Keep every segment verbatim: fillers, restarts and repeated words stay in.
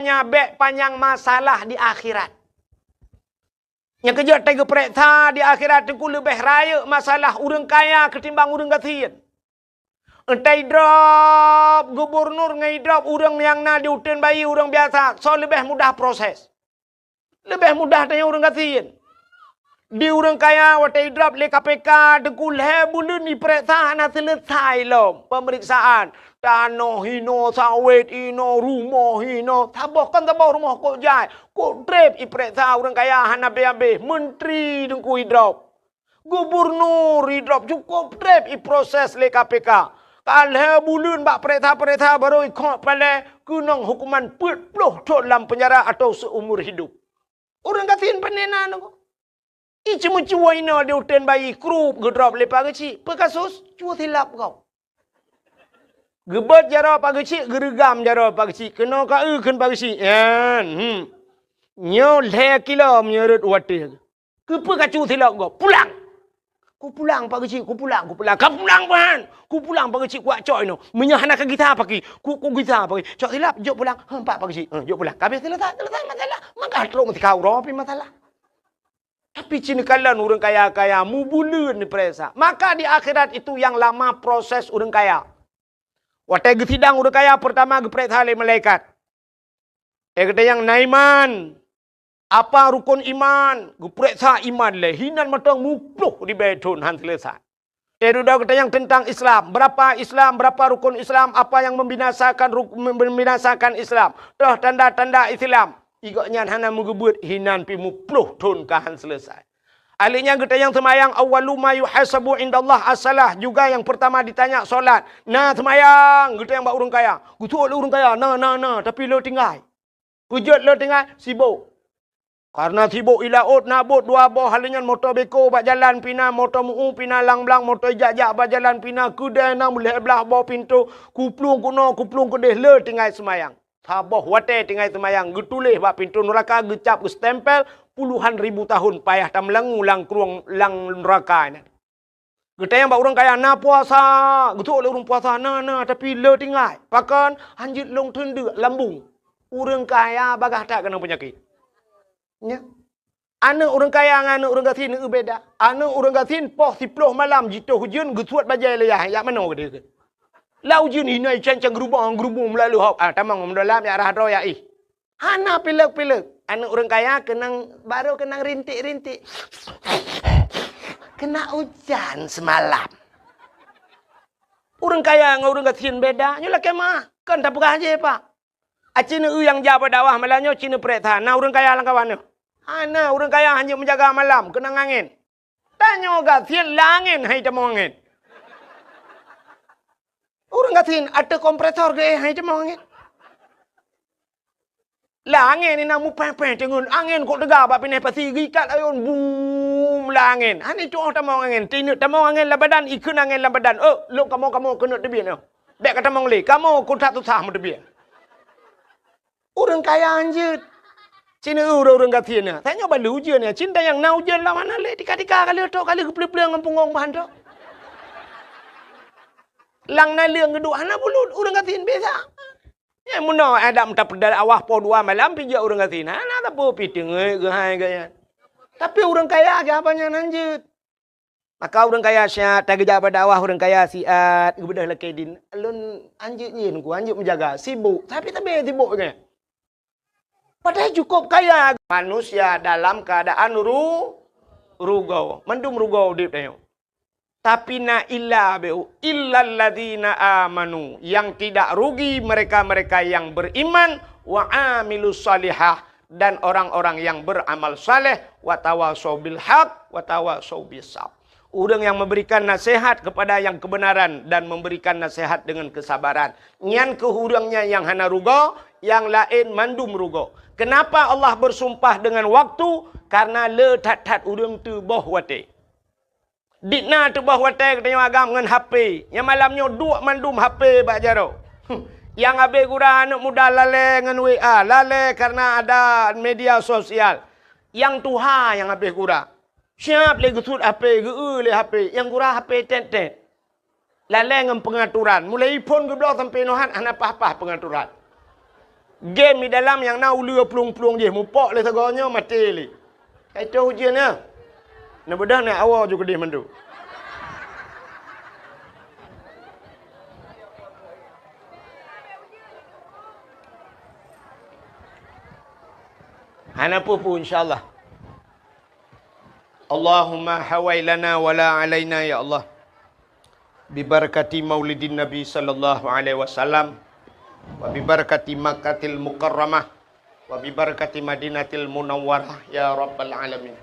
nyan bèk panyang masalah di akhirat. Nyang keujeuet teugeupeureksa di akhirat teungku leubeh rayeuk masalah ureuëng kaya keutimbang ureuëng gasien. Entah idrop gubernur ngon idrop ureuëng nyang na di uteuen bayi ureuëng biasa, soe leubeh mudah proses. Leubeh mudah tanyong ureuëng gasien. Di ureuëng kaya watée idrop lé K P K teungku lhée buleuen ipeureksa hana seuleusoe lom peumeriksaan. Tanoh hinoe, sawét hinoe, rumoh hinoe, saboh kon saboh rumoh kok jai. Kok treb ipeureksa ureuëng kaya hana habéh-habéh, menteri teungku idrop. Gubernur idrop cukôp treb iproses lé K P K. Ka lhée buleuen bak peureksa-peureksa barô ikhok palée keunong hukuman peuet ploh thon lam peunjara atawa seumur hidup. Ureuëng gasien pane na nyoe. Iceumeucue inoe di uteuen bayi krup geudrop lé Pak Geuchik. Peue kasus? Cue silap gob. Geubeuet jaroe Pak Geuchik, geureugam jaroe Pak Geuchik. Keunoe ka eu kheun Pak Geuchik. Nyan, hmm. Nyoe lhée kilo meunyoe rot watée. Keupeue ka cue silap gob? Pulang! Kupulang Pak Geuchik, kupulang, kupulang. Ka pulang ban! Kupulang Pak Geuchik, kuwak cok inoe. Meunyoe hana ka gisa paki, ku, kugisa paki. Cok silap, jok pulang. Heuh, empat Pak Geuchik. Heuh, jok pulang. Ka habéh seuleusoe, seuleusoe masalah. Maka trok meutika uroe pih masalah. Tapi cit neukalon ureuëng kaya-kaya mubuleuen peuriksa. Maka di akhirat itu yang lama proses ureuëng kaya. Watée geusidang ureuëng kaya, peurtama geupeureksa lé malaikat. Teukeudeh nyang na iman, apa rukon iman, geupeureksa iman lé, hinan mantong muploh ribée thon han seuleusoe. Teududoe geutanyong teuntang Islam, berapa Islam, berapa rukon Islam, apa yang membinasakan ruk-, membinasakan Islam, toh tanda-tanda Islam. Igok nyan hana meugeubeuet hinan pih muploh thon ka han seuleusoe. Alèh nyan geutanyong seumayang, awwalu ma yuhasabu indallah as-salah, juga yang pertama ditanya solat. Na seumayang geutanyong bak ureuëng kaya. Geutuek lé ureuëng kaya, na, na, na, tapi le tinggai. Peue jeuet le tinggai, sibok. Karena sibok i laôt na bot dua boh, hal nyan moto beko bak jalan pih na, moto meu pih na, lang blang moto ijak-jak bak jalan pih na, keudée na meulhée blaih boh pintoe, kuplueng keunoe, kuplueng keudeh le tinggai seumayang. Saboh watée tinggai seumayang geutuléh bak pintoe nuraka geucap geustempel puluhan ribu tahun payah tameulangu lam krueng lam nuraka nyan. Geutanyong bak ureuëng kaya na puasa, geutuek lé ureuëng puasa na, na, tapi le tinggai. Pakon? Hanjeuet lôn teundeuk lambung. Ureuëng kaya bagaih that keunong peunyakét. Nya. Aneuëk ureuëng kaya ngon aneuëk ureuëng gasien eu beda. Aneuëk ureuëng gasien poh siploh malam jitoh ujeuen geusuet bajée lé yah, jak manoe keudeh keuh. Lam ujeuen inoe cang-cang geurubong-geurubong meulalu hok. Ah, tamong meudôlam jak rhah droe jak ih. Hana pilek-pilek. Aneuëk ureuëng kaya keunong, barô keunong rintik-rintik. Kena ujan semalam. Ureuëng kaya ngon ureuëng gasien beda. Nyoe lakée meuah. Kon tapeugah jih, Pak. Aci neu nyang jak bak dakwah malam nyoe ci neu prek that. Na ureuëng kaya lam kawan nyoe? Hana, ureuëng kaya hana meujaga malam, keunong angén. Tanyoe gasien lam angén hai tamong angén. Ureuëng gasien ateueh kompresor geuéh hai tamong angén. Lam angén inan mupéh-péh teungeut angén kok teuga bak pineh pasi geuikat ayôn bum lam angén. Hana tuoh tamong angén, tineuk tamong angén lam badan, ikheun angén lam badan. Oh, lôn kamoe-kamoe keuneuk teubiet nyoe. Bék ka tamong lé, kamoe keu that susah meuteubiet. Ureuëng kaya hanjeuet. Cina ureuëng-ureuëng gasien nyan. Tanyoe balu ujeuen nyan. Cinta nyang na ujeuen lam hana lé tika-tika ka lheueh tok ka lheueh geupleueng-pleueng ngon punggong bahan tok. Lang naleueng geuduek hana bulut ureuëng gasien biasa. Nyang meunoe adak meuta peudal awah poh dua malam pih jak ureuëng gasien. Hana sapeue pih teungeut geuhai gaya. Tapi ureuëng kaya geuhaba nyan hanjeuet. Maka ureuëng kaya siat, tageujak bak dakwah ureuëng kaya siat, geubeudôh lakée din. Lôn hanjeuet nyan ku, hanjeuet meujaga, sibok, tapi tabe sibok nyan. Padahai cukup kaya manusia dalam keadaan ru-, rugoe. Mandum rugoe udeb tanyoe. Tapi na illa beu, illalladzina amanu, yang tidak rugi mereka-mereka yang beriman, wa amilus salihah, dan orang-orang yang beramal saleh, wa tawasau bil haq, wa tawasau bis sabr. Ureuëng yang memberikan nasihat kepada yang kebenaran dan memberikan nasihat dengan kesabaran. Nyan keuh ureuëng nyan nyang hana rugoe, nyang laén mandum rugoe. Kenapa Allah bersumpah dengan waktu? Karena le that-that ureuëng teuboh watée. Dikna teuboh watée geutanyoe agam ngon H P. Nyang malam nyoe duek mandum H P bak jaroe. Huh. Nyang habéh gura aneuëk muda lalée ngon W A, lalée karena ada media sosial. Nyang tuha nyang habéh gura. Siap lé geusuet H P, geu-eu lé H P, nyang gura H P tét-tét. Lalée ngon peungaturan, mulai iphon geubloe sampoe nohat hana paih-paih peungaturan. Game di dalam nyang na uleue plueng-plueng jih, mupok lé sagoe nyoe maté lé. Ka itoh ujeuen nyan. Neubeudôh nyan awoe ju keudeh mandum. Hana peue-peue, insya Allah. Allahumma hawai lana wa la alaina, ya Allah. Bi barakati maulidin Nabi sallallahu alaihi wasallam, wa bi barakati Makkatil Mukarramah, wa bi barakati Madinatil Munawwarah, ya Rabbal Alamin.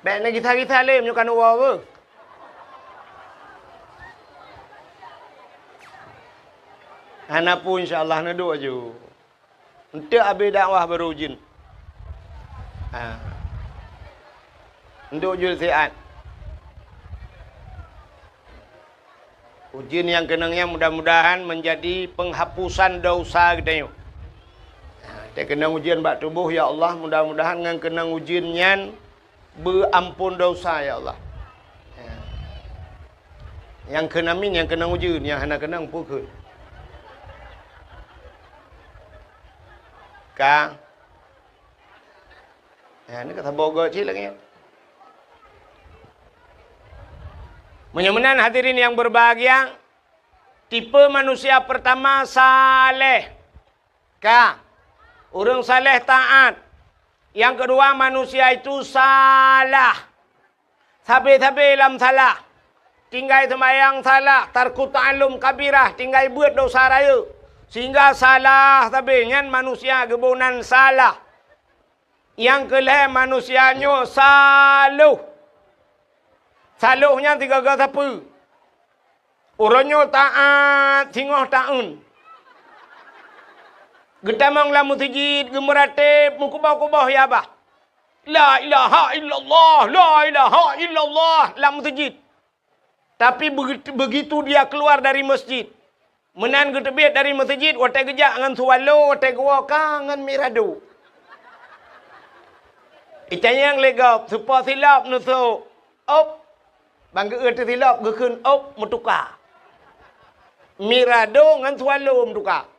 Bèk neugisa-gisa lé meunyoe ka neuwoe beuh. Hana peue, insya Allah, neuduek aju. Eunteuk abéh dakwah barô ujeuen. Ha. Neuduek ujeuen siat. Ujeuen nyang keunong nyan mudah-mudahan menjadi penghapusan dosa geutanyoe. Ha, teukeunong ujeuen bak tuboh, ya Allah, mudah-mudahan ngon keunong ujeuen nyan beuampôn dosa, ya Allah. Ya. Nyang kheun amin, nyang keunong ujeuen, nyang hana keunong peue kheun. Ka. Ya, ni ka saboh goe cit lagèe nyan. Meunyoe meunan hadirin yang berbahagia, tipe manusia pertama saleh. Ka. Ureueng saleh taat. Yang kedua, manusia itu salah. Sabe-sabe lam salah. Tinggai seumayang salah, tarku ta'allum kabirah, tinggai beuet dosa rayeuk. Sehingga salah sabe nyan manusia geuboh nan salah. Nyang keu lhèe manusia nyoe saloh. Saloh nyan sigoe-goe sapeue. Uroe nyoe taat singoh taun. Geutamong lam meuseujid, geumeuratéb, meukuboh-kuboh ya bah. La ilaha illallah, la ilaha illallah lam meuseujid. Tapi begitu, begitu dia keluar dari masjid, meunan geuteubiet dari meuseujid, watèe geujak ngon Swallow, watèe geuwoe ka ngon Mirado. Itanyong lé gob, seupôt silop neusok. Op. Ban geu-eu teusilop geukheun op meutuka. Mirado ngon Swallow meutuka.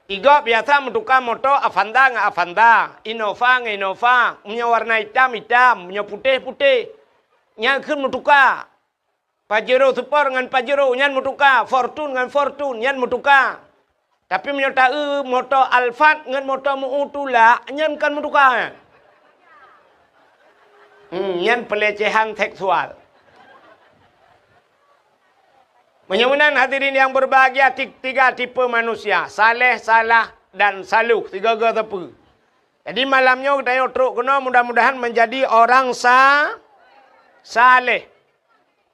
Igob biasa meutuka moto Avanza ngon Avanza, Innova ngon Innova, meunyoe warna itam, itam, meunyoe putéh, putéh. Nyan kheun meutuka. Pajero Sport ngon Pajero nyan meutuka, Fortuner ngon Fortuner nyan meutuka. Tapi meunyoe ta-eu moto Alphard ngon moto meu tulak, nyan kon meutuka nyan. Hmm, nyan pelecehan seksual. Meunyoe meunan hadirin yang berbahagia, ti-, tiga tipe manusia, saleh, salah, dan saloh, sigoe-goe sapeue. Jadi malam nyoe geutanyoe trok keunoe mudah-mudahan menjadi orang sa-, saleh.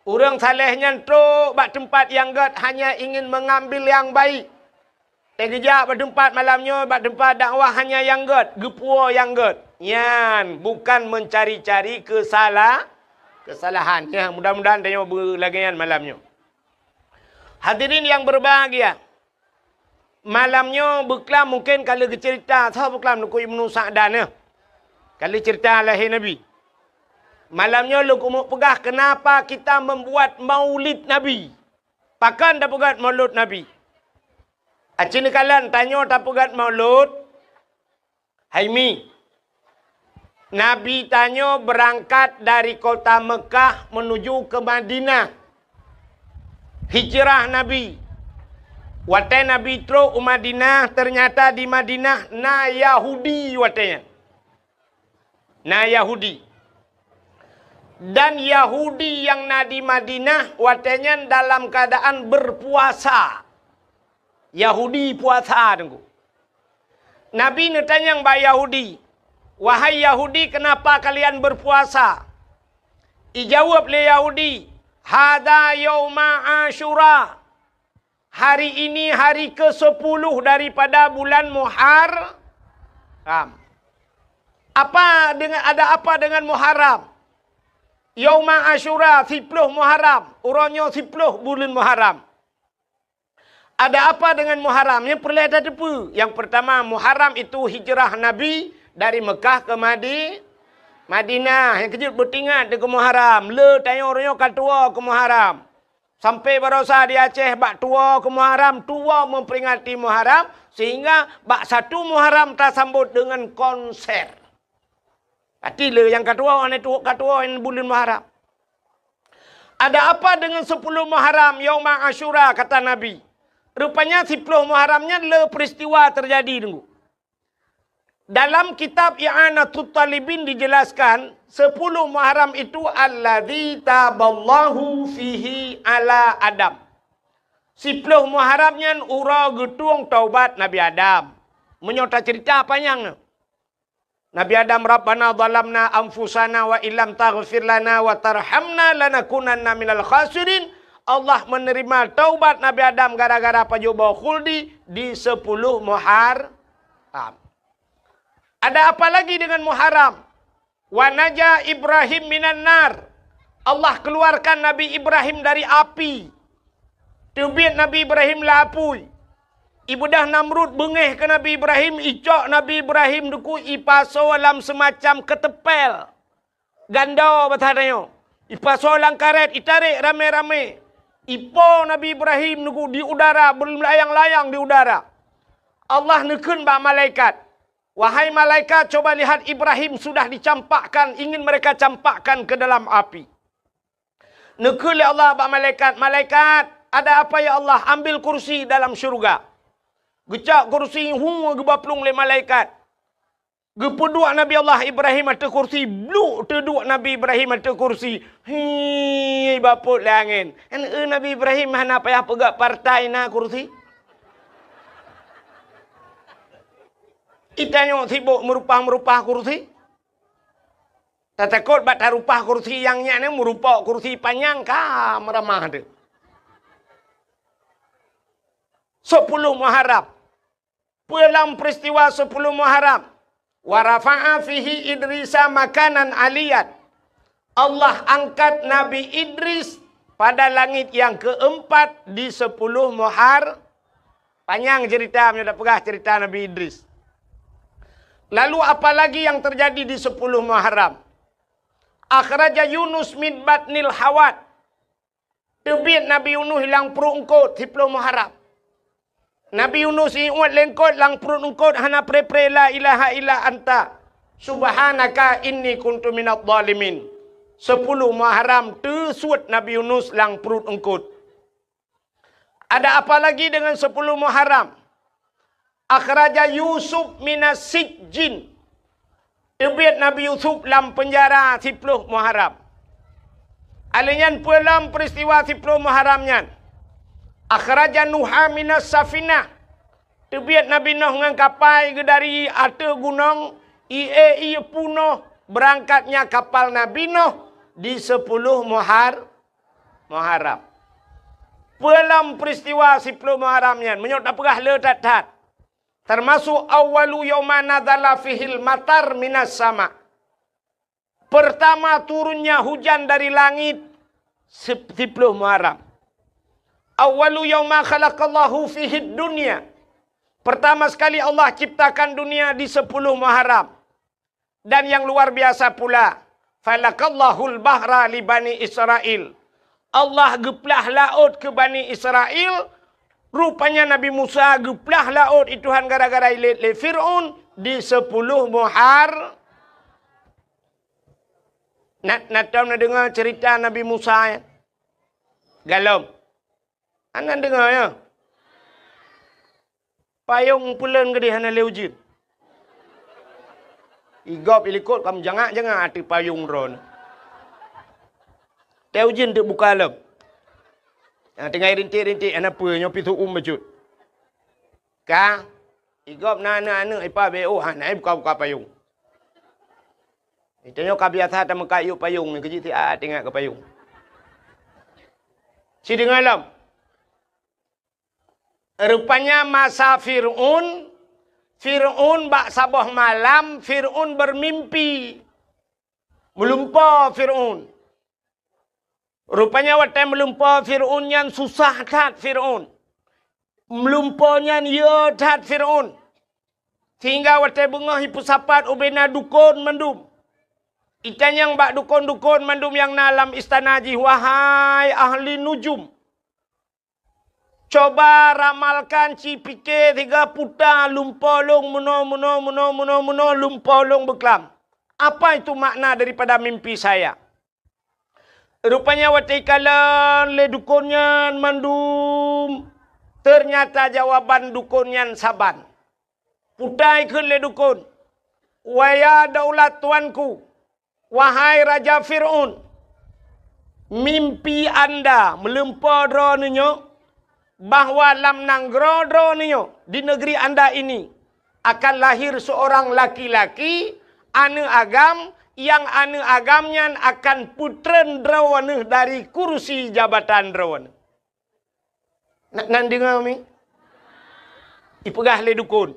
Ureueng saleh nyan trok bak teumpat nyang gèt hanya ingin mengambil yang baik. Teugeujak bak teumpat malam nyoe, bak teumpat dakwah hanya nyang gèt, geupuwoe nyang gèt. Nyan bukan mencari-cari kesala-, kesalahan. Nyan, mudah-mudahan tanyoe beulagèe nyan malam nyoe. Hadirin yang berbahagia, malam nyoe beuklam mungken ka lheueh geuceurita, soe beuklam Teungku Ibnu Sa'dan nyoe. Ka lheueh ceurita lahé Nabi. Malam nyoe lôn keumeung peugah kenapa kita membuat maulid Nabi. Pakon tapeugèt maulud Nabi? Aci neukalon tanyoe tapeugèt maulud, hai mi. Nabi tanyoe beurangkat dari kota Meukah menuju ke Madinah. Hijrah Nabi. Watèe Nabi trok u Madinah, ternyata di Madinah na Yahudi watèe nyan. Na Yahudi. Dan Yahudi nyang na di Madinah watèe nyan dalam keadaan berpuasa. Yahudi puasa, Teungku. Nabi neutanyong bak Yahudi, "Wahai Yahudi, kenapa kalian berpuasa?" Ijaweueb lé Yahudi, "Hadza yauma Asyura." Hari ini hari kesepuluh daripada bulan Muhar-, Paham? Apa dengan, ada apa dengan Muharram? Yauma Asyura, siploh Muharram. Uroe nyoe siploh buleuen Muharram. Ada apa dengan Muharram? Nyang peureulée tateupeue. Yang pertama, Muharram itu hijrah Nabi dari Mekah ke Madi-, Madinah. Nyang keujeuet beutingat keu Muharram. Le tanyoe uroe nyoe ka tuwoe keu Muharram. Sampai barosa di Aceh bak tuwoe keu Muharram, tuwoe memperingati Muharram, sehingga bak satu Muharram tasambot dengan konser. Arti le nyang ka tuwoe, aneuëk tuwoe ka tuwoe buleuen Muharram. Ada apa dengan sepuluh Muharram, Yauma Asyura, kata Nabi? Rupanya siploh Muharram nyan le peristiwa terjadi, Teungku. Dalam kitab I'anatut Talibin dijelaskan, sepuluh Muharram itu alladzi taballahu fihi ala Adam. Siploh Muharram nyan uroe geutueng taubat Nabi Adam. Meunyoe tacerita panyang nyoe. Nabi Adam, "Rabbana zalamna anfusana wa illam taghfir lana wa tarhamna lanakunanna minal khasirin." Allah menerima taubat Nabi Adam gara-gara pajoh boh khuldi di sepuluh Muharram. Ada apa lagi dengan Muharram? "Wa naja Ibrahim minan nar." Allah keluarkan Nabi Ibrahim dari api. Teubiet Nabi Ibrahim lam apui. Ibeudah Namrud beungéh keu Nabi Ibrahim, icok Nabi Ibrahim Teungku ipasoe lam seumacam keuteumpél. Gandô basa tanyoe. Ipasoe lam karét, itarek ramé-ramé. Ipo Nabi Ibrahim Teungku di udara, beulayang-layang di udara. Allah neukheun bak malaikat, "Wahai malaikat, coba lihat Ibrahim sudah dicampakkan, ingin mereka campakkan ke dalam api." Neukheun lé Allah bak malaikat, "Malaikat, ada apa ya Allah? Ambil kursi dalam syurga." Geucok kursi, hu, geuba plueng lé malaikat. Geupeuduek Nabi Allah Ibrahim ateueh kursi, bluk teuduek Nabi Ibrahim ateueh kursi. Hi, bapot lé angén. Kan, eh, Nabi Ibrahim hana payah peugah partai na kursi. Itanyoe sibok meurupah-meurupah kursi. Tatakot bak tarupah kursi nyang nyan, meurupok kursi panyang ka meuramah teuh. Sepuluh Muharram. Peue lam peristiwa sepuluh Muharram? "Wa rafa'a fihi Idrisa makanan aliyan." Allah angkat Nabi Idris pada langit yang keempat di sepuluh Muhar-, panyang cerita, meunyoe tapeugah cerita Nabi Idris. Lalu apa lagi yang terjadi di sepuluh Muharram? "Akhraja Yunus min batnil hawat." Teubiet Nabi Yunus lam pruet eungkot siploh Muharram. Nabi Yunus iuet lé eungkot, lam pruet eungkot hana pre-pre la ilaha illa anta subhanaka inni kuntu minadh dhalimin. Sepuluh Muharram teusuet Nabi Yunus lam pruet eungkot. Ada apa lagi dengan sepuluh Muharram? "Akhraja Yusuf minas sijjin." Teubiet Nabi Yusuf lam peunjara siploh Muharram. Alèh nyan peue lam peristiwa siploh Muharram nyan? "Akhraja Nuha minas safinah." Teubiet Nabi Nuh ngon kapai geudari ateueh gunong, ie-ie punoh beurangkatnya kapal Nabi Nuh di sepuluh Muhar-, Muharram. Peue lam peristiwa siploh Muharram nyan? Meunyoe tapeugah le that-that. Termasuk awwalu yauma nazala fihil matar minas sama. Pertama turunnya hujan dari langit sip-, siploh Muharram. Awwalu yauma khalaqallahu fihid dunya. Pertama sekali Allah ciptakan dunia di sepuluh Muharram. Dan yang luar biasa pula, falakallahul bahra li Bani Israel. Allah geuplah laôt keu Bani Israel. Rupanya Nabi Musa geuplah laôt i Tuhan gara-gara ilét lé Fir'aun di sepuluh Muhar-, na, na tom na deungoe cerita Nabi Musa, ya? Galom. Hana deungoe, ya? Payong peuleuen geudeh hana lé ujeuen. Igop ilikot ka meujangak-jangak ateueh payong droeneuh. Teuh ujeuen teuk buka lom. Nyang tinggai rintik-rintik hana peue, nyoe pih seu-uem bacut. Ka, igop na aneuk-aneuk ipa B O hana buka-buka payong. Tanyoe ka biasa tameukat yub payong nyoe keujeuet siat ingat keu payong. Sideungoe lom. Rupanya masa Fir'aun Fir'aun bak saboh malam, Fir'aun bermimpi. Meulumpoe Fir'aun. Rupanya watée meulumpoe Fir'aun nyan susah that Fir'aun. Meulumpoe nyan yö that Fir'aun. Sehingga watée beungoh ipeusapat ubena dukon mandum. Itanyong bak dukon-dukon mandum nyang na lam istana jih, "Wahai ahli nujum, coba ramalkan, ci pike siga puta lumpoe lôn meunoe, meunoe, meunoe, meunoe, meunoe, lumpoe lôn beuklam. Apa itu makna daripada mimpi saya?" Rupanya watée ikalon lé dukon nyan mandum, teunyata jawaban dukon nyan saban. Puta ikheun lé dukon, "Waya daulat tuanku, wahai Raja Fir'aun, mimpi anda meulumpoe droeneuh nyoe bahwa lam nanggroe droeneuh nyoe, di negeri anda ini, akan lahir seorang laki-laki, aneuëk agam, nyang aneuëk agam nyan akan peutreun droeneuh dari kursi jabatan droeneuh." Na-, nan deungoe mi? Ipeugah lé dukon,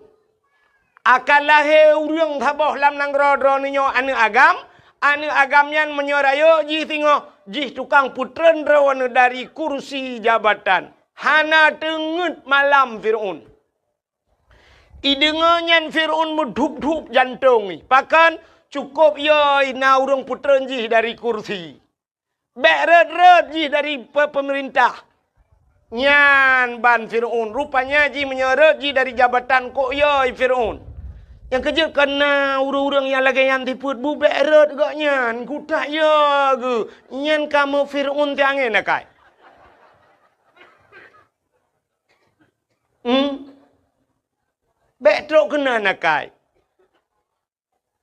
"Akan lahé ureuëng saboh lam nanggroe droeneuh nyoe aneuëk agam, aneuëk agam nyan meunyoe rayeuk jih singoh, jih tukang peutreun droeneuh dari kursi jabatan." Hana teungeut malam Fir'aun. Ideungoe nyan Fir'aun meudhup-dhup jantong jih. Pakon? Cukôp yö na ureuëng peutreun jih dari kursi. Bék rhot-rhot jih dari pe-, peumeurintah. Nyan ban Fir'aun. Rupanya jih meunyoe rhot jih dari jabatan, kok yö Fir'aun. Nyang keujeuet keu na ureuëng-ureuëng nyang lagée nyan sifeuet, bu bék rhot gobnyan, kutak yö geuh. Nyan kamoe Fir'aun teuh angén akai. Hmm? Bék trok keunan akai.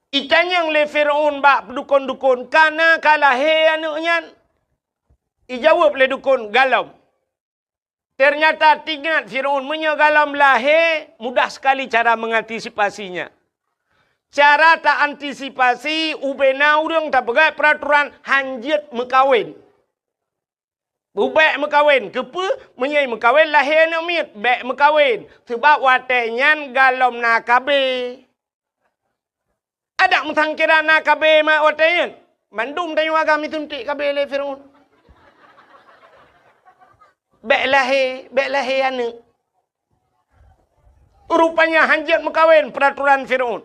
Itanyong lé Fir'aun bak dukon-dukon, "Ka na ka lahé aneuëk nyan?" Ijaweueb lé dukon, "Galom." Teunyata teuingat Fir'aun, meunyoe galom lahé, mudah sekali cara mengantisipasinya. Cara ta-antisipasi, ubena ureuëng tapeugah peuraturan hanjeuet meukawen. Bubék meukawen. Keupeue? Meunyoe meukawen lahé aneuëk miet, bék meukawen. Sabab watée nyan galom na K B. Adak meusangkira na K B mak watée nyan. Mandum tanyoe agam isuntik K B lé Fir'aun. Bék lahé, bék lahé aneuëk. Rupanya hanjeuet meukawen peuraturan Fir'aun.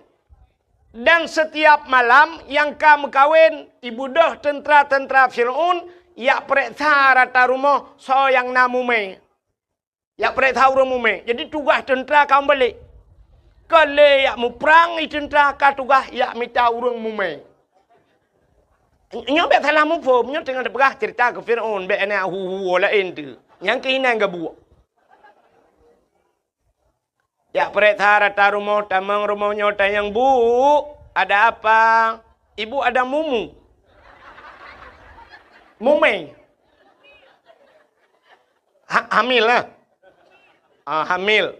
Dan setiap malam nyang ka meukawen, ibeudôh teuntra-teuntra Fir'aun jak peureksa rata rumoh soe nyang na mumé. Jak peureksa ureuëng mumé. Jadi tugaih teuntra ka meubalek. Ka lé jak muprang i teuntra, ka tugaih jak mita ureuëng mumé. Nyoe bék salah muphom, nyoe teungoh teupeugah cerita keu Fir'aun, bék na hu-hu laén teuh. Nyang keuh inan gabuek. Jak peureksa rata rumoh, tamong rumoh nyoe tanyong, "Bu, ada apa?" "Ibu ada mumu." Mumé. Ha-, hamil lah. Ah, hamil.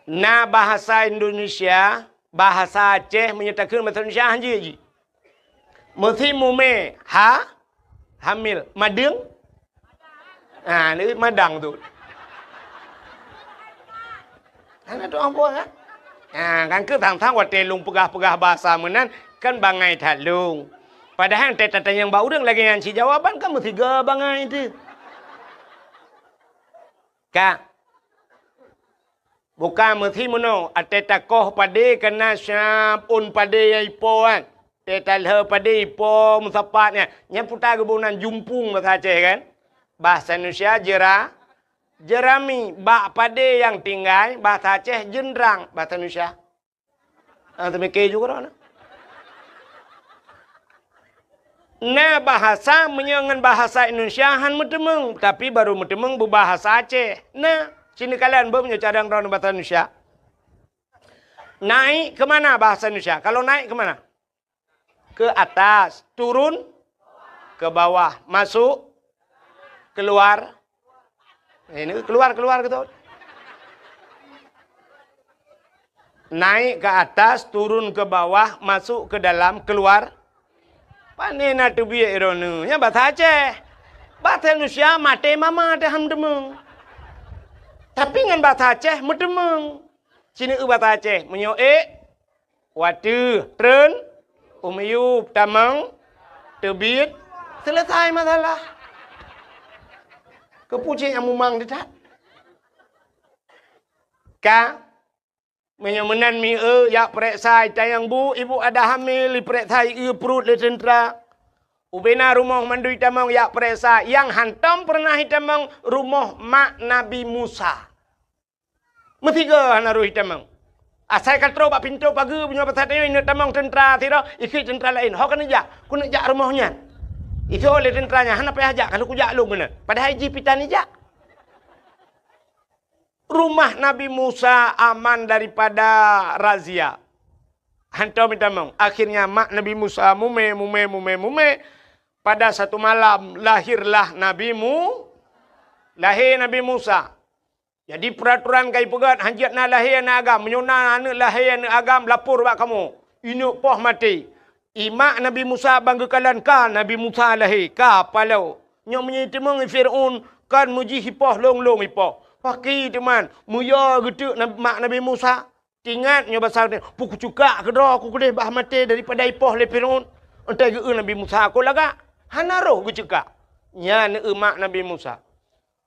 Na bahasa Indonesia, bahasa Aceh, meunyoe takheun bahasa Indonesia hanjeuet jih. Meusi mumé, ha? Hamil. Madeueng? Ha, ni madang tu. Hana tu ambo, ha? Ha, kan keu sang-sang watée lôn peugah-peugah bahasa meunan, kan bangai that lôn. Padahai teutatanyong bak ureuëng lagée nyan cit jawaban kan meusigoe bangai teuh. Ka. Bukan meusi meunoe, watée takoh padé kana siab ôn padé nyang ipo kan. Watée talheueh padé ipo meusapat nyan. Nyan puta geuboh nan jumpung bahasa Aceh kan. Bahasa Indonesia jera-, jerami. Bak padé nyang tinggai, bahasa Aceh jeundrang, bahasa Indonesia. Ah, teumike juga dah. Na bahasa meunyoe ngon bahasa Indonesia han meuteumeung, tapi barô meuteumeung beubahasa Aceh. Na, sinoe kalon beuh meunyoe cadang droeneuh bahasa Indonesia. Naik ke mana bahasa Indonesia? Kalau naik ke mana? Ke atas, turun ke bawah, masuk keluar. Eh, ini keluar, keluar gitu. Naik ke atas, turun ke bawah, masuk ke dalam, keluar. Pane na teubiet droeneuh? Nyan bahasa Aceh. Bahasa Indonesia maté mama teuh han meuteumeung. Tapi ngon bahasa Aceh meuteumeung. Sineuk eu basa Aceh, meunyoe ék, watèe, treun, u miyueb, tamong, teubiet, seuleusai masalah. Keupeue cit nyang mumang teuh that? Ka, meunyoe meunan mieu, jak peureksa i tayang bu, ibu ada hamil, ipeureksa i pruet lé teuntra. Ubena rumoh mandum itamong jak peureksa, nyang hantom peureunah itamong rumoh mak Nabi Musa. Meusigoe hana roh itamong. Asai ka trok bak pintoe pageue, meunyoe basa tanyoe ineuk tamong teuntra sidroe, ikheun teuntra laén, "Ho keuneuk jak, keuneuk jak rumoh nyan." Isoe lé teuntra nyan, "Hana payah jak, ka lheueh kujak lôn keunan." Padahai jih pih tan ijak. Rumah Nabi Musa aman daripada razia. Hantom itamong. Akhirnya mak Nabi Musa mumè, mumè, mumè, mumè. Pada satu malam lahirlah Nabi Mu-, lahé Nabi Musa. Jadi peuratoran ka ipeugöt, hanjeuet na lahé aneuk agam. Meunyoe na aneuk lahé aneuk agam, lapor bak kamoe. Ineuk poh maté. I mak Nabi Musa ban geukalon ka Nabi Musa lahé, ka paloe. Nyoe meunyoe iteumeung i Fir'aun, kon meujih ipoh lôn-lôn ipoh. Pakri teuma, meuyue geuteuk nab-, mak Nabi Musa. Teuingat nyoe basa, "Peue kucukak keudroe ku keudeh bah maté daripada ipoh lé Fir'aun." Enteuk geu-eu Nabi Musa, "Kon lagak." Hana roh geucukak. Nyan eu mak Nabi Musa.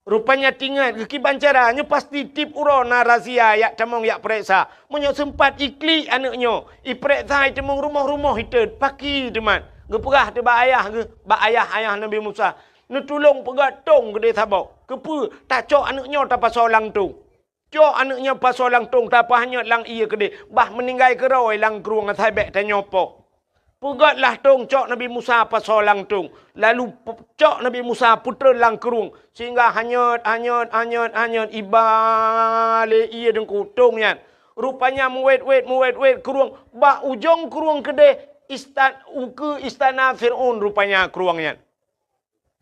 Rupanya teuingat geukiban cara, nyoe pasti tiep uroe na razia jak tamong jak peureksa. Meunyoe seumpat iklik aneuk nyoe, ipeureksa iteumeung rumoh-rumoh iteuet, pakri teuma. Geupeugah teuh bak ayah geuh, bak ayah-ayah Nabi Musa, "Neutulông peugöt tông keudeh saboh. Keupeue? Tacok aneuk nyoe tapasoe lam tông." Cok aneuk nyoe pasoe lam tông, tapeuhanyot lam ié keudeh, bah meuninggai keudroe lam krueng asai bèk tanyoe poh. Peugötlah tông, cok Nabi Musa pasoe lam tông, lalu pe-, cok Nabi Musa peutreun lam krueng, sehingga hanyot, hanyot, hanyot, hanyot, iba lé ié deungku tông nyan. Rupanya meuwét-wét, meuwét-wét krueng, bak ujong krueng keudeh istan-, ukeue istana Fir'aun rupanya krueng nyan.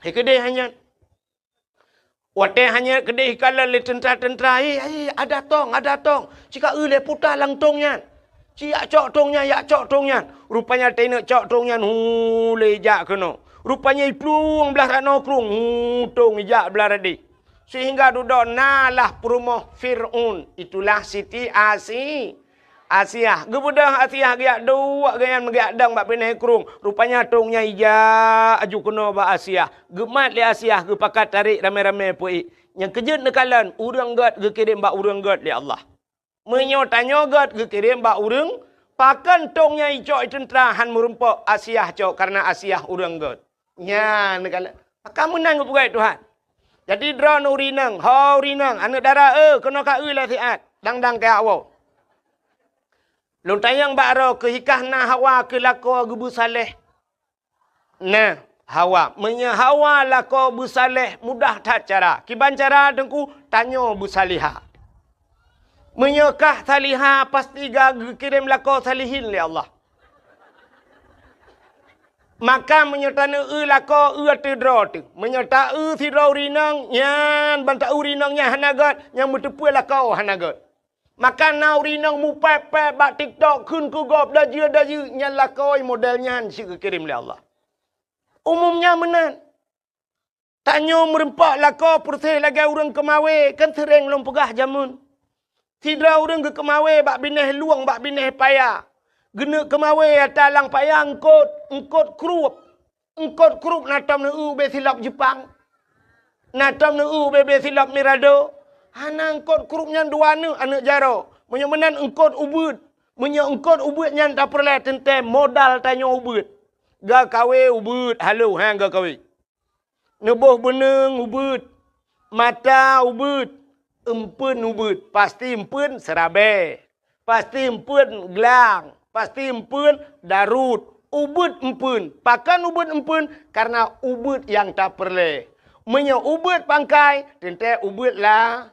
Hai keudeh hanyot. Watèe hanyot keudeh ikalon lé teuntra-teuntra, "Hei, hei, ada tông, ada tông! Ci ka eu lé puta lam tông nyan! Ci jak cok tông nyan, jak cok tông nyan!" Rupanya teuingat cok tông nyan, hu, lé jak keunoe. Rupanya iplueng blah ranoe krueng, hu, tông ijak blah radeh. Sehingga dudoe na lah peurumoh Fir'aun, itulah Siti Asi-, Asiah. Geubeudôh Asiah geujak duek geuh nyan meugeuyak dong bak binéh krueng. Rupanya tông nyan ijak aju keunoe bak Asiah. Geumat lé Asiah, geupakat tarék ramé-ramé peuék. Nyang keujeuet neukalon, ureueng gét geukirém bak ureueng gét lé Allah. Meunyoe tanyoe gét geukirém bak ureueng, pakon tông nyan icok i teuntra han meurumpok Asiah cok, kareuna Asiah ureueng gét. Nyan neukalon. Maka meunan geupeugah Tuhan. Jadi droeneuh ureueng inong, ho ureueng inong, aneuk dara, eh, keunoe ka eu lé siat, dang-dang kajak woe. Lôn tanyong bak droe, keuhikah na Hawa keu lakoe geubeusaléh? Nah, Hawa. Meunyoe Hawa lakoe beusaléh, mudah that cara. Kiban cara teungku, tanyoe beusalihah. Meunyoe kah salihah, pasti ka geukirém lakoe salihin lé Allah. Maka meunyoe taneuk eu lakoe, eu ateueh droe teuh. Meunyoe ta-eu sidroe ureueng inong, nyan ban ta-eu ureueng inong nyan hana gét, nyang meuteupeu lakoe hana gét. Maka na ureueng inong mupék-pék bak TikTok kheun keu gob dajeu-dajeu, nyan lakoe model nyan cit geukirém lé Allah. Umum nyan meunan. Tanyoe meurumpok lakoe peureuseh lagée ureuëng keumawé, kan seuréng lôn peugah jameun. Sidroe ureuëng geukeumawé bak binéh lueng, bak binéh paya. Geuneuk keumawé ata lam paya eungkot, eungkot krueb. Eungkot krueb na tom neueu ubé silop Jeupang. Na tom neueu ubé-bé silop Mirado. Hana eungkot krueb nyan dua neuk aneuëk jaroe. Meunyoe meunan eungkot ubeuet. Meunyoe eungkot ubeuet nyan tapeureulée teuntée modal tanyoe ubeuet. Geukawé ubeuet halo, ha, geukawé. Neuboh beuneueng ubeuet, mata ubeuet, eumpeuen ubeuet, pasti eumpeuen seurabée, pasti eumpeuen glang, pasti eumpeuen darut, ubeuet eumpeuen. Pakon ubeuet eumpeuen? Kareuna ubeuet nyang tapeureulée. Meunyoe ubeuet pangkai, teuntée ubeuet la,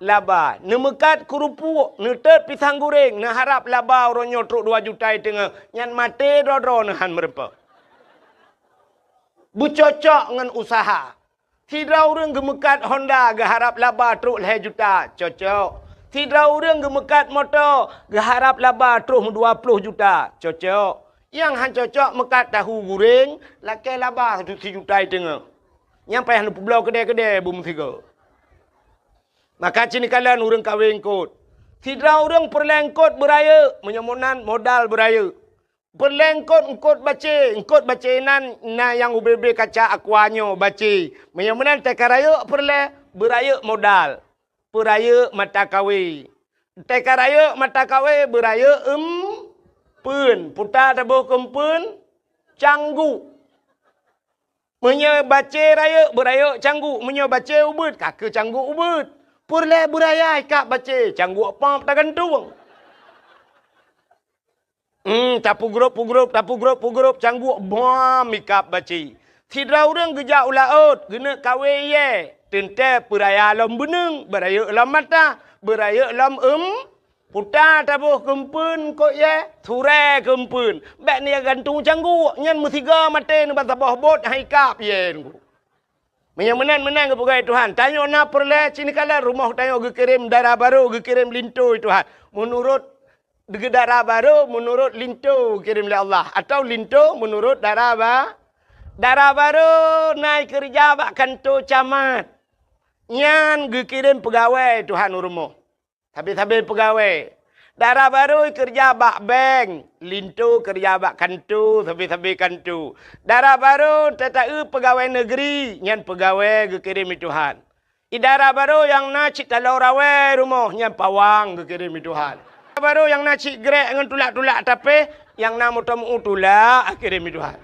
laba. Neumeukat keurupuek, neutot pisang guréng, neuharab laba uroe nyoe trok dua juta i teungoh, nyan maté droe-droe neuhan meurumpok. Beucocok ngon useuha. Sidroe ureuëng geumeukat Honda geuharab laba trok lhée juta, cocok. Sidroe ureuëng geumeukat moto geuharab laba trok dua ploh juta, cocok. Nyang han cocok meukat tahu guréng lakée laba sijuta i teungoh. Nyang payah neupeubloe keudée-keudée beumeusigoe. Maka cit neukalon ureuëng kawé eungkot. Sidroe ureuëng peureulée eungkot beurayeuk, meunyoe meunan modal beurayeuk. Peureulée eungkot, eungkot bacée, eungkot bacée nan na nyang ubé-bé kaca aqua nyoe bacée. Meunyoe meunan teuka rayeuk peureulée, beurayeuk modal. Peurayeuk mata kawé. Teuka rayeuk mata kawé, beurayeuk eumpeuen. Puta taboh keu eumpeuen, cangguk. Meunyoe bacée rayeuk, beurayeuk cangguk. Meunyoe bacée ubeuet, ka keu cangguk ubeuet. Peureulée beuraya ikab bacée, cangguk pop tagantung. Hmm, tapeugrop-peugrop, tapeugrop-peugrop, cangguk bam ikab bacée. Sidroe ureuëng geujak u laôt, geuneuk kawé iyée. Teuntée peuraya lom beuneung, beurayeuk lom mata, beurayeuk lom eum, puta taboh keu eumpeuen eungkot iyée, surée keu eumpeuen. Bék neugantung cangguk, nyan meusigoe maté neuba saboh bot hai kab iyée nunggu. Meunyoe meunan, meunan geupeugah Tuhan. Tanyoe na peureulée, cit neukalon rumoh tanyoe geukirém dara barô, geukirém linto Tuhan. Meunurot dara barô, meunurot linto geukirém lé Allah. Atawa linto meunurot dara ba-, dara barô na keureuja bak kanto camat. Nyan geukirém peugawée Tuhan u rumoh. Sabe-sabe peugawée. Dara barô keureuja bak bank, linto keureuja bak kanto, sabe-sabe kanto. Dara barô tata-eu peugawée neugri, nyan peugawée geukirém lé Tuhan. I dara barô nyang na cit taloe rawée rumoh, nyan pawang geukirém lé Tuhan. Dara barô nyang na cit grek ngon tulak-tulak tapéh, nyang na moto meu tulak geukirém lé Tuhan.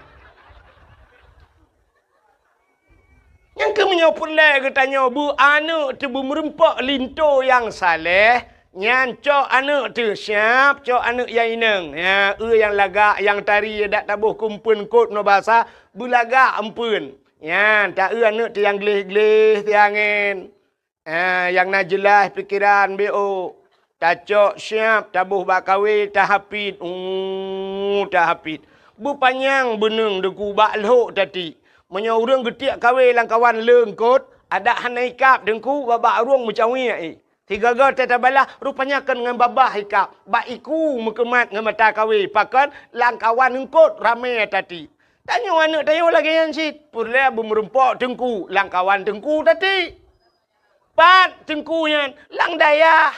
Nyang keuh meunyoe peureulée geutanyoe beu aneuëk teuh beumeurumpok linto nyang saleh, nyan cok aneuëk teuh siab, cok aneuëk nyang inong. Ya, eu nyang lagak, nyang tari dak taboh keu eumpeuen eungkot ngon basa, beulagak eumpeuen. Nyan, ta eu aneuëk teuh nyang gleh-gleh siangén. Ah, nyang na jeulaih pikeran B O. Tacok siab, taboh bak kawé, tahapit. Uh, tahapit. Beupanyang beuneung deungon bak lhok tati. Meunyoe ureuëng geutiek kawé lam kawan le eungkot, adak hana ikab teungku, babah ureuëng meucawiek i. Sigoe-goe teutabala, rupanya kon ngon babah ikab, bak iku meukeumat ngon mata kawé, pakon lam kawan eungkot ramé tati. Tanyoe aneuëk tanyoe lagée nyan cit, peureulée beumeurumpok teungku, lam kawan teungku tati. Pat teungku nyan, lam dayah.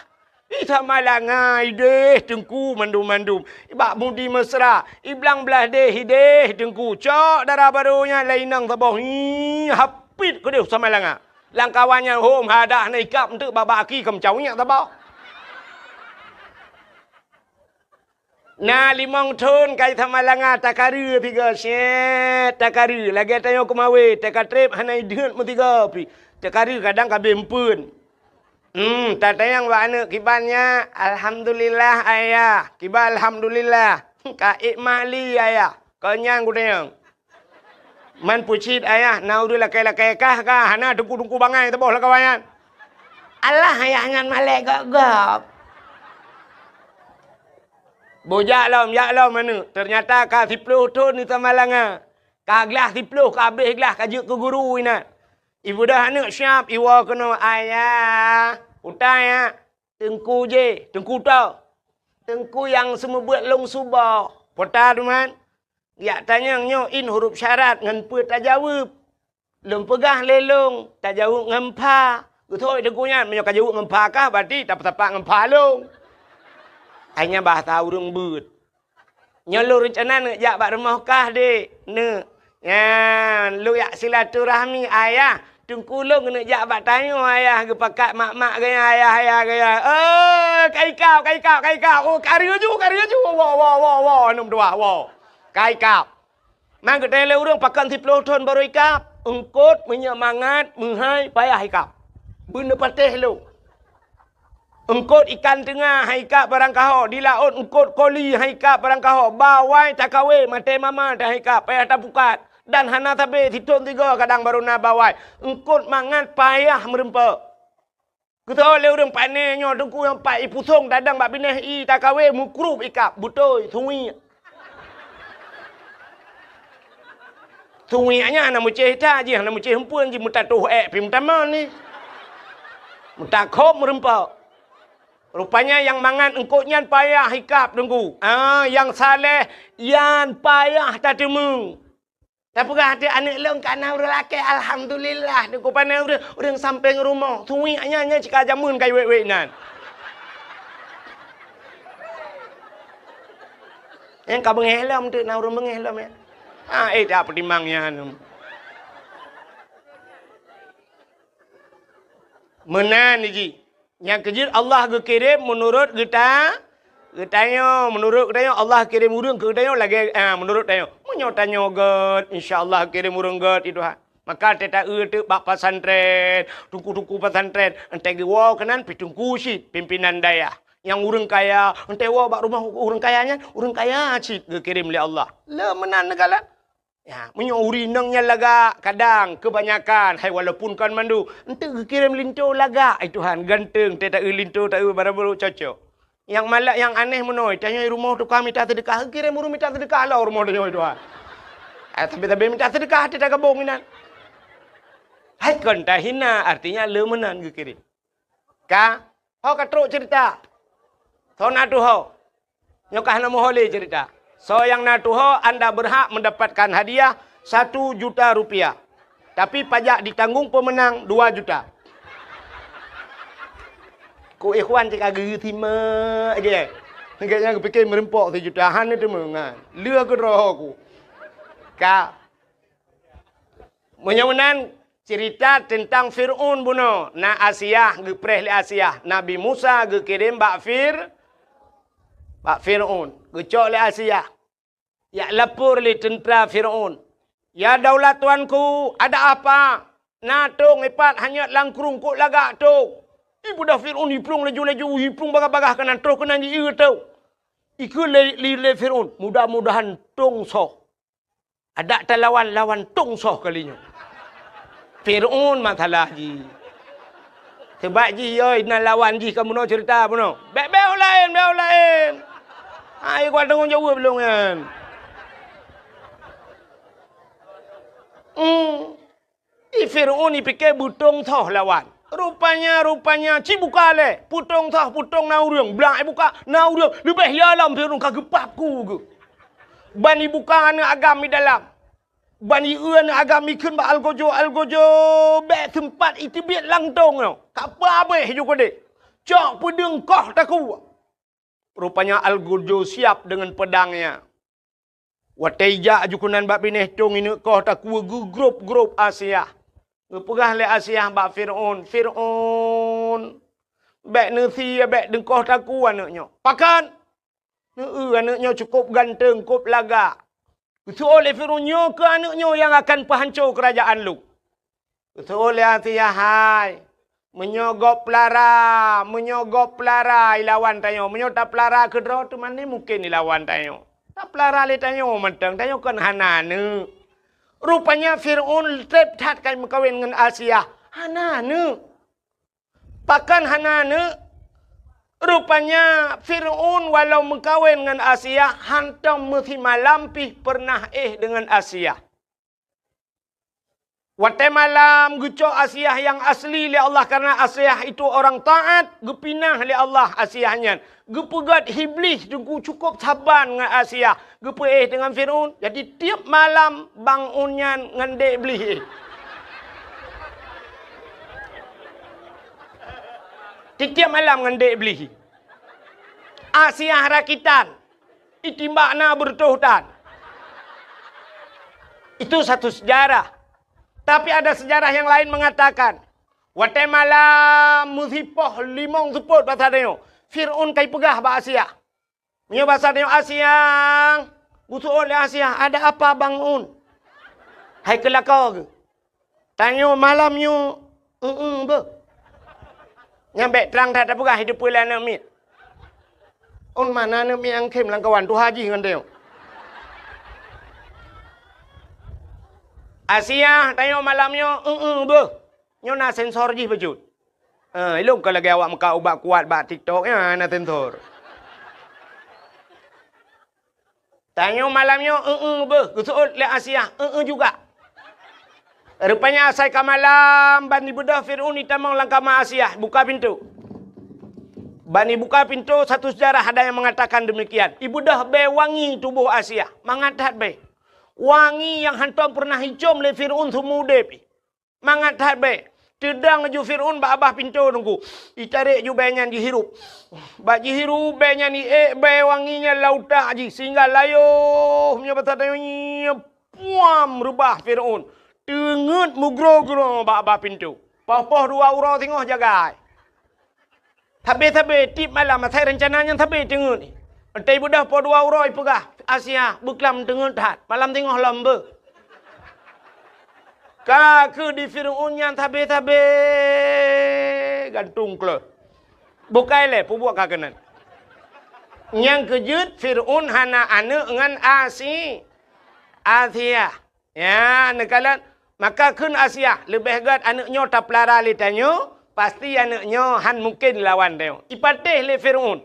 I Samalanga ideh teungku mandum-mandum. I bak Mudi Mesra, i blang blaih deh ideh teungku. Cok dara barô nyan lé inong saboh. Hi, hapit keudeh Samalanga. Lam kawan nyan hom hadah na ikab enteuk babah aki keu meucawiek saboh. Na limong thon ka i Samalanga takareu sigoe, syet takareu. Lagée tanyoe keumawé, teuka treb hana ideuet meusigoe pih. Takareu kadang ka abéh eumpeuen. Hmm, tatanyong bak aneuëk kiban nyan, "Alhamdulillah, Ayah." Kiban alhamdulillah. "Ka ék mak li, Ayah?" Kon nyan kutanyong. Man peucit ayah, na ureuëng lakée-lakée kah ka hana teungku-teungku bangai saboh lakawan nyan. Alah ayah nyan malée gob-gob. Boh jak lom, jak lom aneuëk. Teunyata ka siploh thon di Samalanga. Ka glah siploh, ka abéh glah, ka jeuet keu guru inan. Ibeudôh aneuëk siab, iwoe keunoe, "Ayah, utai ya, teungku jih, teungku toh. Teungku nyang seumeubeuet lông suboh." Pota teuma. Jak tanyong nyoe in huruf syarat ngon peue tajaweueb. Lôn peugah lé lông, tajaweueb ngon pha. Geuthôi teungku nyan, meunyoe ka jaweueb ngon pha kah, berarti tapeusapat ngon pha lông. Hai nyan bahasa ureuëng beuet. Nyoe lôn reuncana neuk jak bak rumoh kah, Dek? Neuk. Nyan, lôn jak silaturahmi ayah. Teungku lôn keuneuk jak bak tanyoe ayah, geupakat mak-mak gaya, ayah-ayah gaya. "Eh, ka ikab, ka ikab, ka ikab. Oh, ka reuju, ka reuju. Woe, woe, woe, woe, aneuk meutuah, woe. Ka ikab." Man geutanyong lé ureuëng, "Pakon siploh thon barô ikab?" "Eungkot, meunyoe mangat, meuhai, payah ikab. Beuneupatéh lôn. Eungkot ikan teunga hai ikab barangkaho, di laôt eungkot koli hai ikab barangkaho, bawai takawé maté mama teuh hai ikab, payah tapukat. Dan hana sabe sithon sigoe kadang barô na bawai. Eungkot mangat payah meurumpok." Geuthôi lé ureuëng, "Pane nyoe teungku nyang pat ipusong tadong bak binéh i takawé mukrup ikab, beutôi, suwiek." Suwiek nyan hana meucéh that jih, hana meucéh eumpeuen jih, meutatôh ék pih meutamong ni. Meutakhob meurumpok. Rupanya nyang mangat eungkot nyan payah ikab teungku. Ah, nyang saleh nyan payah tateumeung. Tapeugah até aneuëk lôn ka na ureuëng lakée, alhamdulillah, teungku. Pane ureuëng, ureuëng sampéng rumoh. Suwiek nyan, nyan cit ka jameun ka iwék-wék nyan. Nyang ka beungéh lom teuk na ureuëng beungéh lom ya. Ah, eh, tak peutimang nyan. Meunan jih. Nyang keujeuet Allah geukirém meunurot geuta-, geutanyoe. Meunurot geutanyoe Allah kirém ureuëng keu geutanyoe lagée, ah, meunurot tanyoe. Meunyoe tanyoe gét, insya Allah kirém ureuëng gét itu ha. Maka teuta-eu teuk bak pesantren, teungku-teungku pesantren, entée geuwoe keunan pi teungku cit, pimpinan dayah. Nyang ureuëng kaya, entée woe bak rumoh ureuëng kaya nyan, ureuëng kaya cit geukirém lé Allah. Le meunan neukalon. Ya, meunyoe ureuëng inong nyan lagak, kadang keubanyakan, hai walaupun kon mandum, enteuk geukirém linto lagak, ai Tuhan, ganteng, teuta-eu linto, ta-eu barang barô cocok. Nyang malak, nyang aneh meunoe, tanyoe rumoh tukang mita seudeukah, geukirém ureuëng mita seudeukah lom rumoh tanyoe, Tuhan. Eh, tapi, tapi mita seudeukah, teuta gabong inan. Hai kon tahina, artinya le meunan geukirém. Ka, ho ka trok cerita. Soe na tuho. Nyoe ka hana meuho lé cerita. Soe nyang na tuho, anda berhak mendapatkan hadiah satu juta rupiah. Tapi pajak ditanggung pemenang dua juta. Ku ikhwan cit ka geusimak je. Gobnyan geupike meureumpok sijuta, hana teumeungan. Lheueh keudroe ku. Ka. Meunyoe meunan, cerita teuntang Fir'aun bunoe, na Asiah, geupreh lé Asiah. Nabi Musa geukirém bak Fir-, bak Fir'aun. Geucok lé Asiah. Jak lapor lé teuntra Fir'aun. "Ya daulat tuanku, ada apa? Na tong ipat hanyot lam krueng, kok lagak tong?" Ibeudôh Fir'aun, iplueng laju-laju, iplueng bagah-bagah keunan, troh keunan jieu tong. Ikheun lé, lé, lé Fir'aun, "Mudah-mudahan tong soh." Adak talawan, lawan tong soh kali nyoe. Fir'aun masalah jih. Sebab jih, yoi, na lawan jih ka bunoe cerita bunoe. Bék, bék laén, bék laén. Ai, kuat tanggong jaweueb lôn nyan. Hmm. I Fir'aun ipike beutong soh lawan. Rupanya, rupanya, ci buka lé. Peutong soh, peutong na ureuëng. Blang ibuka, na ureuëng. Leubeh ya lom Fir'aun ka geupap ku geuh. Ban ibuka aneuëk agam i dalam. Ban ieu aneuëk agam ikheun bak algojo, algojo, bék seumpat iteubiet lam tong nyoe. Ka peuhabéh ju keudeh. Cok peudeueng koh takue. Rupanya algojo siap dengan pedangnya. Watée ijak aju keunan bak binéh tong, ineuk koh takue geugrôp-grôp Asiah. Geupeugah lé Asiah bak Fir'aun, "Fir'aun, bék neusie, bék neukoh takue aneuëk nyoe." "Pakon?" "Neu-eu aneuëk nyoe cukôp ganteng, kôp lagak." Geuseuôt lé Fir'aun, "Nyoe keuh aneuëk nyoe nyang akan peuhanco keurajaan lôn." Geuseuôt lé Asiah, "Hai, meunyoe gob peulara, meunyoe gob peulara ilawan tanyoe, meunyoe tapeulara keudroe teuma ni mungken ilawan tanyoe. Tapeulara lé tanyoe mantong, tanyoe kon hana aneuëk." Rupanya Fir'aun treb that ka meukawen ngon Asiah, hana aneuëk. Pakon hana aneuëk? Rupanya Fir'aun walau meukawen ngon Asiah, hantom meusimalam pih peureunah éh deungon Asiah. Watée malam geucok Asiah nyang asli lé Allah, karena Asiah itu orang taat, geupinah lé Allah Asiah nyan. Geupeugét Iblih teungku cukôp saban ngon Asiah, geupeuéh deungon Fir'aun. Jadi tieb malam bangun nyan ngon dék Iblih éh. Tieb-tieb malam ngon dék Iblih. Asiah rakitan. Itimbak na beureutoh tan. Itu satu sejarah. Tapi ada sejarah yang lain mengatakan, watée malam meusipoh limong seupôt basa tanyoe, Fir'aun ka ipeugah bak Asiah. Meunyoe basa tanyoe, "Asiah," geuseuôt lé Asiah, "Ada apa, Bang Un?" Hai keu lakoe geuh. Tanyoe malam nyoe, eu-eu beuh. Nyan bék trang that tapeugah, iteupeu lé aneuëk miet. Un mana aneuëk miet nyang khém lam kawan tuha jih ngon tanyoe. Asiah, tanyoe malam nyoe, eu-eu beuh. Nyoe na sensor jih bacut. Eh, ilôn ka lagée awak meukat ubat kuat bak TikTok nyan na sensor. Tanyoe malam nyoe, eu-eu beuh, geuseuôt lé Asiah, eu-eu juga. Rupanya asai ka malam, ban ibeudôh Fir'aun itamong lam kama Asiah, buka pintoe. Ban ibuka pintoe, satu sejarah ada yang mengatakan demikian. Ibeudôh bée wangi tuboh Asiah, mangat that bée. Wangi nyang hántom peureunah icôm lé Fir'aun seumeu udeb. Mangat that bée. Teudong ju Fir'aun bak babah pintoe teungku. Itarek ju bèe nyan jihirup. Bak jihirup bèe nyan, iék bèe wangi nyan lam utak jih, sehingga layoh meunyoe basa tanyoe nyoe, puam reubah Fir'aun. Teungeut meugroe-groe bak babah pintoe. Poh-poh dua uroe singoh jagai. Sabe-sabe tiep malam asai reuncana nyan sabe teungeut. Watèe beudôh poh dua uroe ipeugah, "Asia, beuklam teungeut that, malam singoh lom beuh." Ka keuh di Fir'aun nyan sabe-sabe gantung kleuh. Bukai lé peubuet ka keunan. Nyang keujeuet Fir'aun hana aneuk ngon Asi-, Asia. Ya, neukalon. Maka kheun Asia, leubeh gèt aneuk nyoe tapeulara lé tanyoe, pasti aneuk nyoe han mungken lawan tanyoe. Ipatéh lé Fir'aun.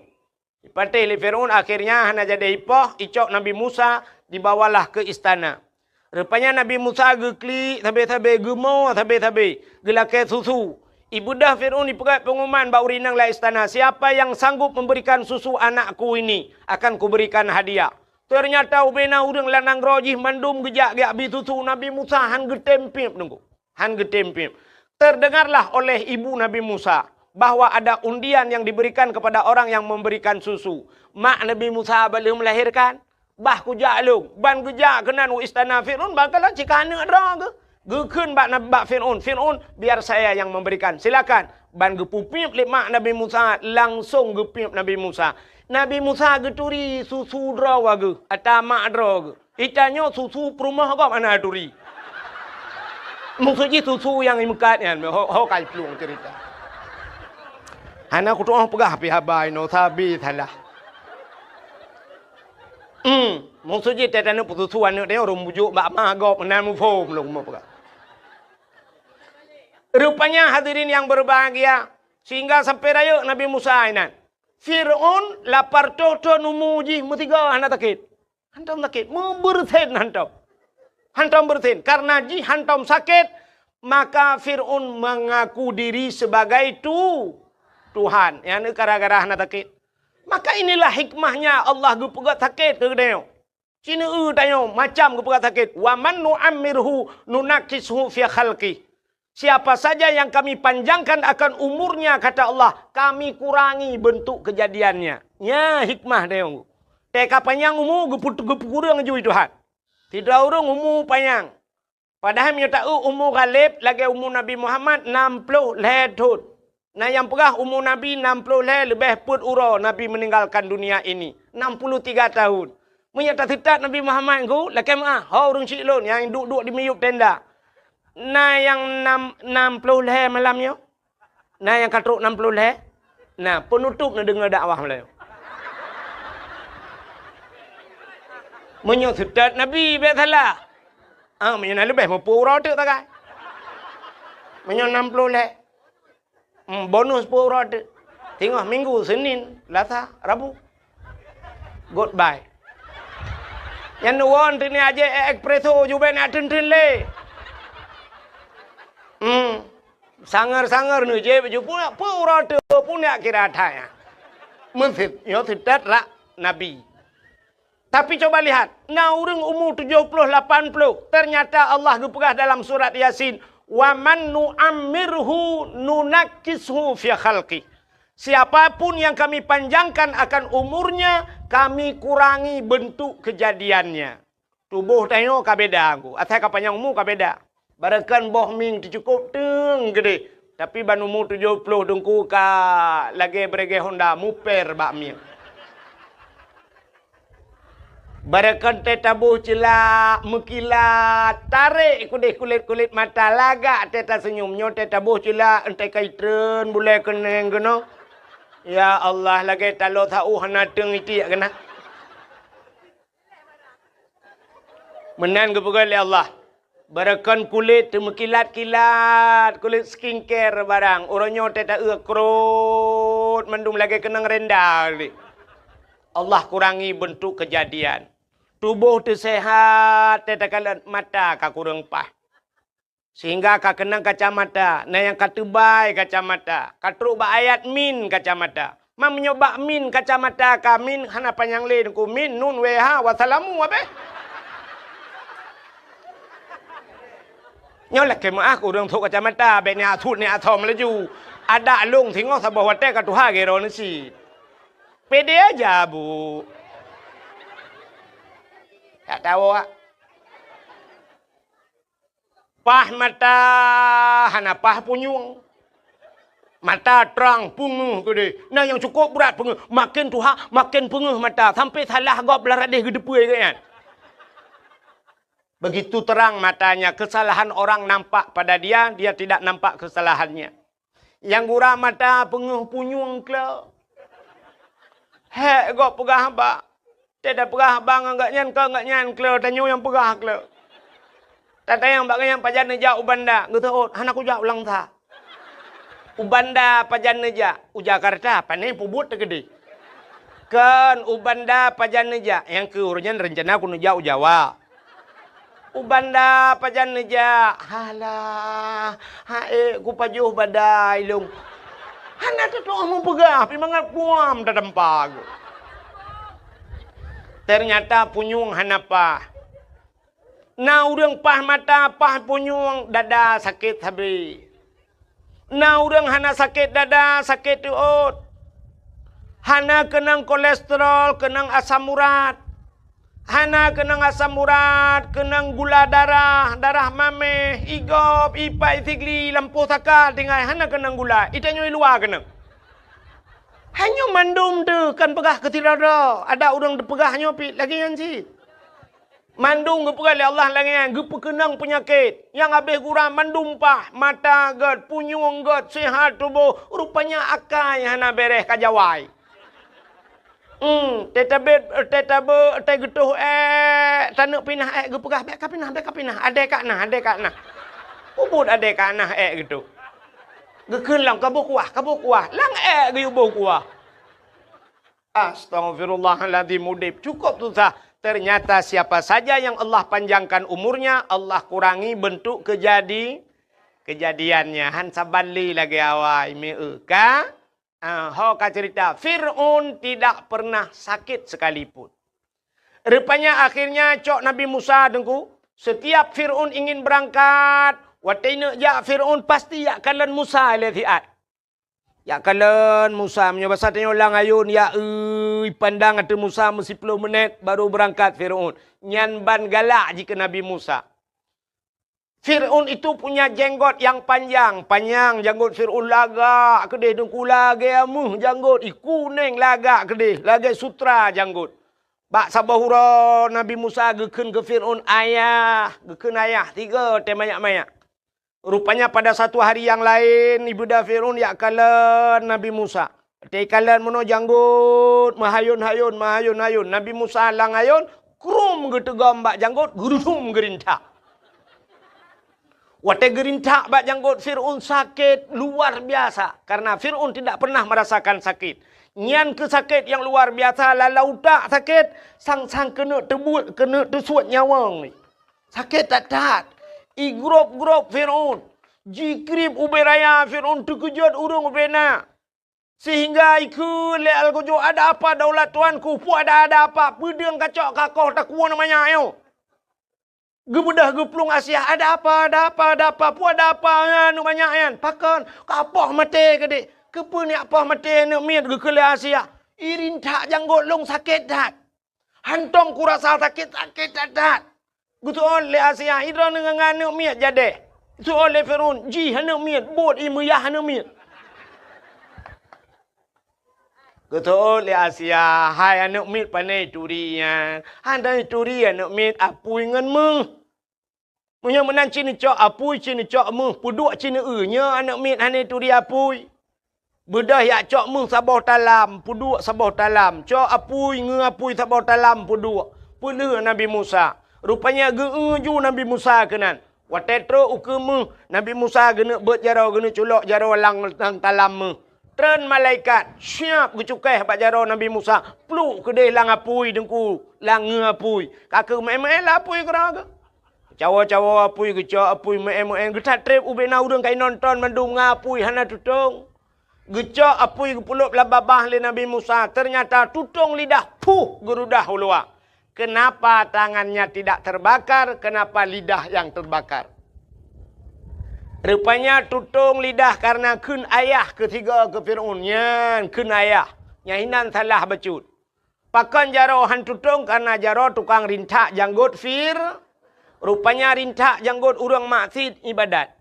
Ipatéh lé Fir'aun, akhirnya hana jadi ipoh, icok Nabi Musa, dibawalah ke istana. Rupanya Nabi Musa geuklik sabe-sabe, geumoe sabe-sabe, geulakèe susu. Ibeudôh Fir'aun ipeugèt pengumuman bak ureueng inong lam istana, "Siapa yang sanggup memberikan susu anakku ini, akan kuberikan hadiah." Teunyata ubena ureueng lam nanggroe jih mandum geujak geubri susu, Nabi Musa han geutem piep teungku. Han geutem piep. Terdengarlah oleh ibu Nabi Musa bahwa ada undian yang diberikan kepada orang yang memberikan susu. Mak Nabi Musa bak lheueh melahirkan, "Bah kujak lôn." Ban geujak keunan u istana Fir'aun, ban kalon cit ka aneuk droe geuh. Geukheun bak Nab-, bak Fir'aun, "Fir'aun, biar saya yang memberikan. Silakan." Ban geupeupiep lé mak Nabi Musa, langsong geupiep Nabi Musa. Nabi Musa geuturi susu droe geuh, ata mak droe geuh. Itanyoe susu peurumoh gob hana turi. Maksud jih susu nyang imeukat nyan, ho, ho ka iplueng cerita. Hana kutu'oh peugah pih haba inoe sabe salah. Hmm, maksud jih teutanyoe peususu aneuk tanyoe ureueng bujuk bak ma gob meunan muphom lôn peugah. Rupanya hadirin yang berbahagia, sehingga sampai rayeuk Nabi Musa inan. Fir'aun lapan reutôh thon umu jih meusigoe hana sakét. Hantom sakét, meubeureusen hantom. Hantom beureusen, karena jih hantom sakét, maka Fir'aun mengaku diri sebagai tu-, Tuhan. Nyan gara-gara hana sakét. Maka inilah hikmahnya Allah geupeugah sakét keu geutanyoe. Sineuk tanyoe macam geupeugah sakét, "Wa man nu'ammirhu nunakkishu fi khalqih." Siapa saja yang Kami panjangkan akan umurnya, kata Allah, Kami kurangi bentuk kejadiannya. Nya hikmah tanyoe. Teuka panyang umu geupeu-, geupeukureueng ju Tuhan. Sidroe ureueng umu panyang. Padahai meunyoe taeu umu Ghalib lagèe umu Nabi Muhammad nam ploh lhèe thon. Na nyang peugah umu Nabi nam ploh lhèe leubeh peuet uroe Nabi meninggalkan dunia ini, enam puluh tiga tahun. Meunyoe taseutat Nabi Muhammad ngon lakèe meu'ah, ho ureueng chik lôn nyang duek-duek di miyueb tenda. Na nyang nam, nam ploh lhèe malam nyoe? Na nyang ka trok nam ploh lhèe? Na, peunutôp neudeungoe dakwah meulayeue. Meunyoe seutet Nabi, bèk salah. Ah, meunyoe na leubeh meupeu uroe teuk tagai. Meunyoe nam ploh lhèe. Hmm, bonus peuet uroe teuk. Singoh Minggu, Senin, Selasa, Rabu. Goodbye. Nyan neuwoe teuk ni ajé espresso jubèn ateunteunt lé. Hmm. Sanger-sanger neujép ju pun, peuet uroe teuk pun jak kira that nyan. Meuseutet, nyoe seutet rak Nabi. Tapi coba lihat, na ureueng umu tujoh ploh lapan ploh, ternyata Allah geupeugah dalam surat Yasin, "Wa man nu'ammirhu nunakkishu fi khalqih." Siapa pun yang Kami panjangkan akan umurnya, Kami kurangi bentuk kejadiannya. Tuboh tanyoe ka beda, Teungku. Asai ka panyang umu ka beda. Barokon boh mieng teucukôp teung geudeh, tapi ban umu tujoh ploh Teungku ka lagèe beureugèh honda muper bak mieng. Barokon teuh taboh ceulak meukilat, tarek keudeh kulét-kulét mata, lagak teuh taseunyum. Nyoe teuh taboh ceulak, 'oh teuh ka itreun bulèe keuneng keunoe. Ya Allah, lagèe taloe saôh hana teung itiek keunan. Meunan geupeugah lé Allah, barokon kulét teumeukilat-kilat, kulét skincare barang. Uroe nyoe teuh taeu krot mandum lagèe keunong renda lé. Allah kurangi bentuk kejadian. Tuboh teuh seuhat, teuh takalon mata ka kureueng paih. Sehingga ka keunong kacamata, na nyang ka teubai kacamata, ka trok bak ayat min kacamata. Ma meunyoe bak min kacamata ka min hana panyang lé Teungku, min, nun, wéh, ha, wassalamu, abéh. Nyoe lakée meuáh keu ureuëng sôk kacamata, bék ni asut ni asom laju. Adak lông singoh saboh watée ka tuha gero neusi. Pede aja, Bu. Tak tahu, Wak. Paih mata hana paih punyueng. Mata trang peungeuh keudeh. Na nyang cukôp brat peungeuh. Makin tuha, makin peungeuh mata. Sampai salah gob lam radeh geudeupeu geuh nyan. Begitu terang matanya, kesalahan orang nampak pada dia, dia tidak nampak kesalahannya. Nyang gura mata peungeuh punyueng kle. Hék gob peugah haba. Tée tapeugah haba ngon gobnyan, kon gobnyan kle, tanyoe nyang peugah kle. Tatanyong bak gobnyan pajan neujak u Banda, geuteuôt, hana kujak u Langsa. U Banda pajan neujak, u Jakarta, pane peubuet teukeudeh. Kon u Banda pajan neujak, nyang keu uroe nyan reuncana kuneujak u Jawa. U Banda pajan neujak, halah, ha'ék kupajoh badai lông. Hana teutuoh meupeugah, pi mangat kuam tatampa geuh. Teunyata punyueng hana paih. Na ureuëng paih mata, paih punyueng, dada sakét sabe. Na ureuëng hana sakét dada, sakét teuôt. Hana keunong kolesterol, keunong asam urat. Hana keunong asam urat, keunong gula darah, darah maméh, igob, ipai, sigli, lampôh saka, tinggai hana keunong gula. Itanyoe i luwa keunong. Hanyoe mandum teuh kan peugah keu sidroe-droe. Ada ureuëng teupeugah nyoe pih lagée nyan cit. Mandum geupeugah lé Allah lagée nyan, geupeukeunong peunyakét. Nyang habéh gura mandum paih, mata gét, punyueng gét, seuhat tuboh, rupanya akai hana béréh ka jawai. Hmm, teutabét, teutabé, teugeutôh ék, taneuk pinah ék, geupeugah, "Bék ka pinah, bék ka pinah, adée ka na, adée ka na." Ubut adée ka na ék geutoh. Geukheun lom, "Ka boh kuah, ka boh kuah." Lam ék geuyue boh kuah. Astaghfirullahaladzim, udeb cukup susah. Ternyata siapa saja yang Allah panjangkan umurnya, Allah kurangi bentuk kejadi-, kejadiannya. Han saban lé lagée awai, meu ka? Ah, ho ka cerita, Fir'aun tidak pernah sakit sekalipun. Rupanya akhirnya cok Nabi Musa, Teungku, setiap Fir'aun ingin berangkat, watée neuk jak Fir'aun pasti jak kalon Musa lé siat. Jak kalon Musa, meunyoe basa tanyoe lam ayôn, jak, ui, pandang ateueh Musa meusiploh menét baru berangkat Fir'aun. Nyan ban galak jih keu Nabi Musa. Fir'aun itu punya jenggot yang panjang, panyang janggot Fir'aun lagak keudeh, Teungku, lagée ameuh janggot, i kuneng lagak keudeh, lagée sutra janggot. Bak saboh uroe Nabi Musa geukheun keu Fir'aun, "Ayah," geukheun ayah, tiga watée manyak-manyak. Rupanya pada satu hari yang laén, ibeudôh Fir'aun jak kalon Nabi Musa. Watée kalon meunoe janggot, meuhayôn-hayôn, meuhayôn-hayôn. Nabi Musa lam ayôn, krum geuteugom bak janggot, geurudum geurintak. Watée geurintak bak janggot Fir'aun sakét luar biasa, karena Fir'aun tidak pernah merasakan sakit. Nyan keuh sakét nyang luar biasa, lala utak sakét, sang-sang keuneuk teubuet, keuneuk teusuet nyawöng. Sakét that-that. Igrôb-grôb Fir'aun. Jikrieb ubé raya, Fir'aun teukeujot ureuëng ubé na. Sehingga ikheun lé algojo, "Ada apa daulat tuanku? Peue ada-ada apa? Peue deueng kacok kakoh takuwoe manyak nyoe?" Geubeudôh geuplueng Asia, "Ada apa? Ada apa? Ada apa? Peue ada apa nyan, manyak nyan? Pakon? Ka poh maté keudeh? Keupeue nyak poh maté aneuk miet?" geukheun lé Asia. "Irintak janggot lôn sakét that. Hantom kurasa sakét, sakét that-that." Geuseuôt lé Asia, "Idroe ngon aneuk miet jadeh?" Geuseuôt lé Fir'aun, "Jih aneuk miet, buet ie meuyah aneuk miet." Geuseuôt lé Asia, "Hai aneuk miet, pane turi nyan?" "Hana turi aneuk miet, apui ngon méuh." "Meunyoe meunan, ci neucok apui, ci neucok méuh, peuduek ci neueu, nyoe aneuk miet hana turi apui." Beudôh jak cok méuh saboh talam, peuduek saboh talam, cok apui, ngeu apui saboh talam, peuduek, peulheueh Nabi Musa. Rupanya geu-eu ju Nabi Musa keunan. Watée trok ukeue méuh, Nabi Musa geuneuk beuet jaroe, geuneuk culok jaroe lam, lam talam méuh. Treun malaikat, siab geucukéh bak jaroe Nabi Musa, pluek keudeh lam apui, Teungku, lam ngeu apui. Ka keuh meu'én-meu'én lam apui keudroe geuh. Cawoe-cawoe apui, geucok apui, meu'én-meu'én, geutatreb ubé na ureuëng ka inonton mandum ngon apui hana tutong. Geucok apui geupeulop lam babah lé Nabi Musa, ternyata tutong lidah, puh, geurudah u luwa. Kenapa tangannya tidak terbakar? Kenapa lidah yang terbakar? Rupanya tutong lidah karena kheun ayah keu sigoe keu Fir'aun. Nyan kheun ayah. Nyan hinan salah bacut. Pakon jaroe han tutong karena jaroe tukang rintak janggot Fir. Rupanya rintak janggot ureuëng maksiet ibadat.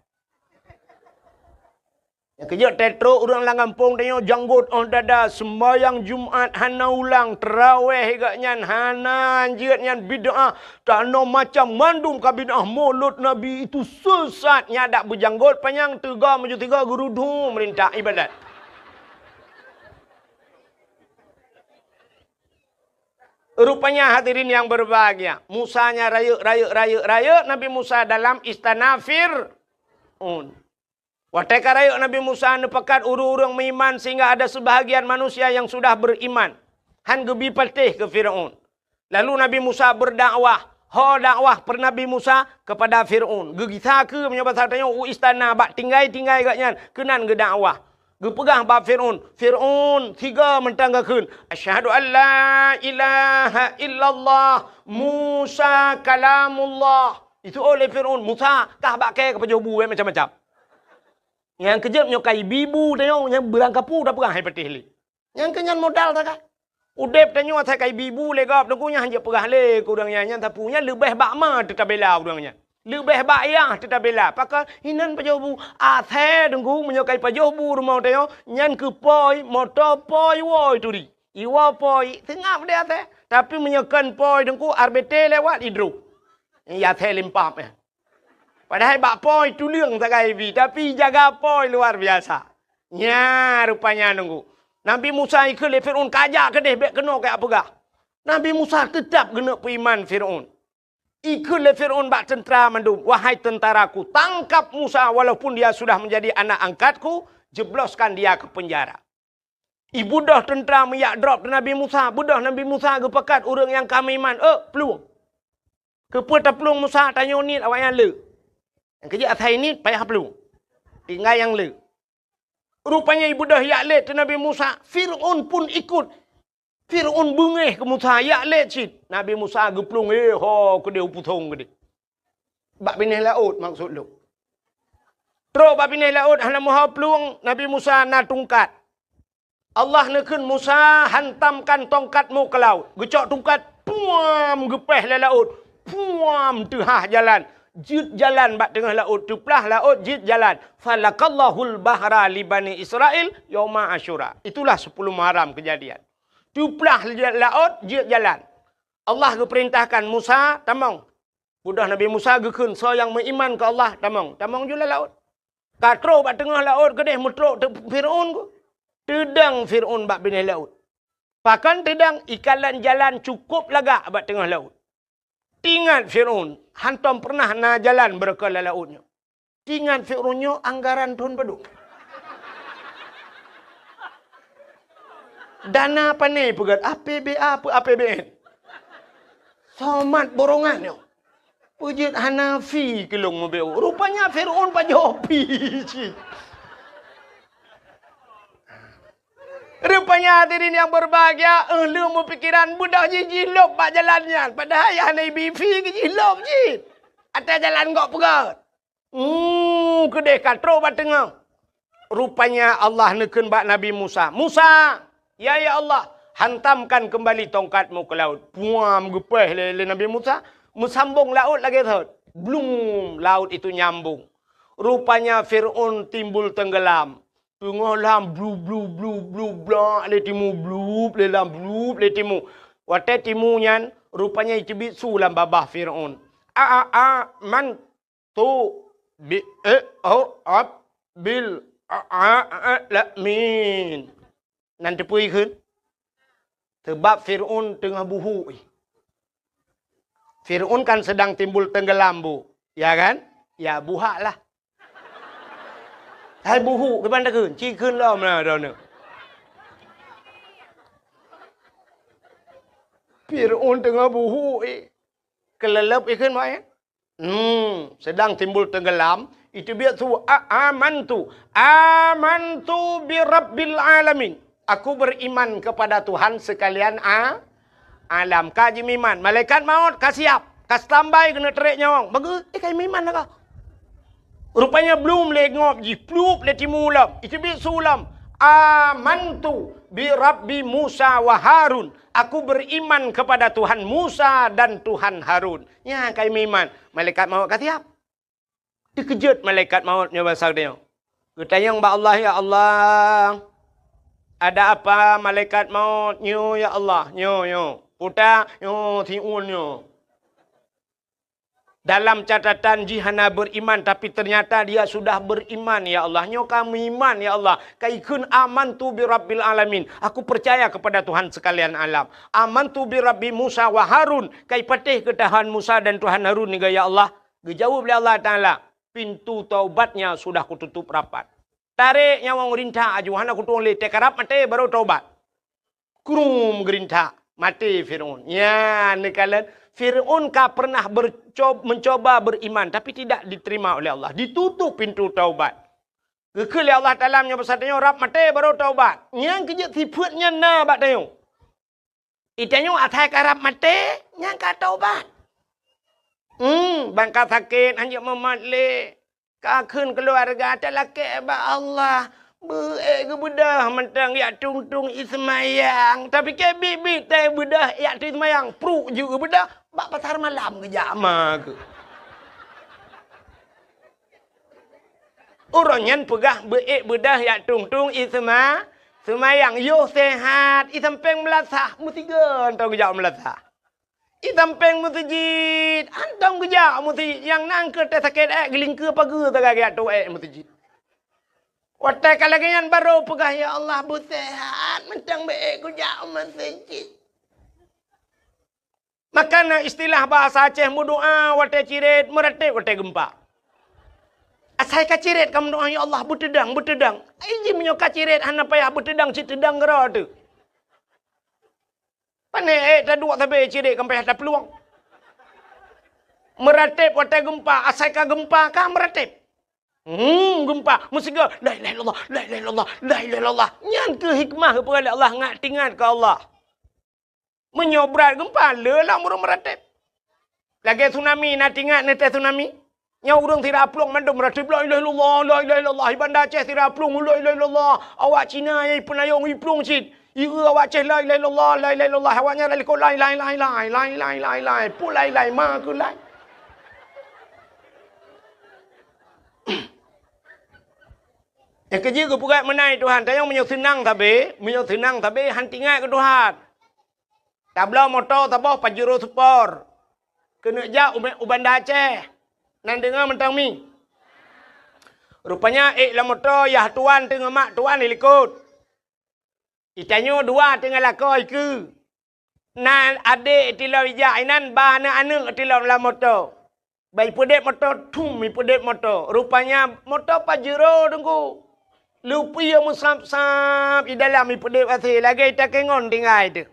Nyang keujeuet teutrok ureuëng lam gampông tanyoe janggot óh dada, seumbahyang Jumat hana ulang, teurawéh gak nyan hana, jeuet nyan bid'ah, tanoh macam mandum ka bid'ah, mulod Nabi itu sesat, nyan dak beujanggot panyang teuga meujeuet teuga geurudhu meurintak ibadat. Rupanya hadirin yang berbahagia, Musa nya rayeuk, rayeuk, rayeuk, rayeuk Nabi Musa dalam istana Fir'aun. Watée ka rayeuk Nabi Musa neupakat ureuëng-ureuëng meuiman sehingga ada sebahagian manusia yang sudah beriman, han geubi patéh keu Fir'aun. Lalu Nabi Musa berdakwah. Ho dakwah per Nabi Musa kepada Fir'aun. Geugisa keu meunyoe basa tanyoe u istana bak tinggai-tinggai gak nyan keunan geudakwah. Geupeugah bak Fir'aun, "Fir'aun, sigoe mantong geukheun, 'Asyhadu an la ilaha illallah Musa kalamullah.'" Itu oleh Fir'aun, "Musa, kah bak kée ka pajoh bu, eh, macam-macam." Nyang keujeuet nyoe ka ibi bu tanyoe nyang beurangkapu tapeugah hai patéh lé. Nyang keu nyan modal takai. Udeb tanyoe asai ka ibi bu lé gob, teungku nyan hanjeuet peugah lé keu ureuëng nyan, nyan sapeue nyan leubeh bak ma teutabela ureuëng nyan. Leubeh bak yah teutabela. Pakon hinan pajoh bu? Asai teungku meunyoe ka ipajoh bu rumoh tanyoe, nyan keu poi, moto poi, woe turi. Iwoe poi, seungab deh asai. Tapi meunyoe kon poi teungku, R B T lewat idroh. Iya asai limpap nyan. Padahai bak poi tuleueng sagai bi, tapi jaga poi luar biasa. Nya rupanya nunggu. Nabi Musa ikheun lé Fir'aun, "Kajak keudeh, bék keunoe kajak peugah." Nabi Musa teutab geuneuk peuiman Fir'aun. Ikheun lé Fir'aun bak teuntra mandum, "Wahai teuntra ku, tangkap Musa walaupun dia sudah menjadi anak angkatku, jebloskan dia ke penjara." Ibeudôh teuntra meujak drob teuh Nabi Musa, beudôh Nabi Musa geupakat ureuëng nyang ka meuiman, "Eh, plueng." Keupeue taplueng Musa, tanyoe niet awaknyan le. Nyang keujeuet asai niet payah plueng. Tinggai nyang le. Rupanya ibeudôh jak lét teuh Nabi Musa, Fir'aun pun ikut. Fir'aun beungéh keu Musa, jak lét cit. Nabi Musa geuplueng, "Eh, ho keudeh u pusong keudeh." Bak binéh laôt maksud lôn. Trok bak binéh laôt hana meuho plueng, Nabi Musa na tungkat. Allah neukheun, "Musa, hantamkan tongkatmu ke laut." Geucok tungkat, puam, geupéh lé laôt, puam, teuhah jalan. Jeuet jalan bak teungoh laôt, teuplah laôt, jeuet jalan. "Falakallahul bahra li Bani Israil yauma Asyura." Itulah sepuluh Muharram kejadian. Teuplah laôt, jeuet jalan. Allah geupeurintahkan Musa, "Tamong." Beudôh Nabi Musa geukheun, "Soe nyang meuiman keu Allah, tamong." Tamong ju lam laôt. Ka trok bak teungoh laôt keudeh meutrok teuk Fir'aun ku. Teudong Fir'aun bak binéh laôt. Pakon teudong, ikalon jalan cukôp lagak bak teungoh laôt. Teuingat Fir'aun, hantom peureunah na jalan beureukoh lam laôt nyoe. Teuingat Fir'aun nyoe anggaran thon padum. Dana pané peugét, A P B A peu A P B N. Somat borongan nyoe. Peujeuet hana fi keu lôn meubeuet. Rupanya Fir'aun pajoh pi cit. Rupanya hadirin yang berbahagia, eh, lôn meupikiran beudôh jih jilôb bak jalan nyan. Padahai hana ibi fi keu jilôb jih. Até jalan gok peugét. Hmm, keudeh ka trok bak teungoh. Rupanya Allah neukheun bak Nabi Musa, "Musa, ya, ya Allah, hantamkan kembali tongkatmu ke laut." Puam, geupéh lé, lé Nabi Musa, meusambong laôt lagée thot. Blum, laut itu nyambong. Rupanya Fir'aun timbul tenggelam. Teungoh lam blu, blu, blu, blu, blak lé timu, blup lé lam, blup lé timu. Watée timu nyan, rupanya iteubiet su lam babah Fir'aun. A, a, a, man tu bi, eh, oh, ab, bil, a, a, a, la, min. Nan teupeu ikheun? Sebab Fir'aun teungoh buhuk. Fir'aun kan sedang timbul tenggelam, Bu. Ya kan? Ya, buhak lah. Hai buhuk, kiban takheun? Ci kheun lom lah, droeneuh. Fir'aun teungoh buhuk, eh. Keuleuleub ikheun, Mak, ya? Hmm, sedang timbul tenggelam, iteubiet su, a, amantu, amantu bi rabbil alamin. Aku beriman kepada Tuhan sekalian a, alam. Ka jimeuiman, malaikat maut ka siap, ka standby keuneuk trek nyawöng. Bagus, eh, ka jimeuiman lah ka. Rupanya blum lé ngop jih, plup lé timu lom, iteubiet su lom. "Amantu bi Rabbi Musa wa Harun." Aku beriman kepada Tuhan Musa dan Tuhan Harun. Nyan ka meuiman, malaikat maut ka siap. Teukeujot malaikat maut nyoe basa geutanyoe. Geutanyong bak Allah, "Ya Allah, ada apa malaikat maut nyoe, ya Allah?" "Nyoe, nyoe. Puta, nyoe, siun nyoe. Dalam catatan jih hana beriman, tapi ternyata dia sudah beriman, ya Allah. Nyoe ka meuiman, ya Allah. Ka ikheun, 'Amantu bi Rabbil Alamin.' Aku percaya kepada Tuhan sekalian alam. 'Amantu bi Rabbi Musa wa Harun.' Ka ipatéh keu Tuhan Musa dan Tuhan Harun nyoe, ya Allah." Geujaweueb lé Allah Taala, "Pintu taubatnya sudah kututup rapat. Tarek nyawöng rintak aju, hana kutueng lé, teuka rab maté baru taubat." Krum geurintak, maté Fir'aun. Nyan neukalon, Fir'aun ka pernah berco-, mencoba beriman, tapi tidak diterima oleh Allah. Ditutup pintu taubat. Geukheun lé Allah Taala meunyoe basa tanyoe rab maté baru taubat. Nyan keuh jeuet sifeuet nyan na bak tanyoe. Di tanyoe asai ka rab maté, nyan ka taubat. Hmm, ban ka sakét, hanjeuet mumat lé. Ka kheun keuluwarga talakée bak Allah. Beu-ék geubeudôh mantong jak tung-tung ie seumayang. Tapike biet-biet teuh beudôh jak tung ie seumayang. Pruek jeuet geubeudôh, bak pasar malam geujak ma keuh. Uroe nyan peugah beu-ék beudôh jak tung-tung ie seuma-, seumayang. Yoh sehat, ie sampéng meulasah, meusigoe mantong geujak meulasah. Ie sampéng meuseujid, hantom geujak meuseujid. Nyang na keuh teuh sakét ék, geulingkeue pageue sagai geujak toe ék meuseujid. Watée ka lagée nyan barô peugah, "Ya Allah, beuseuhat, mantong beu-ék kujak meuseujid." Maka na istilah bahasa Aceh meudoá watée cirét, meurateb watée geumpa. Asai ka cirét ka meudoá, "Ya Allah, beuteudang, beuteudang." Ai jih meunyoe ka cirét hana payah beuteudang, cit teudang keudroe teuh. Pane ék taduek sabe cirét kan payah taplueng. Meurateb watée geumpa, asai ka geumpa ka meurateb. Hmm, geumpa, meusigoe, "La ilaha illallah, la ilaha illallah, la ilaha illallah." Nyan keuh hikmah geupeugah lé Allah, ngat teuingat keu Allah. Meunyoe brat geumpa, le lam ureuëng meurateb. Lagée tsunami, na teuingat neutée tsunami? Nyoe ureuëng sira plueng mandum meurateb, "La ilaha illallah, la ilaha illallah." Di Banda Aceh sira plueng, "La ilaha illallah." Awak Cina nyang ipeunayong iplueng cit. Ieu awak Aceh, "La ilaha illallah, la ilaha illallah." Awak nyan lalikot, "Lai, lai, lai, lai, lai, lai, lai, lai." Peue lai, lai, ma keuh lai. Nyang keujeuet geupeugah meunan Tuhan, tanyoe meunyoe seunang sabe, meunyoe seunang sabe, han teuingat keu Tuhan. Tabloe moto saboh Pajero Sport. Keuneuk jak u, u Banda Aceh. Nan deungoe mantong mi. Rupanya ék lam moto, yah tuan teungoh mak tuan dilikot. Itanyoe dua teungoh lakoe ikeue. Na adék tilom ijak inan ba aneuëk-aneuëk tilom lam moto. Ba ipeudeb moto, thum ipeudeb moto. Rupanya moto Pajero teungku. Lupie meusab-sab i dalam ipeudeb asée lagée takengon tinggai teuh.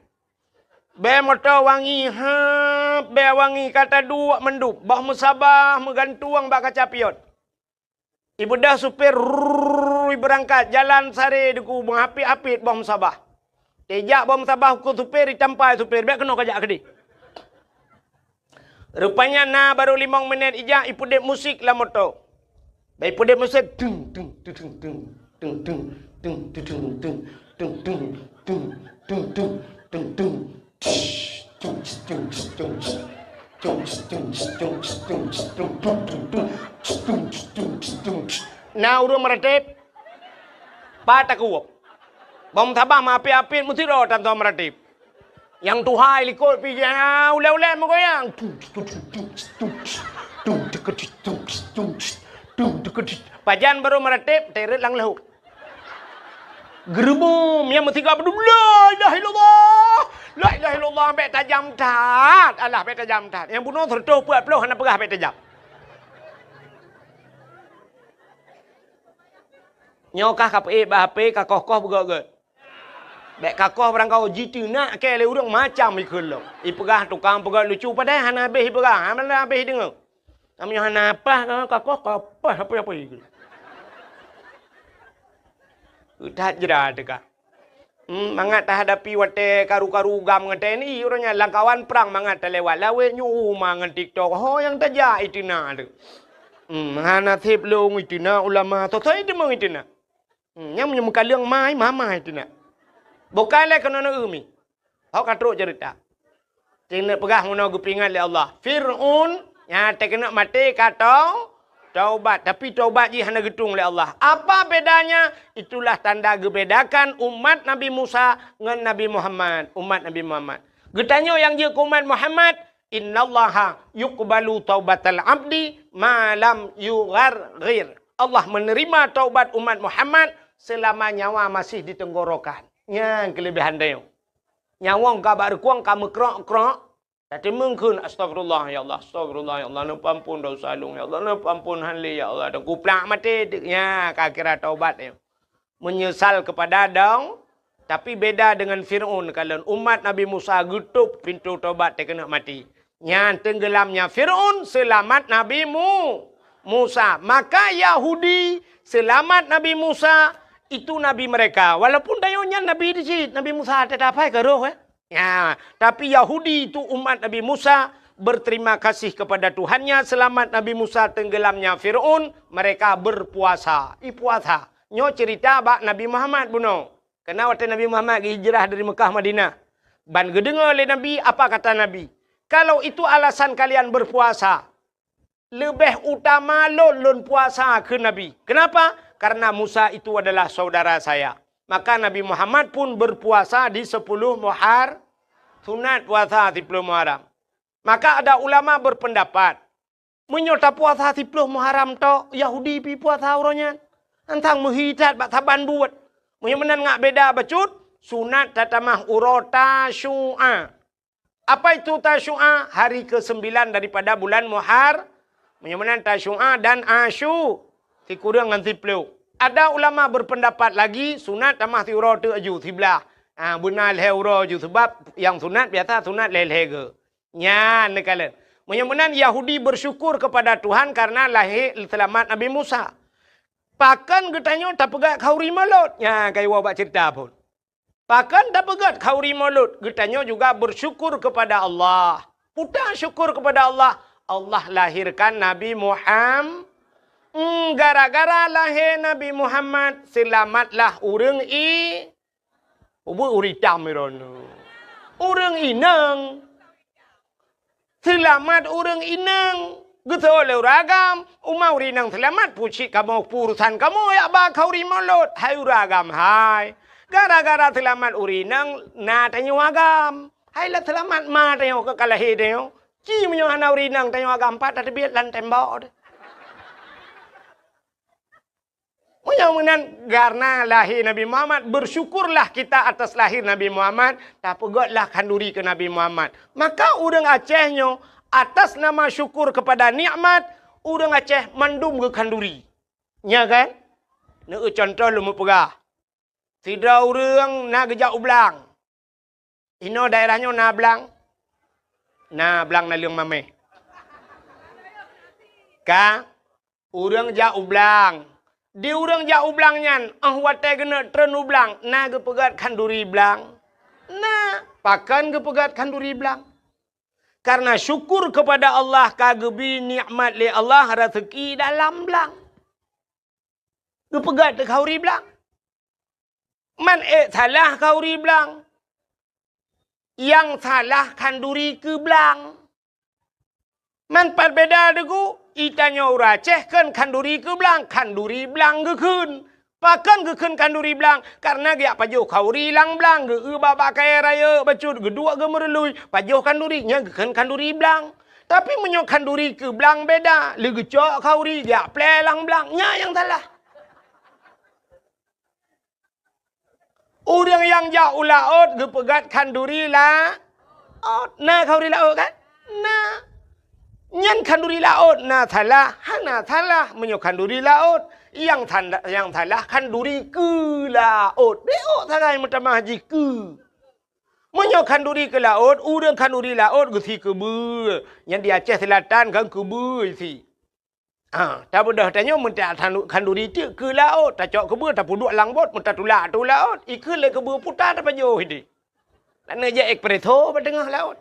Bée moto wangi hab, bée wangi ka taduek mandum, boh meusabah meugantueng bak kaca piot. Ibeudôh supir, rrrr, ibeurangkat, jalan sare deungoe meuhapit-hapit boh meusabah. Tejak boh meusabah ukeue supir, itampai supir, bék keunoe kajak keudeh. Rupanya na barô limong minét ijak ipeudeb musik lam moto. Bah ipeudeb musik, tung, tung, tung, na ureuëng meurateb, pat takuôb. Boh meusabah meuhapit-hapit meusidroe tan soe meurateb. Nyang tuha ilikot pih, ah, ulée-ulée meugoyang. Pajan barô meurateb, teret lam leuhok. Geureubeum, nyang meusigoe beudum, "La ilaha illallah! La ilaha illallah!" Bék tajam that. Alah, bék tajam that. Nyang bunoe seureutôh peuet ploh hana peugah bék tajam. Nyoe kah ka peuék bak H P, ka koh-koh beugét-gét. Bék kakoh barangkaho jiteunak kée lé ureuëng macam ikheun lom. Ipeugah tukang peugét lucu padahai hana habéh ipeugah, hana habéh ideungoe. Meunyoe hana paih kakoh, ka paih apui-apui ikheun. That jra teuka. Hmm, mangat tahadapi watée karu-karu GAM ngon T N I, uroe nyan lam kawan prang mangat talewat lawét nyoe uma ngon TikTok. Ho nyang tajak iteunak teuh. Hmm, hana sép lôn itu na ulama, soe-soe itu meuitu na. Hmm, nyang meunyoe meukaleueng mai, mamai itu na. Bukan lé keunoe na umi. Hok ka trok cerita. Teuneuk peugah meunoe geupeuingat lé Allah. Fir'aun nyang teukeunok maté ka tau-, taubat, tapi taubat jih hana geutung lé Allah. Apa bedanya? Itulah tanda geubedakan umat Nabi Musa ngon Nabi Muhammad, umat Nabi Muhammad. Geutanyoe nyang jeuet keu umat Muhammad, "Innallaha yuqbalu taubatal abdi ma lam yugharghir." Allah menerima taubat umat Muhammad selama nyawa masih di tenggorokan. Nyan keulebihan tanyoe. Nyawöng ka bak reukueng ka meukrok-krok, tateumeung kheun, "Astagfirullah, ya Allah, astagfirullah, ya Allah, neupeuampon desya lôn, ya Allah, neupeuampon han lé, ya Allah." Dan kuplak maté teuk, nya ka kira taubat nyoe. Menyesal kepada dong, tapi beda dengan Fir'aun, kalon umat Nabi Musa geutôp pintoe taubat teukeunok maté. Nyan tenggelamnya Fir'aun, selamat Nabi Mu-, Musa. Maka Yahudi selamat Nabi Musa, itu nabi mereka. Walaupun tanyoe nyan nabi di cit, Nabi Musa teutab hai ka roh, eh. Ya, tapi Yahudi itu umat Nabi Musa berterima kasih kepada Tuhannya, selamat Nabi Musa tenggelamnya Fir'aun, mereka berpuasa. I puasa. Nyoe cerita bak Nabi Muhammad bunoe. Kena watée Nabi Muhammad geuhijrah dari Mekah Madinah. Ban geudeungoe lé Nabi, apa kata Nabi? "Kalau itu alasan kalian berpuasa, leubeh utama lôn, lôn puasa," kheun Nabi. Kenapa? "Karena Musa itu adalah saudara saya." Maka Nabi Muhammad pun berpuasa di sepuluh Muhar-, sunat puasa sepuluh Muharram. Maka ada ulama berpendapat, meunyoe tapuasa sepuluh Muharram tok, Yahudi pi puasa uroe nyan. Antang meuhi that bak saban buet. Meunyoe meunan ngak beda bacut, sunat tatamah uroe Tasyu'a. Apa itu Tasyu'a? Hari kesembilan daripada bulan Muhar-, meunyoe meunan Tasyu'a dan Asyu, sikureueng ngon siploh. Ada ulama berpendapat lagi, sunat tamah siuroe teuk aju, siblah. Ha, beuna lhée uroe aju, sebab nyang sunat biasa sunat lhée-lhée geu. Nyan neukalon. Meunyoe meunan Yahudi bersyukur kepada Tuhan karena lahé seulamat Nabi Musa. Pakon geutanyoe tapeugét khauri Maulud? Nyan ka iwoe bak ceurita phon. Pakon tapeugét khauri Maulud? Geutanyoe juga bersyukur kepada Allah. Peue ta syukur kepada Allah? Allah lahirkan Nabi Muham-, Hmm, gara-gara lahé Nabi Muhammad, seulamatlah ureuëng i-, ubé ureuëng itam droeneuh. Ureuëng inong. Seulamat ureuëng inong. Geusoe lé ureuëng agam, uma ureuëng inong seulamat, pucit kamoe, urusan kamoe, yak ba khauri Maulud. Hai ureuëng agam, hai. Gara-gara seulamat ureuëng inong, na tanyoe agam. Hai lah seulamat ma tanyoe keu ka lahé tanyoe. Ci meunyoe hana ureuëng inong tanyoe agam, pat tateubiet lam tembok deh. Meunyoe meunan, karena lahé Nabi Muhammad, bersyukurlah kita atas lahir Nabi Muhammad, tapeugötlah khanduri keu Nabi Muhammad. Maka ureuëng Aceh nyoe, atas nama syukur kepada nikmat, ureuëng Aceh mandum geukhanduri. Nya kan? Neueu contoh lôn meupeugah. Sidroe ureuëng na geujak u blang. Inoe daerah nyoe na blang? Na blang naleueng mamèh. Ka, ureuëng jak u blang. Di ureuëng jak u blang nyan, óh watèe geuneuk treun u blang, na geupeugöt khanduri blang? Na, pakon geupeugöt khanduri blang? Karena syukur kepada Allah ka geubri nikmat lé Allah raseuki dalam blang. Geupeugöt khanduri blang. Man ék salah khanduri blang. Nyang salah khanduri keu blang. Man pat beda deungon, i tanyoe ureuëng Aceh kheun khanduri keu blang, khanduri blang geukheun. Pakon geukheun khanduri blang? Karena geujak pajoh khanduri lam blang, geu-eu bak-bak kayèe rayeuk bacut, geuduek geumeurului, pajoh khanduri, nyan geukheun khanduri blang. Tapi meunyoe khanduri keu blang beda, lé geucok khanduri, geujak plè lam blang, nyan nyang salah. Ureuëng nyang jak u laôt geupeugöt khanduri laôt. Na khanduri laôt kan? Na. Nyan khanduri laôt na salah, hana salah meunyoe khanduri laôt. Nyang sanda-, nyang salah khanduri keu laôt. Beuôt sagai meutamah jih keu. Meunyoe khanduri keu laôt, ureuëng khanduri laôt geusi keubeue. Nyan di Aceh Selatan kan keubeue isi. Ha, tabeudôh tanyoe meuntak khanduri teuk keu laôt, tacok keubeue, tapeuduek lam bot, meutatulak ateueh laôt, ikheun lé keubeue puta tapajoh idéh. Laneuk jak espresso bak teungoh laôt.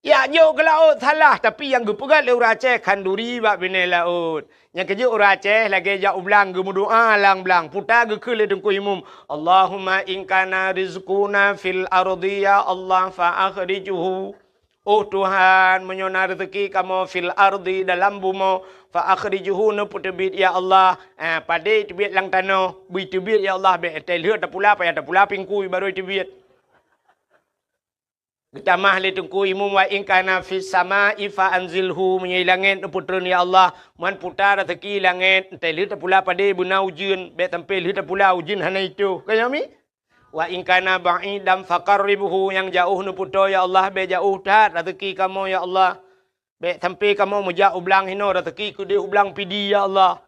Jak jok keu laôt salah, tapi nyang geupeugah lé ureuëng Aceh khanduri bak binéh laôt. Nyang keujeuet ureuëng Aceh lagée jak u blang geumeudoá lam blang, puta geukheun lé Teungku Imum, "Allahumma in kana rizquna fil ardi ya Allah fa akhrijhu." Oh Tuhan, meunyoe na reuzeuki kamoe fil ardi dalam bumoe, fa akhrijhu neupeuteubiet ya Allah. Ah, padé teubiet lam tanoh, bui teubiet ya Allah, bék teuh lheueh tapula, payah tapula pingkui barô teubiet. Geutamah lé Teungku Imum, "Wa in kana fis sama'i fa anzilhu," meunyoe langét neupeutreun ya Allah, man puta reuzeuki langét, entée lheueh tapula padé beuna ujeuen, bék sampai lheueh tapula ujeuen hana itoh. Ka nyoe mi? "Wa in kana ba'idan faqarribhu," nyang jaoh neupeutoe ya Allah, bék jaoh that reuzeuki kamoe ya Allah. Bék sampai kamoe meujak u blang hinoe reuzeuki keudeh u blang Pidie ya Allah.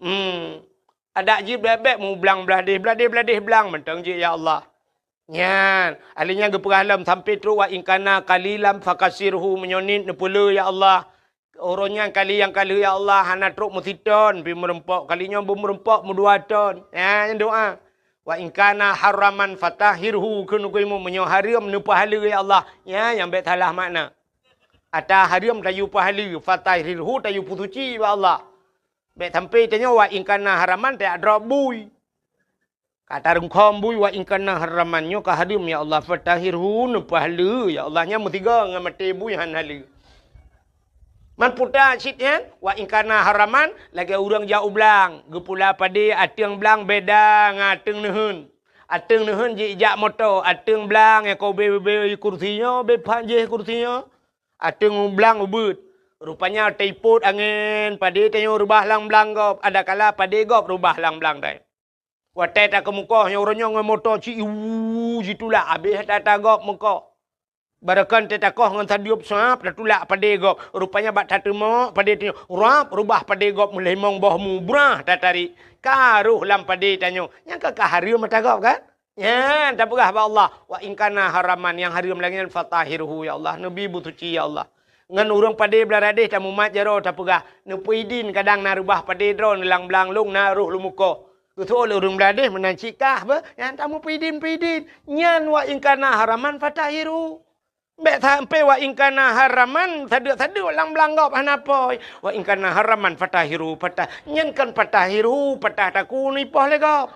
Hmm. Adak jih bék-bék mu blang blah deh, blah deh, blah deh blang mantong jih, ya Allah. Nyan, ahli nyan geupeugah lom sampai trok, "Wa in kana qalilan fakasirhu," meunyoe niet neupeule, ya Allah. Uroe nyan kali nyang ka lheueh, ya Allah, hana trok meusiton, pi meurumpok, kali nyoe beumeureumpok meudua ton. Nyan doa. "Wa in kana haraman fatahhirhu," kheun Teungku Imum, meunyoe hareuem neupeuhaleue, ya Allah. Nyan nyang bék salah makna. Ata hareuem tayue peuhaleue, fatahhirhu tayue peusuci bak Allah. Bék sampai tanyoe, "Wa in kana haraman," tajak drob bui. Ka tarungkhom bui, "Wa in kana haraman," nyoe ka hareuem, ya Allah, "fatahhirhu," neupeuhaleue, ya Allah, nyan meusigoe ngon maté bui hana haleue. Man puta cit nyan, "Wa in kana haraman," lagée ureuëng jak u blang, geupula padé ateueng blang beda ngon ateueng neuheun. Ateueng neuheun jijak moto, ateueng blang nyang ka ubé-ubé kursi nyoe, bé phan jih kursi nyoe. Ateueng blang ubeuet. Rupanya teupot angén, padé tanyoe reubah lam blang gob, adakala padé gob reubah lam blang dai. Watée takeumukoh nyoe uroe nyoe ngon moto ci iwu jitulak, abéh ata-ata gob meukoh. Barokon tée takoh ngon sadeueb sab tatulak padé gob. Rupanya bak tateumok padé tanyoe, rab reubah padé gob meulimong boh mubrah tatarék. Ka roh lam padé tanyoe. Nyang ka, ka hareuem ata gob kan? Nyan tapeugah bak Allah, "Wa in kana haraman," nyang hareuem lagée nyan, "fatahhirhu," ya Allah, neubi beusuci, ya Allah. Ngon ureuëng padé blah radeh tamumat jaroe tapeugah, neupeuidin kadang na reubah padé droe neulang blang lông na roh lumukoh. Geuseuôt lé ureuëng blah radeh meunan cit kah beuh, nyan tameupeuidin-peuidin. Nyan "Wa in kana haraman fatahhirhu." Bék sampai "Wa in kana haraman," sadeueb-sadeueb lam blang gob hana poi. "Wa in kana haraman fatahhirhu," patah. Nyan kon "fatahhirhu," patah takue neuipoh lé gob.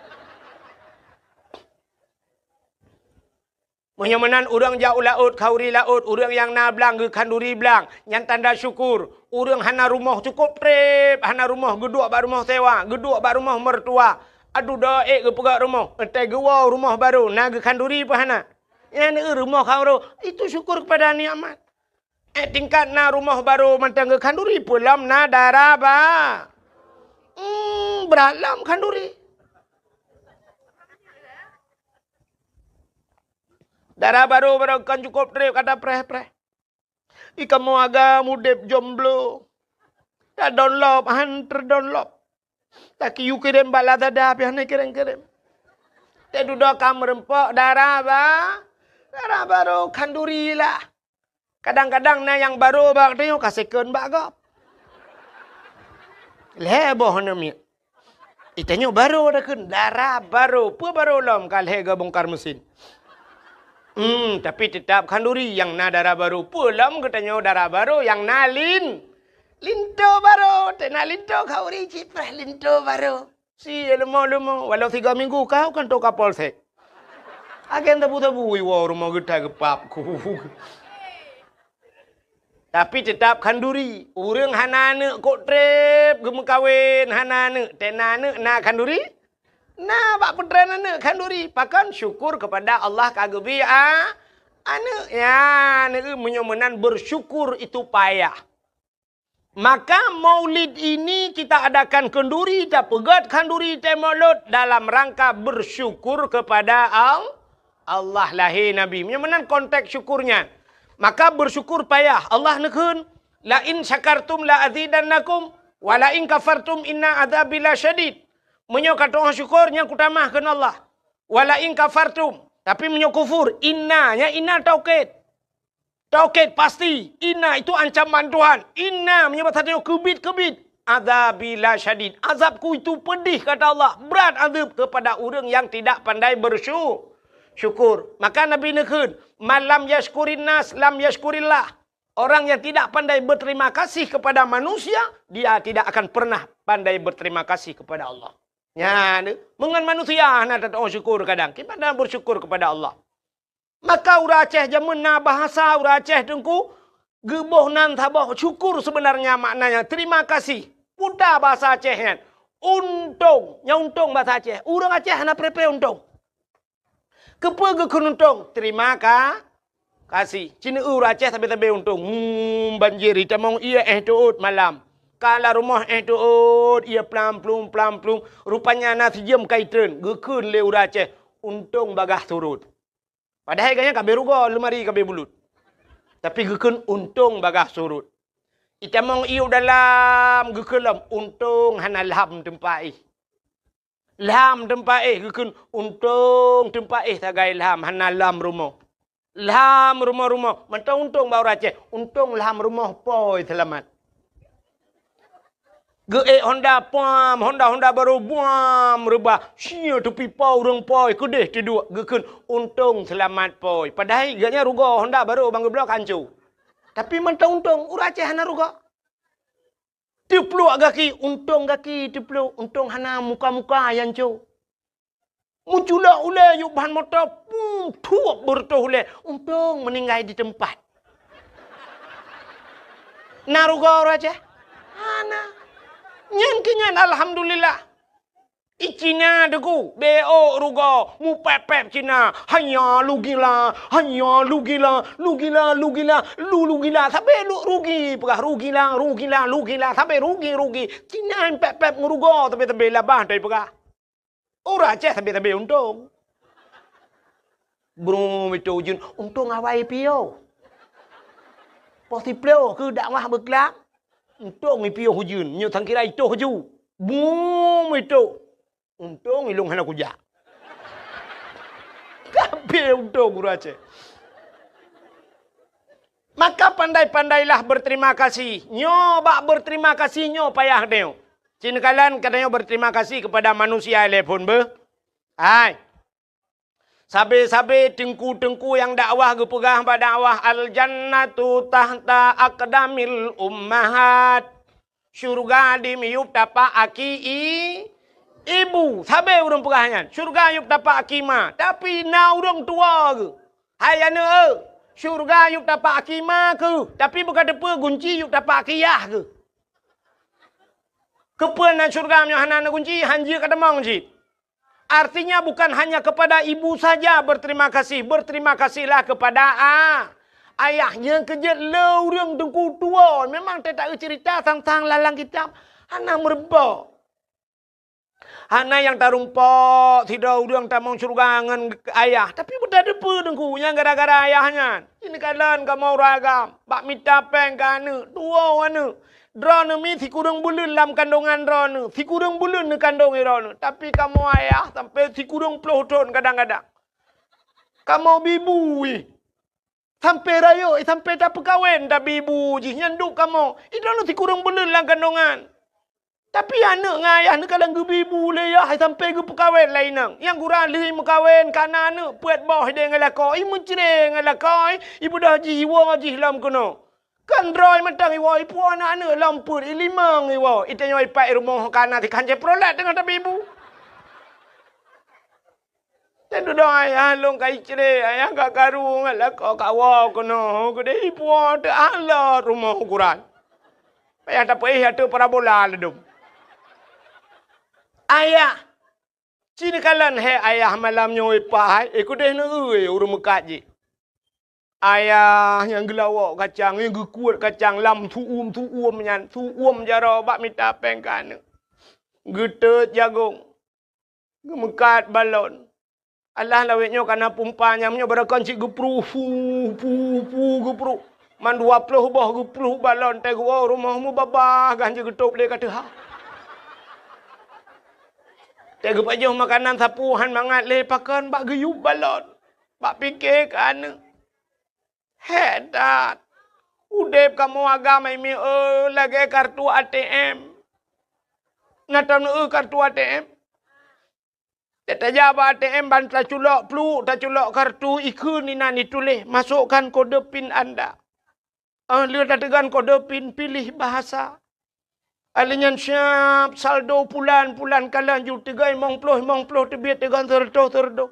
Meunyoe meunan ureuëng jak u laôt, khanduri laôt, ureuëng nyang na blang geukhanduri blang, nyan tanda syukur. Ureuëng hana rumoh cukôp treb, hana rumoh geuduek bak rumoh sewa, geuduek bak rumoh mertua. Aduh, do ék geupeugét rumoh, entée geuwoe rumoh barô, na geukhanduri peu hana? Nyan rumoh khanduri, itu syukur kepada nikmat. Eh, tingkat na rumoh barô mantong geukhanduri, peulom na dara ba-, hmm, brat lom khanduri. Dara barô, barô kon cukôp treb kata preh-preh. Di kamoe agam udeb jomblo. Tadonlop han teudonlop. Takiyue kirém bak Lazada pih hana kirém-kirém. Teududoe ka meureumpok dara ba-, dara barô khanduri lah. Kadang-kadang na nyang barô bak tanyoe ka second bak gob. Lhée boh aneuk miet. Di tanyoe barô takheun, dara barô. Peue barô lom ka lhée geubongkar mesin. Hmm, tapi teutap khanduri nyang na dara barô. Peue lom geutanyoe dara barô nyang na lin-, linto barô. Teuh na linto khanduri cit preh linto barô. Si leumo-leumo, walau tiga minggu kau kan toka polsek. Agen tabu-tabu iwoe rumoh geuta geupap ku. Tapi teutap khanduri. Ureuëng hana aneuk kok treb geumeukawen, hana aneuk, teuh na aneuk na khanduri? Na bak peutren aneuk khanduri. Pakon? Syukur kepada Allah ka geubri a-, aneuk. Ya, aneuk meunyoe meunan bersyukur itu payah. Maka maulid ini kita adakan khanduri, tapeugét khanduri teuh mulod dalam rangka bersyukur kepada Al-, Allah lahé Nabi. Meunyoe meunan konteks syukur nyan. Maka bersyukur payah. Allah neukheun, "La in syakartum la azidannakum, wa la in kafartum inna adzabi lasyadid." Meunyoe ka tu'oh syukur, nyan kutamah kheun Allah. "Wa la in kafartum." Tapi meunyoe kufur, inna, nyan inna taukid. Taukid pasti, inna itu ancaman Tuhan. Inna meunyoe basa tanyoe keubit-keubit. Adzabi lasyadid. Azabku itu pedih, kata Allah. Berat azab kepada ureuëng nyang tidak pandai bersyu-, Syukur. Maka Nabi neukheun, "Man lam yashkurin nas, lam yashkurillah." Orang yang tidak pandai berterima kasih kepada manusia, dia tidak akan pernah pandai berterima kasih kepada Allah. Nyan, meungon manusia hana tatu'oh syukur kadang. Kiban na bersyukur kepada Allah. Maka ureuëng Aceh jameun na bahasa ureuëng Aceh teungku, geuboh nan saboh syukur sebenarnya maknanya terima kasih. Puta bahasa Aceh nyan. Untông, nyan untông bahasa Aceh. Ureuëng Aceh hana prepare untông. Keupeue geukheun untông? Terima ka-, kasih. Ci neu ureuëng Aceh sabe-sabe untông. Hmm, banjir, itamong ié éh teuôt malam. Ka lam rumoh éh teuôt, ié plam-plum, plam-plum. Rupanya na sijeuem ka itreun. Geukheun lé ureuëng Aceh, untông bagaih surut. Padahai gobnyan ka abéh rugoe, leumari ka abéh bulut. Tapi geukheun untông bagaih surut. Itamong ié u dalam, geukheun lom, untông hana lham teumpat éh. Lham teumpat éh, geukheun untông teumpat éh sagai lham, hana lham rumoh. Lham rumoh-rumoh, mantong untông bak ureuëng Aceh, untông lham rumoh pôi seulamat. Geuék honda puam, honda-honda barô buam reubah, sie teupipa ureuëng pôi keudeh teuduek, geukheun untông seulamat pôi. Padahai gobnyan rugoe honda barô ban geubloe ka hanco. Tapi mantong untông, ureuëng Aceh hana rugoe. Teupluek gaki, untông gaki teupluek, untông hana muka-muka nyang co. Meuculok ulée yub ban moto, pum, thuep beureutoh ulée, untông meuninggai di teumpat. Na rugoe ureuëng Aceh? Hana. Nyan keuh nyan, alhamdulillah. I Cina teungku, bék rugoe, mupép-pép Cina. Hanya lugila, hanya lugila, lugila, lugila, lu lugila, sabe lu rugi, peugah rugila, rugila, lugila, sabe rugi, rugi. Cina pép-pép ngon rugoe, sabe-sabe labah, tai peugah. Ureuëng Aceh sabe-sabe untông. Brum itu ujeuen, untông awai piôh. Poh siplôh keu dakwah beuklam, untông piôh ujeuen, nyoe sangkira itoh ju. Brum itu. Untông ilông hana kujak. Kabeh untông ureuëng Aceh. Maka pandai-pandailah berterima kasih. Nyoe bak berterima kasih nyoe payah nyoe. Ci neukalon geutanyoe berterima kasih kepada manusia lé phon beuh. Hai. Sabe-sabe teungku-teungku nyang dakwah geupeugah bak dakwah, "Al-jannatu tahta aqdamil ummahat." Syeuruga di miyueb tapak aki i-, ibu. Sabe ureuëng peugah nyan, syeuruga yueb tapak aki ma. Tapi na ureuëng tuwoe geuh, "Hai aneuëk, syeuruga yueb tapak aki ma kheueh, tapi beuka teupeue gunci yueb tapak aki yah kheueh." Keupeue na syeuruga meunyoe hana na gunci, hanjeuet ka tamong cit. Artinya, bukan hanya kepada ibu saja berterima kasih, berterima kasihlah kepada a-, ayah. Nyang keujeuet le ureuëng teungku tuwoe, memang teuta cerita sang-sang lam kitab hana meurumpok. Hana nyang tarumpok sidroe ureuëng tamong syeuruga ngon ayah, tapi beutateupeue teungku nyang gara-gara ayah nyan. Ini kalon kamoe ureuëng agam, bak mita péng keu aneuëk, tuwoe aneuëk. Droeneuh mi sikureueng buleuen lam kandongan droeneuh, sikureueng buleuen neukandong droeneuh. Tapi kamoe ayah sampai sikureueng ploh thon kadang-kadang. Kamoe bi bu ih. Sampai rayeuk, sampai tapeukawen tabi bu jih nyan duek kamoe. Droeneuh sikureueng buleuen lam kandongan. Tapi aneuëk ngon ayah neukalon geubi bu lé yah sampai geupeukawen lé inong. Nyang gura lheueh meukawen ka na aneuëk peuet boh ideh ngon lakoe, i meucre ngon lakoe, i beudôh jih iwoe jih lom keunoe. Kan droe mantong iwoe, ipuwoe aneuëk-aneuëk lom peuet, i limong iwoe, i tanyoe ipat i rumoh ka na tikhan jai prolet teungoh tabi bu. Teududoe ayah lôn ka icre, ayah ka karu ngon lakoe ka woe keunoe, keudeh ipuwoe teualot rumoh ukuran. Payah tapeuéh ateueh parabola ladôm. Ayah, ci neukalon hai ayah malam nyoe ipat hai, eh keudeh neueu ureuëng meukat jih. Ayah nyang geulawok kacang, nyang geukuet kacang lam su'um-su'um nyan, su'um jaroe bak mita péng keu aneuëk. Geuteut jagong, geumeukat balon. Alah lawét nyoe kana pumpa nyang nyoe barokon cit geupruh, pu, pu, pu, geupruh. Man dua ploh boh geupruh balon teuh geuwoe rumoh meubabah gan jeuet geutôb lé ka teuhah. Teuh geupajoh makanan sapeue han mangat lé pakon bak geuyub balon. Bak pike keu aneuëk. Hék that! Udeb kamoe agam hai mieu lagée kartu A T M. Na tam neueu kartu A T M? Tajak bak A T M ban taculok pluek, taculok kartu, ikheun inan ituléh, "Masukkan kode pin Anda." Ah, lheueh tateugan kode pin, piléh bahasa. Alheuh nyan siab saldo pulan, pulan kalon ju teuga limong ploh, limong ploh teubiet teuga sireutôh, sireutôh.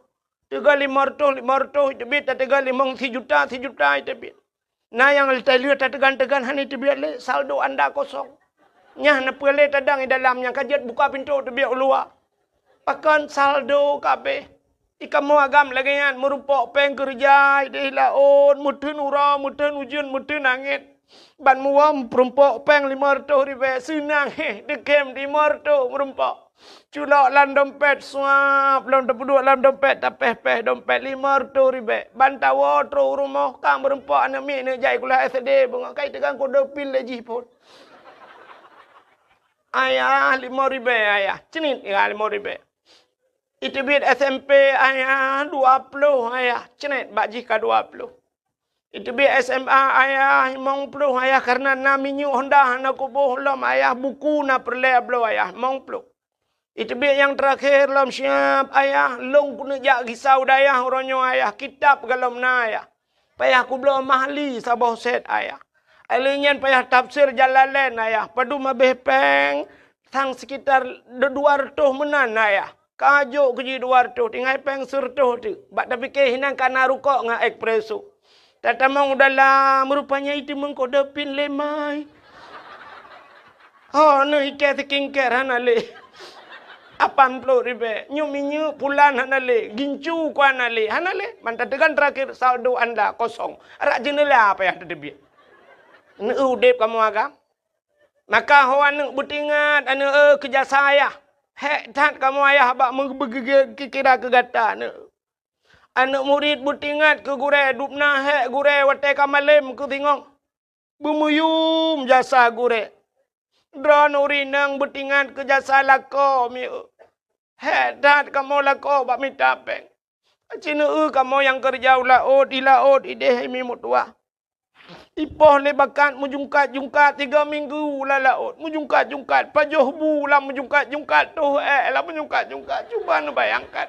Teuga limong reutôh, limong reutôh teubiet tateuga limong sijuta, sijuta teubiet. Na nyang lheueh tateugan-teugan hana teubiet lé, saldo anda kosong. Nyan na peue lé tadang di dalam nyang ka jeuet buka pintoe teubiet u luwa. Pakon saldo ka abéh. Di kamoe agam lagée nyan, meurumpok péng keureuja idéh laôt, meuteun uroe, meuteun ujeuen, meuteun angén. Ban muwöm meurumpok péng limong reutôh ribée, seunang héh, deukém limong reutôh meurumpok. Culok lam dompet, suap, lom tapeuduek lam dompet, tapéh-péh dompet limong reutôh ribée. Ban tawoe trok u rumoh, ka meurumpok aneuk miet neuk jai sikula S D, beungoh ka iteugang kode pin lé jih phon. "Ayah, limong ribée, Ayah." "Cit nyoe, Ayah, limong ribée." Iteubiet S M P, "Ayah, dua ploh, Ayah." Cit nyoe, bak jih ka dua ploh. Iteubiet S M A, "Ayah, limong ploh, Ayah, kareuna na minyeuk Honda hana kuboh lom, Ayah, buku na peureulée bloe, Ayah, limong ploh." Iteubiet nyang teurakhé lom siab, "Ayah, lôn keuneuk jak gisa u dayah uroe nyoe, Ayah, kitab gohlom na, Ayah. Payah kubloe mahli saboh set, Ayah. Alheuh nyan payah tafsir Jalalain, Ayah. Padum abéh péng, sang sekitar dua reutôh meunan, Ayah. Ka jok keu jih dua reutôh, tinggai péng sireutôh teuk." Bak tapike hinan ka na rukok ngon espresso. Tatamong u dalam, rupanya iteumeung kode pin lé mai. Ho, neuh ikée skincare hana lé. Lapan ploh ribée. Nyoe minyeuk pulan hana lé. Gincu ku hana lé. Hana lé. Man tateugan teurakhé saldo anda kosong. Rot jeuneula payah tateubiet. Neu udeb kamoe agam. Maka ho aneuk, beuteuingat aneuk, eh, keu jasa ayah. Hék that kamoe ayah bak meugeubeugét kira keu gata aneuk. Aneuk murit beuteuingat keu gurée, dubna hék gurée watée ka malém keu singoh. Beumuyum jasa gurée. Droeneuh ureueng inong beuteuingat keu jasa lakoe mieu. Hék that kamoe lakoe bak mita péng. Aci neueu kamoe nyang keureuja u laôt, di laôt idéh mi meutuwah. Ipoh lé bakat meujungkat-jungkat tiga minggu lam laôt, meujungkat-jungkat pajoh bu lam meujungkat-jungkat, toh ék lam meujungkat-jungkat. Cuba neubayangkan.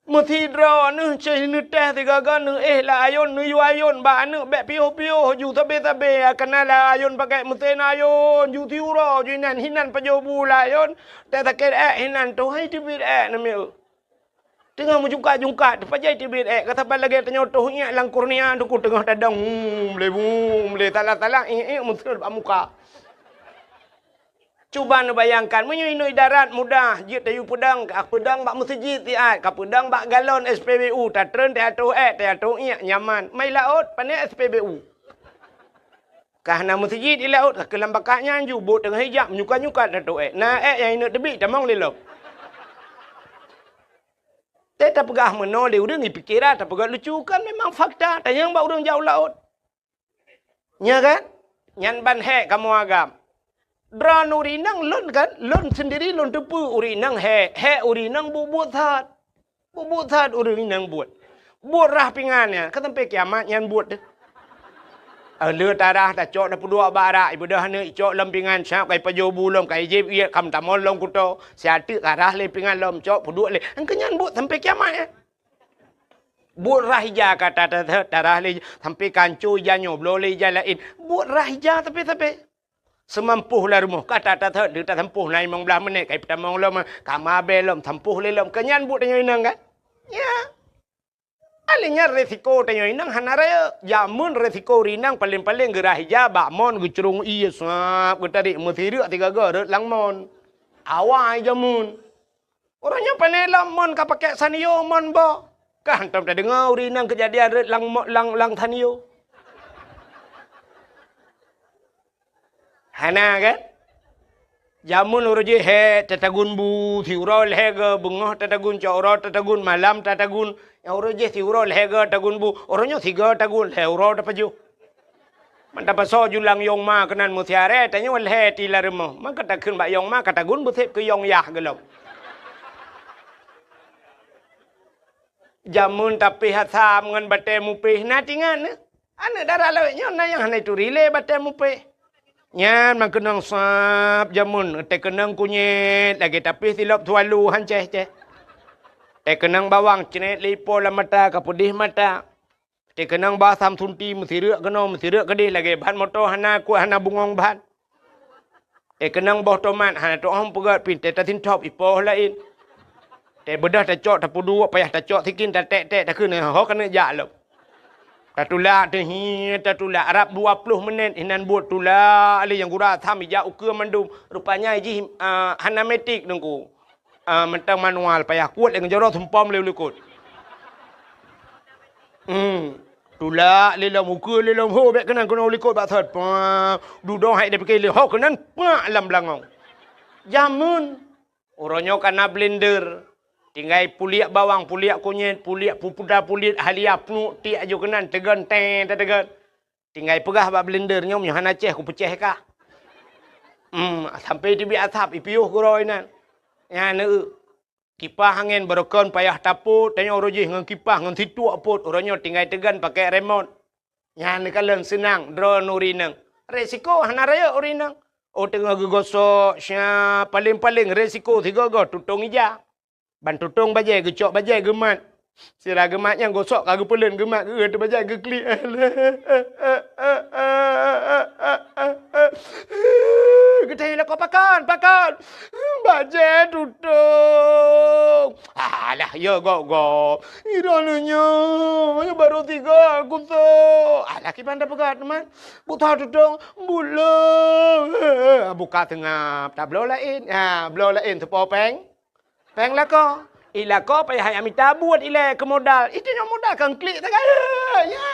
Meusidroe neuh cit neutéh sigaga neuéh lam ayôn, neuyue ayôn bak aneuk bék piôh-piôh ju sabe-sabe, kana lam ayôn pakai meusén ayôn ju siuroe ju inan hinan pajoh bu lam ayôn, teuh sakét ék hinan toh hai teubiet ék namiet. Teungoh meujungkat-jungkat, teupajoh teubiet ék, ka saban lagée tanyoe toh iék lam kornea teungku teungoh tadong, hmm, lé, hmm, lé, salah-salah, iék-iék meuseuet bak muka. Cuba neubayangkan, meunyoe inoe darat mudah, jeuet tayue peudong, ka peudong bak meuseujid siat, ka peudong bak galon S P B U, tatreun teuatoh ék, teuatoh iék, nyaman. Mai laôt, pane S P B U. Ka hana meuseujid di laôt, ka keuh lam bakat nyan ju, bot teungoh ijak, menyukat-nyukat teuatoh ék. Na ék nyang ineuk teubiet, tamong lé lom. Teuh tapeugah meunoe lé ureueng, ipike ra tapeugah lucu, kan memang fakta, tanyong bak ureueng jak u laôt. Nya kan? Nyan ban hék kamoe agam. Droeneuh ureueng inong lôn kan, lôn seundiri lôn teupeue ureueng inong hék, hék ureueng inong buet-buet that. Buet-buet that ureueng inong buet. Buet rhah pingan nyan, ka sampai kiamat nyan buet teuh. Lheueh tarhah tacok tapeuduek bak rak, ibeudôh aneuk icok lom pingan, siab ka ipajoh bu lom, ka ijieb iék, ka meutamong lom kuto, siat teuk tarhah lé pingan lom, cok peuduek lé. Nyang keu nyan buet sampai kiamat nyan. Buet rhah ija ka ta-, ta-, ta-, tarhah lé, sampai ka hanco ija nyoe, bloe lé ija laén. Buet rhah ija sabe-sabe. Seumampoh lam rumoh, ka ta-, ta-, ta-, tasampôh na limong blaih menit, ka ipeutamong lom, ka mabée lom, sampôh lé lom. Keu nyan buet tanyoe inong kan? Ya. Alheuh nyan resiko tanyoe inong hana rayeuk. Jameun resiko ureueng inong paleng-paleng geurhah ija bak mon geucurong ié, sab geutarék meusireuk sigaga rot lam mon. Awai jameun. Uroe nyoe pane lom mon ka pakék Sanyo mon boh. Ka hantom tadeungoe ureueng inong keujadian rot lam mo-, lam, lam Sanyo. Hana kan? Jameun uroe jih hék tatagun bu, siuroe lhée goe, beungoh tatagun, cok uroe tatagun, malam tatagun. Nyang uroe jih siuroe lhée goe tagun bu, uroe nyoe sigoe tagun, lhée uroe tapajoh. Man tapasoe ju lam yong ma keunan meusiaré, tanyoe lhée ti lam rumoh. Man ka takheun bak yong ma, ka tagun beuseb keu yong yah gohlom. Jameun tapéh asam ngon batée mupéh, na tingat nyoe? Aneuk dara lawét nyoe na nyang hana ituri lé batée mupéh. Nyan meukeunong sab jameun, teukeunong kunyét lagée tapih silop sualu han céh-céh. Teukeunong bawang cret lé ipo lam mata ka peudeh mata. Teukeunong ba asam sunti meusireuk keunoe meusireuk keudeh lagée ban moto hana kuat hana bungong ban. Teukeunong boh tomat hana teuoh peugét pih teuh tasintop ipoh laén. Teubeudôh tacok tapeuduek payah tacok sikin taték-ték takheun ho keuneuk jak lom. Tatulak teuh hi tatulak rab dua ploh menit inan buet tulak lé nyang gura asam ijak ukeue mandum. Rupanya jih, ah, hana metik teungku. Ah, mantong manual payah kuet lé ngeujoro sumpom lé u likot. Hmm. Tulak lé lom ukeue lé lom ho bék keunan keunoe u likot bak sot. Pah, dudoe hai dipike lé ho keunan pak lam beulangong. Jameun. Uroe nyoe kana blender. Tinggai puliek bawang, puliek kunyét, puliek pupuda, puliek halia, pluek tiek aju keunan teugon tée tateugon. Tinggai peugah bak blender nyoe meunyoe hana céh kupeucéh kah. Hmm, sampai teubiet asap ipiôh keudroe inan. Nyan eu. Kipah angén barokon payah tapot, tanyoe uroe jih ngon kipah ngon situek pot, uroe nyoe tinggai teugon pakai remot. Nyan neukalon seunang droe ureueng inong. Resiko hana rayeuk ureueng inong. Oh teungoh geugosok, sya, paléng-paléng resiko sigoe-goe tutong ija. Ban tutong bajée geucok bajée geumat. Sira geumat nyang gosok ka geupeuleuen geumat geueu teuh bajée geuklik. Geutanyoe lakoe pakon, pakon. Bajée tutong. Alah, ya gok-gok. Droeneuh nyoe, nyoe barô tiga kusok. Alah, kiban tapeugah teuma. Bukon tutong, bulo. Buka seungab, tabloe laén. Ha, bloe laén teupo péng. Péng lakoe. Ilakoe payah hai mita buet ilée keu modal. Itu nyang modal kan klik sagai. Ya.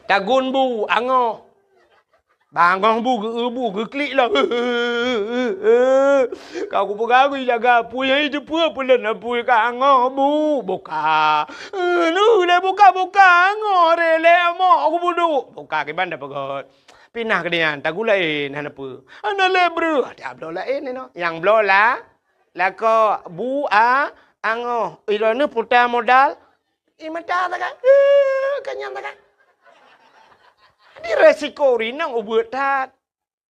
Tagun bu angoh. Bangoh bu geu bu geuklik lah. Ka kupeugah gui jaga apui hai teupeue peulon apui ka angoh bu buka. Nu lé buka-buka angoh re lé amok kubudu. Buka kiban da peugah. Pinah keudeh nyan, tagu laén hana peue. Hana lé breuh, ada bloe laén inoe. Nyang bloe la, lakoe bu a angoh. Iroe neuh puta modal, i mata sagai. Eh, ka nyan sagai. Di resiko rinong ubeut that.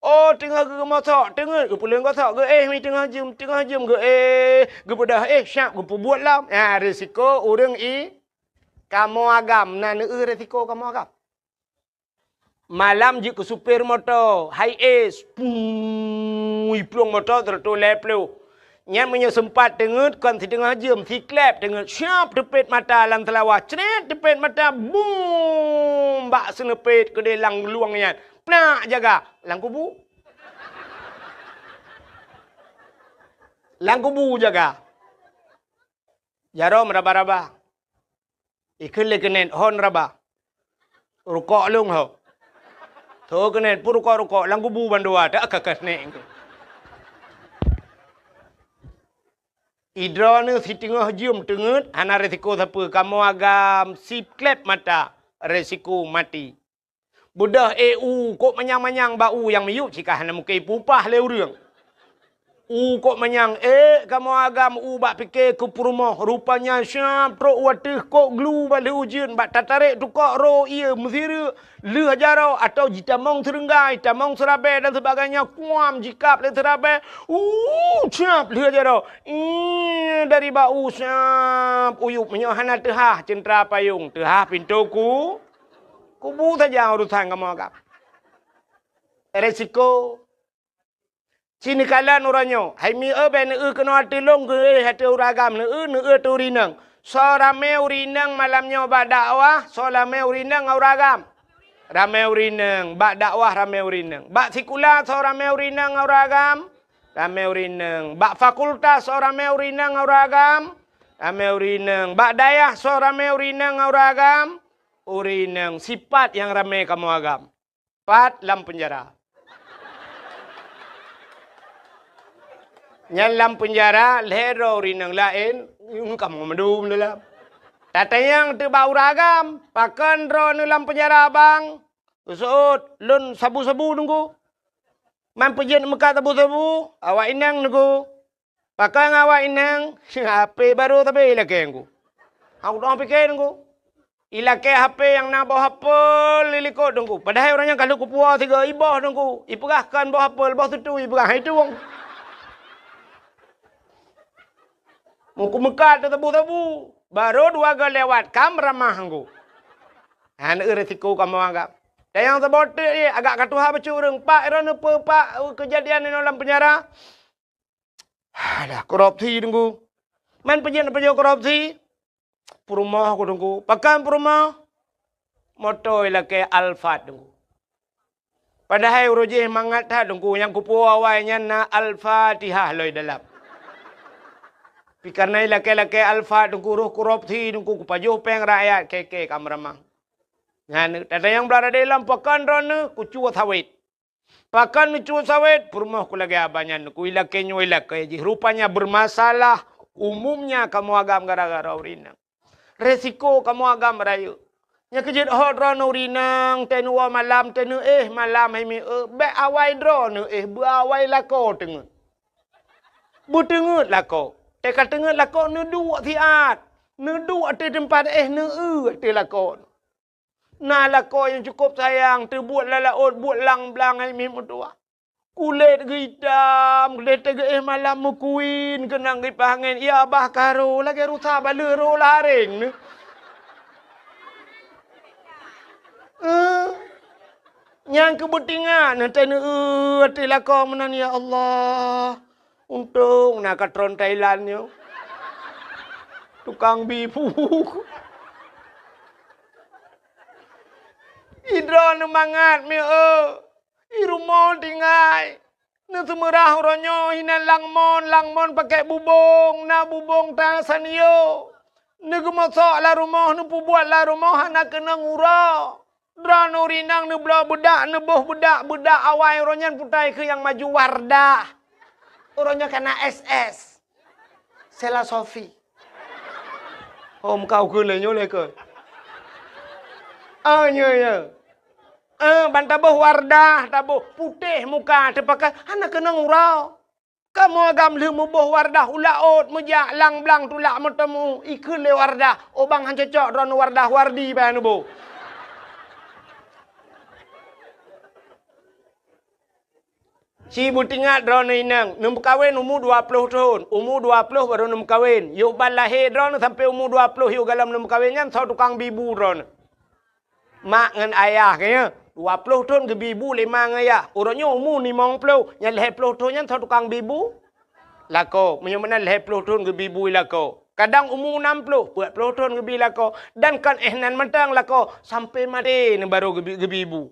Oh, teungoh geumosok, teungeut geupeuleuen gosok, geuéh mi teungoh jeuem, teungoh jeuem geuéh, geubeudôh éh, syab geupeubuet lom. Nah, resiko ureueng i kamoe agam, na neueu resiko kamoe agam. Malam jeuet keu supir moto, high ace, pui plueng moto seratus lhèe ploh. Nyan meunyoe seumpat teungeut kon siteungoh jeuem, siklep teungeut, syab teupet mata lam seulawah, cret teupet mata, bum! Bak seuneupet keudeh lam luwang nyan, plak jaga lam kubu. Lam kubu jaga. Jaroe meuraba-raba. Ikheun lé keuneuk hon raba. Rukok lôn ho. Tho keuneuk pun rukok-rukok lam kubu bandua tak ka keuneuk. Idroeneuh siteungoh jeuem teungeut hana resiko sapeue kamoe agam siklep mata resiko maté. Beudôh éh u kok manyang-manyang bak u nyang miyueb cit ka hana mungken ipupah lé ureueng. U kok manyang ék kamoe agam u bak pike keu peurumoh, rupanya syab trok u ateueh kok glu bak lheueh ujeuen bak tatarek tukok ro ié meusireuk lheueh jaroe atawa jitamong seurenggai, tamong seurabée dan sebagainya kuam jikab lé seurabée. U syab lheueh jaroe. Ih, dari bak u syab uyueb meunyoe hana teuhah ceuntra payong, teuhah pintoe ku. Kubu saja urusan kamoe agam. Resiko. Ci neukalon uroe nyoe, hai mi eu bék neueu keunoe ateueh lôn geuéh ateueh ureueng agam, neueu, neueu ateueh ureueng inong. Soe ramé ureueng inong malam nyoe bak dakwah, soe ramé ureueng inong ngon ureueng agam. Ramé ureueng inong, bak dakwah ramé ureueng inong. Bak sikula soe ramé ureueng inong ngon ureueng agam. Ramé ureueng inong. Bak fakultas soe ramé ureueng inong ngon ureueng agam. Ramé ureueng inong. Bak dayah soe ramé ureueng inong ngon ureueng agam. Ureueng inong sipat nyang ramé kamoe agam. Pat lam peunjara. Nyan lam peunjara lhèe droe ureueng inong laén, ngon kamoe mandum dalam. Tatanyong teuk bak ureueng agam, pakon droeneuh lam peunjara bang? Geuseuôt, lôn sabu-sabu teungku. Man peujeuet meukat sabu-sabu, awak inong teungku. Pakon awak inong, hapé barô sabe lakée teungku. Aku dong pike teungku. Ilakée hapé nyang na boh apel di likot Teungku. Padahai ureuëng nyan ka lheueh kupuwoe sigoe, iboh Teungku. Ipeugah kon boh apel, boh sutui ipeugah, hai tueng. Meukumeukat teusabu-sabu, barô dua goe lewat, ka meuramah Teungku. Hana eu resiko kamoe agam. Dan nyang saboh teuk jih, agak ka tuha bacut ureuëng, pak droeneuh peue pak keujadian inoe lam peunjara. Alah, korupsi Teungku. Man peujeuet-peujeuet korupsi? Peurumoh ku Teungku. Pakon peurumoh? Moto ilakée Alphard Teungku. Padahai uroe jih mangat that Teungku, nyang kupuwoe awai nyan na Al-Fatihah lom dalam. Pi kareuna ilakée-lakée Alphard Teungku, roh korupsi Teungku, kupajoh péng rakyat, keke ka meuramah. Nyan, tata nyang blah radé lom pakon droeneuh, kucue sawét. Pakon neucue sawét, peurumoh ku lagée abah nyan, ku ilakée nyoe ilakée jih. Rupanya bermasalah, umumnya kamoe agam gara-gara ureuëng inong. Resiko kamoe agam rayeuk. Nyang keujeuet hot droeneuh ureuëng inong, teuh neuwoe malam, teuh neuéh malam hai mieu, bék awai droeneuh éh, beuawai lakoe teungeut. Beuteungeut lakoe. Teuh ka teungeut lakoe, neuduek siat. Neuduek ateueh teumpat éh, neueu ateueh lakoe. Na lakoe nyang cukôp sayang, teubuet lam laôt, buet lam blang hai miet meutuwah. Kulét geuitam, kulét teuh geuéh malam meukuin, keunong gipah angén, ya bah ka rô, lagée rusa baleue rô lam aréng neuh. Eh, nyang keu beutingat neuh teuh neueu ateueh lakoe meunan, ya Allah. Untông na katron Thailand nyoe. Tukang bi bu. Idroeneuh mangat mieu, i rumoh tinggai. Neuseumeurah uroe nyoe hinan lam mon, lam mon pakèk bubông, na bubông ta sanyo. Neugeumosok lam rumoh, neupeubuet lam rumoh hana keunong uroe. Droeneuh ureueng inong neubloe beudak, neuboh beudak, beudak awai uroe nyan putai keu nyang maju Wardah. Uroe nyoe ka na S S. Sela Sofi. Oh, meuka ukeue lé nyoe lé keu. Ah, nyoe, nyoe. Eh, ban taboh Wardah, taboh putéh muka, teupakai hana keunong uroe. Kamoe agam lheueh muboh Wardah u laôt, meujak lam blang tulak meuteumu, ikheun lé Wardah, "Oh bang, han cocok droeneuh Wardah, Wardi bak neuboh." Ci beutingat droeneuh inong, neumeukawen umu dua ploh thon, umu dua ploh barô neumeukawen. Yoh ban lahé droeneuh sampoe umu dua ploh yoh gohlom neumeukawen nyan soe tukang bi bu droeneuh. Mak ngon ayah geuh nyoe, dua ploh thon geubi bu lé ma ngon ayah. Uroe nyoe umu limong ploh, nyang lhèe ploh thon nyan soe tukang bi bu? Lakoe. Meunyoe meunan lhèe ploh thon geubi bu lakoe. Kadang umu nam ploh, peuet ploh thon geubi lakoe. Dan kon éh nan mantong lakoe, sampoe maté neuh barô geubi, geubi bu.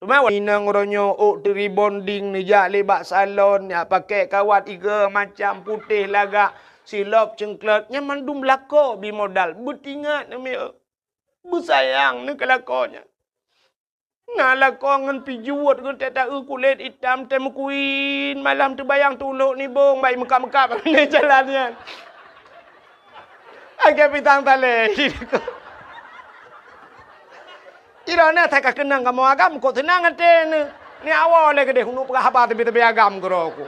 Teuma inong uroe nyoe ôk teu rebonding neujak lé bak salon, jak pakèk kawat igo macam putéh lagak, silop ceuklot, nyan mandum lakoe bi modal. Beutingat neuh mieu. Beusayang neuh keu lakoe nyan. Na lakoe ngon pijuet geuh teuta-eu kulét itam teuh meukuin, malam teubayang tulok nibong bai meukab-meukab lé jalan nyan. Lagèe pisang talé. Droeneuh that ka keunong kamoe agam, kok seunang até neuh. Ni awai lé keudéh uneuk peugah haba teubi-teubi agam keudroe ku.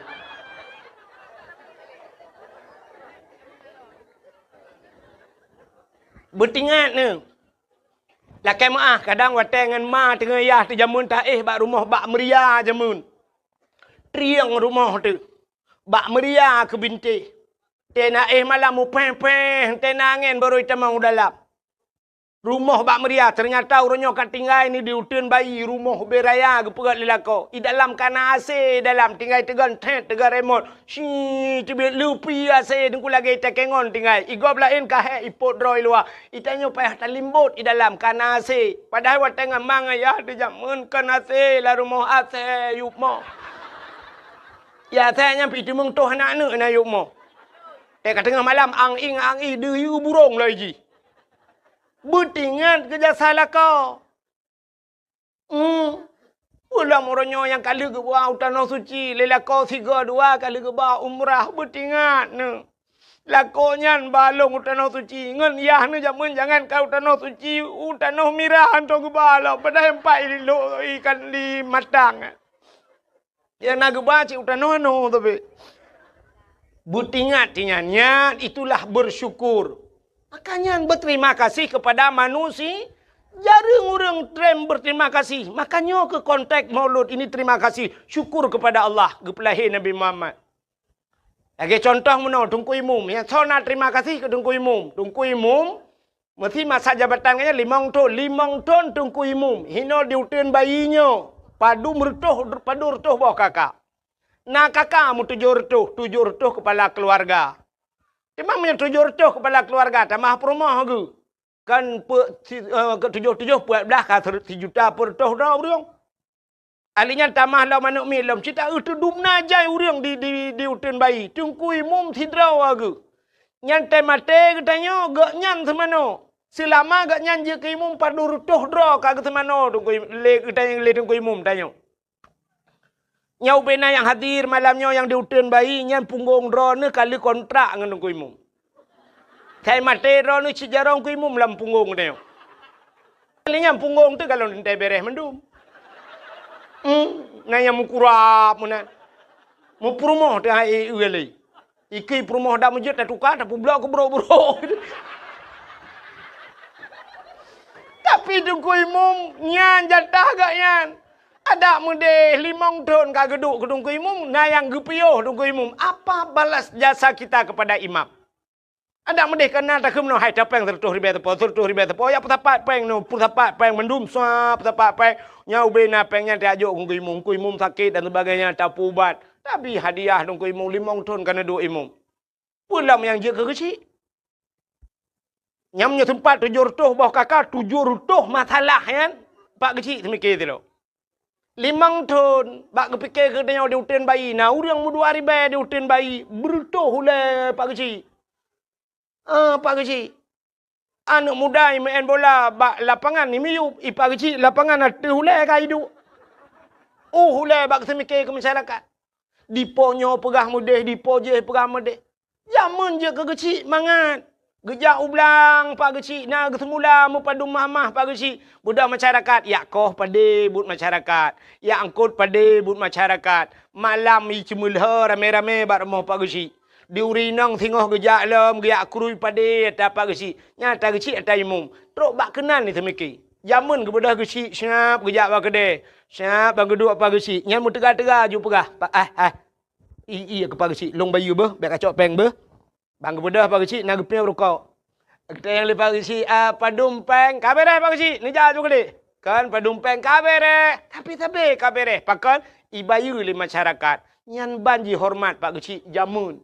Beutingat neuh. Lakèe meu'ah, kadang watèe ngon ma teungoh yah teuh jameun taéh bak rumoh bak meuria jameun. Trieng rumoh teuh. Bak meuria keu bintéh. Teuh na éh malam mupéh-péh, teuh na angén barô itamong u dalam. Rumoh bak meuria, teunyata uroe nyoe ka tinggai ni di uteuen bayi, rumoh ubé raya geupeugöt lé lakoe. I dalam ka na A C, i dalam tinggai teugon thét, teugon remot. Shi, teubiet leupi A C, teungku lagèe itakèe ngon tinggai. I gob laén ka hék ipot droe i luwa. Itanyoe payah talimbot i dalam ka na A C. Padahai watèe ngon ma ngon yah teuh jameun kon A C, lam rumoh A C yup mo. Ya, A C nyan pih teumeung toh aneuk-aneuk na yup mo. Teuh ka teungoh malam, ang-ing, ang-ing, deuh yue burông loi jih. Beutingat keu jasa lakoe. Hmm. Ulôn uroe nyoe nyang ka lheueh geuba u Tanoh Suci, lé lakoe sigoe dua ka lheueh geuba umrah, beutingat neuh. Lakoe nyan ba lôn u Tanoh Suci, ngon yah neuh jameun jangan ka u Tanoh Suci, u Tanoh Mirah hantom geuba lom, padahai empat i lôn ikan di Matang. Nyang na geuba cit u tanoh anoe tapi. Beutingat tinyan, nyan itulah bersyukur. Makanya berterima kasih kepada manusia. Jarang ureuëng treb berterima kasih. Makanya ke konteks Maulud ini terima kasih, syukur kepada Allah, geupeulahé Nabi Muhammad. Lagée contoh meunoe, Teungku Imum. Nyang soe na terima kasih keu Teungku Imum. Teungku Imum meusi masa jabatan geuh nyan limong thon. Limong thon Teungku Imum. Hinoe di uteuen bayi nyoe, padum reutôh, padum reutôh boh kakak. Na kakak meutujoh reutôh, tujoh reutôh kepala keluarga. Teuma meunyoe tujoh reutôh kepala keluarga, tamah peurumoh geuh. Kan pe-, si-, eh, ke tujoh-tujoh peuet blaih ka ser-, sijuta peureutôh droe ureuëng. Ahli nyan tamah lom aneuëk miet lom, cit taeu teudum na jai ureuëng di, di, di uteuen bayi. Teungku Imum sidroe geuh. Nyan teumaté geutanyoe, gobnyan seumanoe. Seulama gobnyan jeuet keu imum padum reutôh droe ka geuseumanoe Teungku Im-, lé geutanyoe, lé Teungku Imum tanyoe. Nyoe ubena nyang hadir malam nyoe nyang di uteuen bayi, nyan punggong droeneuh ka lheueh kontrak ngon Teungku Imum. Sai maté droeneuh cit jaroe Teungku Imum lam punggong tanyoe. Lé nyan punggong teuh ka lôn teuntée bereh mandum. Hmm, na nyang meukurab meunan. Meupeurumoh teuh hai e lé. Ikei peurumoh dak meujeuet tatuka, tapeublok keu brok-brok. Tapi Teungku Imum nyan jatah gobnyan. Adak meudeh limong thon ka geuduek keu Teungku Imum, na nyang geupiôh Teungku Imum. Apa balas jasa kita kepada imam? Adak meudeh ka na takheun meunoe, hai tapéng seureutôh ribée teupeu, seureutôh ribée teupeu, ya peusapat péng nyoe, peusapat péng mandum, sa peusapat péng. Nyoe ubena péng nyan tajok keu Teungku Imum, Teungku Imum sakét dan sebagainya, tapeuubat. Tabi hadiah Teungku Imum limong thon ka neuduek imum. Peue lom nyang jeuet keu geuchik? Nyang meunyoe teumpat tujoh reutôh boh kaka, tujoh reutôh masalah nyan, Pak Geuchik teumike sidroe. Limong thon, bak geupike keu tanyoe di uteuen bayi, na ureuëng meudua ribée di uteuen bayi, beureutôh ulée Pak Geuchik. Ah, Pak Geuchik. Aneuëk muda imeu'en bola bak lapangan imiyueb, i Pak Geuchik lapangan ateueh ulée ka iduek. Uh, ulée bak teumike keu masyarakat. Dipo nyoe peugah meudeh, dipo jéh peugah meudeh. Jameun jeuet keu Geuchik mangat. Geujak u blang Pak Geuchik na geuseumula meupadum mah-mah Pak Geuchik. Beudôh masyarakat, yak koh padé buet masyarakat. Yak eungkot padé buet masyarakat. Malam i ceumeulhö ramé-ramé bak rumoh Pak Geuchik. Di uri inong singoh geujak lom, geujak krui padé ata Pak Geuchik. Nyan ata Geuchik ata imum. Trok bak keunan ni teumike. Jameun geubeudôh Geuchik siab geujak bak keudée. Siab ban geuduek Pak Geuchik. Nyan meuteuga-teuga ju peugah, "Pak, ah, ah." I, i, keu Pak Geuchik, lôn bayeue beuh, bék kacok péng beuh. Ban geubeudôh Pak Geuchik na geupiôh rukok. Geutanyong lé Pak Geuchik, "Ah, padum péng?" "Ka bereh Pak Geuchik, neujak ju keudeh." Kan padum péng ka bereh, tapi sabe ka bereh. Pakon? Ibayeue lé masyarakat. Nyan ban jihoreumat Pak Geuchik jameun.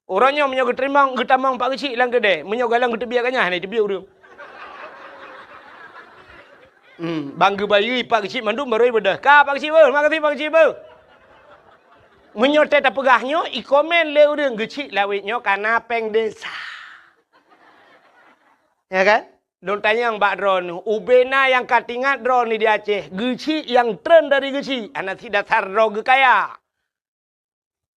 Uroe nyoe meunyoe geuteurimong, geutamong Pak Geuchik lam keudè, meunyoe galong geuteubiet ganyah hana iteubiet ureueng. Hmm, ban geubayeue Pak Geuchik mandum barô ibeudôh. Ka Pak Geuchik beuh, makasih Pak Geuchik beuh. Meunyoe teu tapeugah nyoe, ikomen lé ureueng Geuchik lawét nyoe kana péng desa. Ya kan? Lôn tanyong bak droeneuh, ubena nyang ka teuingat droeneuh di Aceh, Geuchik nyang treun dari Geuchik, hana sidasar droe geukaya.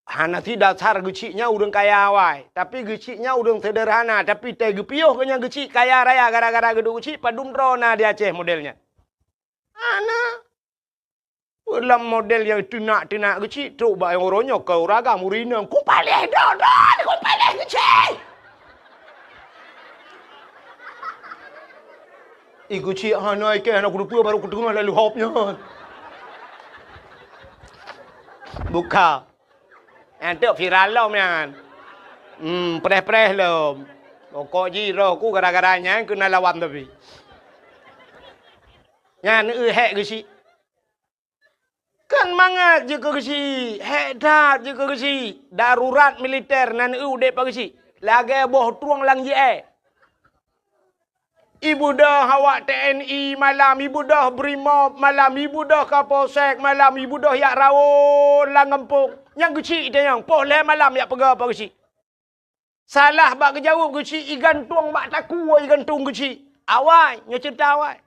Hana sidasar Geuchik nyan ureueng kaya awai, tapi Geuchik nyan ureueng seuderhana, tapi teuh geupiôh geuh nyan Geuchik kaya raya gara-gara geuduek Geuchik padum droe na di Aceh model nyan. Hana. Lam model nyang teunak-teunak Geuchik trok bak nyang uroe nyoe keu uragam ureueng inong, "Kupaléh droe-droe, kupaléh Geuchik!" I Geuchik hana ikei hana kuteupeu barô kuteungoh lalu hop nyan. Buka. Nyan teuk viral lom nyan. Hmm, preh-preh lom. Pokok jih roh ku gara-gara nyan keunan lawan tapi. Nyan eu hék Geuchik. Kan mangat jeuet keu Geuchik, hék that jeuet keu Geuchik. Darurat militer nan eu udép Pak Geuchik. Lagèe boh trueng lam J A. Ibeudôh awak T N I malam, ibeudôh Brimob malam, ibeudôh Kapolsek malam, ibeudôh jak rawon lam gampông. Nyang Geuchik itanyong, poh lhèe malam jak peugah Pak Geuchik. Salah bak geujaweueb Geuchik, igantung bak takue igantung Geuchik. Awai, nyoe ceurita awai.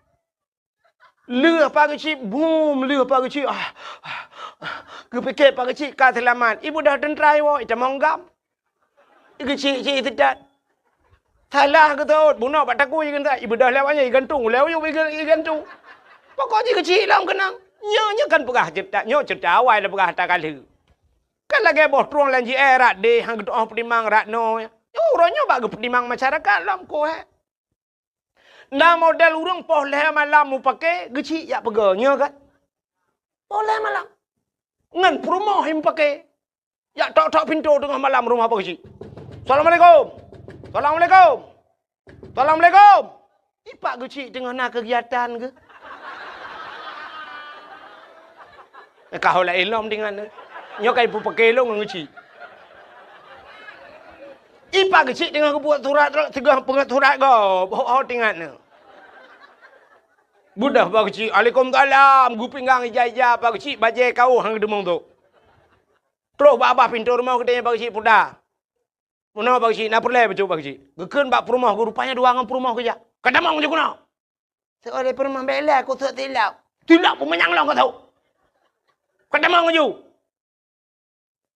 Lheueh Pak Geuchik, bum, lheueh Pak Geuchik. Ah, ah, ah. Geupike Pak Geuchik ka seulamat. Ibeudôh teuntra iwoe, itamong gam. Geuchik cit iteutat. Salah geuteuôt, bunoe bak takue igantung. Ibeudôh lewat nyan igantung, lewat nyan iga-, igantung. Pokok jih Geuchik lom keunong. Nyoe, nyoe kan peugah ceurita, nyoe ceurita awai lôn peugah ata ka lheueh. Kan lagèe boh trueng lam J A, rat deh, han geutu'oh peutimang rat noe. Nyoe uroe nyoe bak geupeutimang masyarakat lom, keu hé. Na model ureuëng poh lhée malam mupake geuchik jak peugah, nyoe kan? Poh lhée malam. Ngon peurumoh mupake. Jak tok-tok pintoe teungoh malam rumoh Pak Geuchik. "Assalamualaikum. Assalamualaikum. Assalamualaikum." Ipak Geuchik teungoh na keugiatan geuh. Ka ho laén lom tingat nyoe. Nyoe ka ipupake lôn ngon Geuchik. Ipak Geuchik teungoh geubuet surat, teungoh peungét surat gob. Ho, ho tingat nyoe. Beudôh Pak Geuchik, "Alaikumsalam." Geupinggang ija-ija Pak Geuchik, bajée kawöh han geudeungoe tu. Troh bak babah pintoe rumoh geutanyoe Pak Geuchik puta. "Meunoe Pak Geuchik, na peureulée bacut Pak Geuchik?" Geukheun bak peurumoh geuh, rupanya dua ngon peurumoh geujak. "Ka tamong ju keunoe." Seulé peurumoh, "Bék lé, keu sôk silop." "Silop peumanyang lôn keu sôk. Ka tamong ju."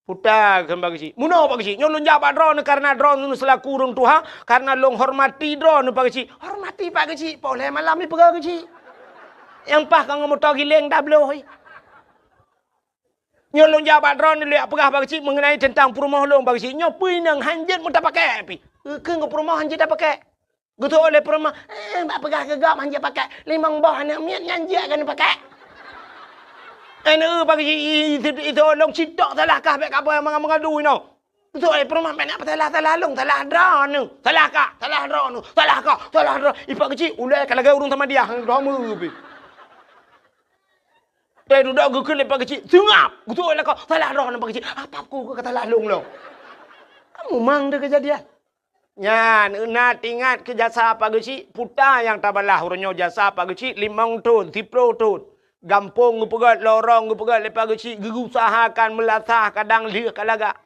Puta kheun Pak Geuchik. "Meunoe Pak Geuchik, nyoe lôn jak bak droeneuh kareuna droeneuh seulaku ureuëng tuha, kareuna lôn hormati droeneuh Pak Geuchik." "Hormati Pak Geuchik, poh lhée malam ipeugah Geuchik. Nyang paih ka ngon moto giléng tabloe." "Nyoe lôn jak bak droeneuh lôn jak peugah Pak Geuchik meungenai teuntang peurumoh lôn Pak Geuchik. Nyoe peue inong han jeuet meutapakée pih." Geukheun keu peurumoh han jeuet tapakée. Geutôk lé peurumoh, "Eh, bak peugah keu gob han jeuet pakée. Limong boh aneuëk miet nyan jeuet keu neupakée." "Eh, neu Pak Geuchik, i, i, i, itôh lôn citok salah kah bék kabai meungadu inoe." Geutôk lé peurumoh, "Bék na peusalah-salah lôn, salah droeneuh. Salah kah, salah droeneuh, salah kah, salah droe." Ipak Geuchik ulée ka lagée ureuëng Samadiyah, droe meubi. Teududoe geukheun lé Pak Geuchik, "Seungab!" Geutôk lé lakoe, "Salah droeneuh Pak Geuchik." "Apa ku ka salah lôn lom?" Kamu mang deh keujadian. Nyan, na teuingat keu jasa Pak Geuchik, puta nyang tabalah uroe nyoe jasa Pak Geuchik limong thon, siplôh thon. Gampông geupeugét, lorong geupeugét lé Pak Geuchik, geuusahakan meulasah kadang lheueh ka lagak.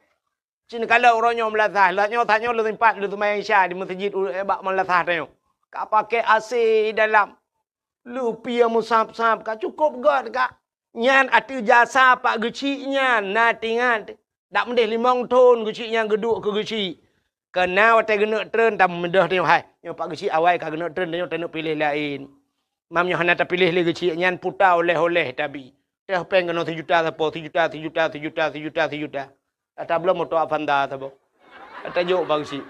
Cit neukalon uroe nyoe meulasah, lheueh nyoe tanyoe lôn simpat lôn seumayang Isya di meuseujid u-, bak meulasah tanyoe. Ka pakai A C dalam. Lupie meusab-sab ka cukôp gét ka. Nyan ateueh jasa Pak Geuchik nyan, na teuingat. Dak meudeh limong thon Geuchik nyan geuduek keu Geuchik. Keu na watée geuneuk treun, tameudeh tanyoe, "Hai, nyoe Pak Geuchik awai ka geuneuk treun, tanyoe taneuk piléh laén." Mam nyoe hana tapiléh lé Geuchik nyan, puta oleh-oleh tabi. Teuh péng keunoe sijuta sapo, sijuta, sijuta, sijuta, sijuta, sijuta. Ata bloe moto Avanza saboh. Ata jok Pak Geuchik.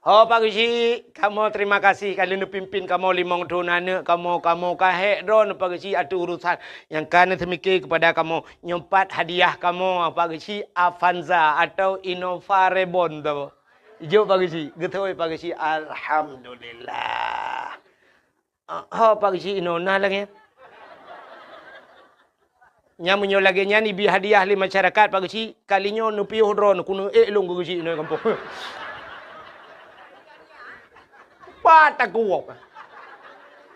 Ho Pak Geuchik, kamoe terima kasih ka lheueh neupimpin kamoe limong thon aneuëk kamoe, kamoe ka hék droeneuh Pak Geuchik ateueh urusan nyang ka neuseumike keupada kamoe. Nyoe pat hadiah kamoe Pak Geuchik, Avanza atau Innova Reborn saboh. Jok Pak Geuchik, geutôi Pak Geuchik, alhamdulillah. Ah, ho Pak Geuchik inoe na lagée nyan. Nyan meunyoe lagée nyan ibi hadiah lé masyarakat Pak Geuchik, kali nyoe neupiôh droeneuh keuneuk ék lôn keu Geuchik inoe gampông. Pat takuwok.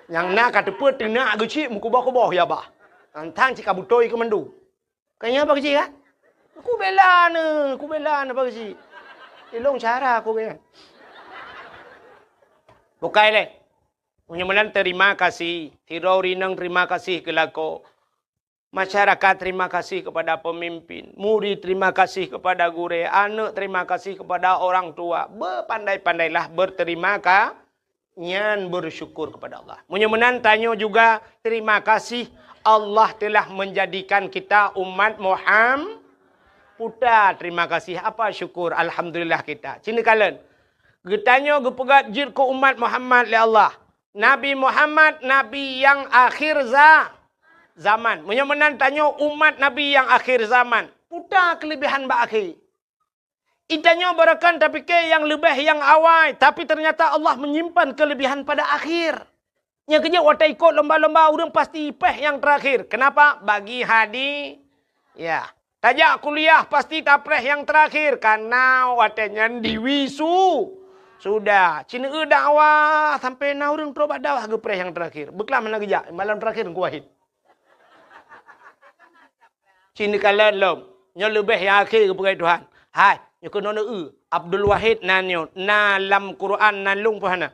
Nyang na ka teupeu teunak Geuchik meukuboh-kuboh ya bah. Nyan tan cit ka beutôi keu mandum. Ka nyan Pak Geuchik kan? Kubela neuh, kubela neuh Pak Geuchik. Ilong cara aku kan. Bukai lé. Meunyoe meunan terima kasih, sidroe ureuëng inong terima kasih keu lakoe. Masyarakat terima kasih kepada pemimpin, murid terima kasih kepada gurée, aneuëk terima kasih kepada orang tua. Bepandai-pandailah berterima ka-, nyan bersyukur kepada Allah. Meunyoe meunan tanyoe juga terima kasih Allah telah menjadikan kita umat Muham-, puta terima kasih, apa syukur, alhamdulillah kita. Cina kalen, geutanyoe geupeugét jeuet keu umat Muhammad lé Allah. Nabi Muhammad, nabi nyang akhir za-, zaman. Meunyoe meunan tanyoe umat nabi nyang akhir zaman, puta keulebihan bak akhé. Itanyoe barokon tapike nyang leubeh nyang awai, tapi ternyata Allah menyimpan keulebihan pada akhir. Nyang keujeuet watée ikot lomba-lomba ureuëng pasti ipéh nyang terakhir. Kenapa? Bagi hadi-, ya. Tajak kuliah pasti tapreh nyang terakhir, karena watée nyan diwisu-, sudah. Cina eu dakwah sampai na ureuëng trok bak dakwah geupreh nyang terakhir. Beuklam hana geujak, malam terakhir Teungku Wahid. Cina kalon lom. Nyoe leubeh nyang akhé geupeugah Tuhan. Hai, nyoe keunoe eu, Abdul Wahid nan nyoe, na lam Quran nan lôn peuhana.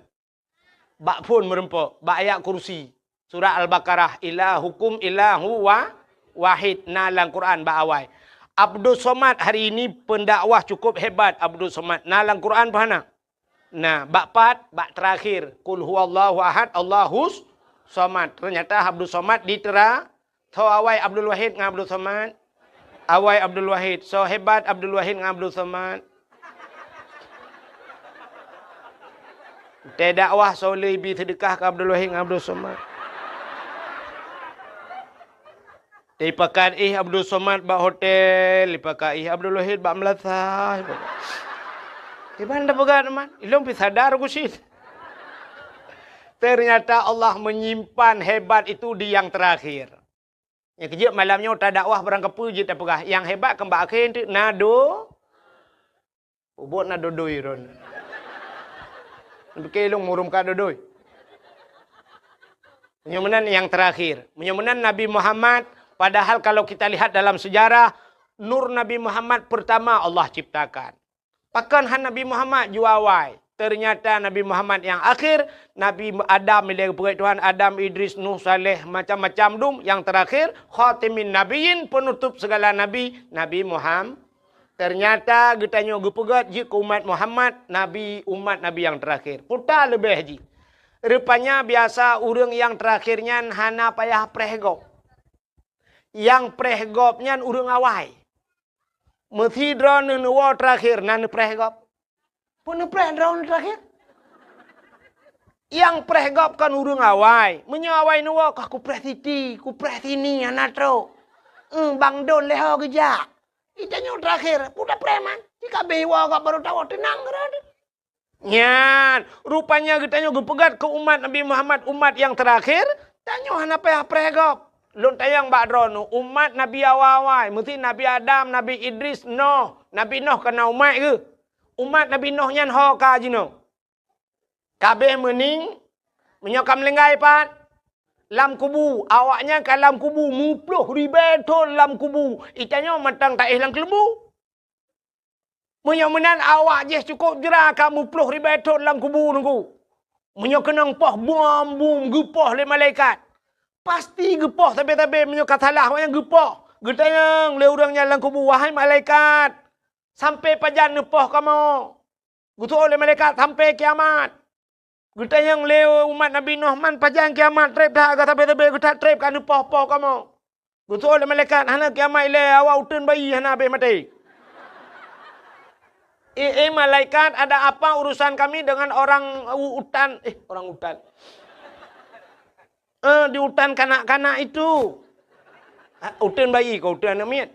Bak phon meureumpok, bak ayat kursi. Surat Al-Baqarah, "Ilahukum ilahu wa-, wahid", na lam Quran bak awai. Abdus Somad hari ini pendakwah cukup hebat Abdus Somad. Na lam Quran peuhana? Na, bak pat, bak terakhir. "Qul huwallahu ahad, Allahus somad." Ternyata Abdus Somad ditera-, Soe awai Abdul Wahid ngon Abdul Somad? Awai Abdul Wahid. Soe hebat Abdul Wahid ngon Abdul Somad? Teudakwah soe lé ibi seudeukah keu Abdul Wahid ngon Abdul Somad. Ipakat ih Abdul Somad bak hotel, ipakat ih Abdul Wahid bak meulasah. Iban dah peugah teman, ilong pi sadar ku sit. Ternyata Allah menyimpan hebat itu di yang terakhir. Nyang keujeuet malam nyoe tadakwah barang kapeue jeuet tapeugah, nyang hebat kan bak akhé teuk na do-, ubot na dodoi ron. Pike lôn murum ka dodoi. Meunyoe meunan nyang terakhir. Meunyoe meunan Nabi Muhammad, padahal kalau kita lihat dalam sejarah, nur Nabi Muhammad pertama Allah ciptakan. Pakon han Nabi Muhammad jua awai? Ternyata Nabi Muhammad nyang akhir, Nabi Adam ilée geupeugét Tuhan, Adam, Idris, Nuh, Saleh, macam-macam dum, nyang terakhir, khatimin nabiyyin, penutup segala nabi, Nabi Muhammad. Ternyata geutanyoe geupeugét jeuet keu umat Muhammad, nabi, umat Nabi nyang terakhir. Peue ta leubeh jih. Rupanya biasa ureuëng nyang terakhir nyan hana payah preh gob. Nyang preh gob nyan ureuëng awai. Meusidroe neuwoe terakhir na neupreh gob. Peue neupreh droeneuh terakhir? Nyang preh gob kan ureuëng awai. Meunyoe awai neuwoe kah kupreh siti, kupreh sini hana trok. Eh, bang don lé ho geujak. Itanyoe terakhir, peue tapreh man? Jika abéh iwoe gob baru tawoe teunang keudroe. Nyan, rupanya geutanyoe geupeugét keu umat Nabi Muhammad, umat nyang terakhir, tanyoe hana payah preh gob. Lôn tanyong bak droeneuh, umat Nabi awai-awai, meusti Nabi Adam, Nabi Idris, Noh. Nabi Noh ka na umat geuh. Umat Nabi Noh nyan ho ka jinoe. Ka abéh meuning, meunyoe ka meulinggai pat, lam kubu, awaknyan ka lam kubu, muploh ribée thon lam kubu. Itanyoe mantong taéh lam keuleubu. Meunyoe meunan awak jih cukôp jra ka muploh ribée thon lam kubu Teungku. Meunyoe keunong poh bom-bom geupoh lé malaikat, pasti geupoh sabe-sabe meunyoe ka salah awaknyan geupoh. Geutanyong lé ureuëng nyan lam kubu, "Wahai malaikat, sampai pajan neupoh kamoe?" Geuseuôt lé malaikat, "Sampai kiamat." Geutanyong lé umat Nabi Nuh, "Man pajan kiamat treb that, ka sabe-sabe geuthat treb ka neupoh-poh kamoe?" Geuseuôt lé malaikat, "Hana kiamat ilée, awak uteuen bayi hana abéh maté." "Eh, eh, malaikat, ada apa urusan kami dengan orang u-, utan, eh, orang utan? Eh, di utan kanak-kanak itu." "Ah, uteuen bayi kah, uteuen aneuëk miet?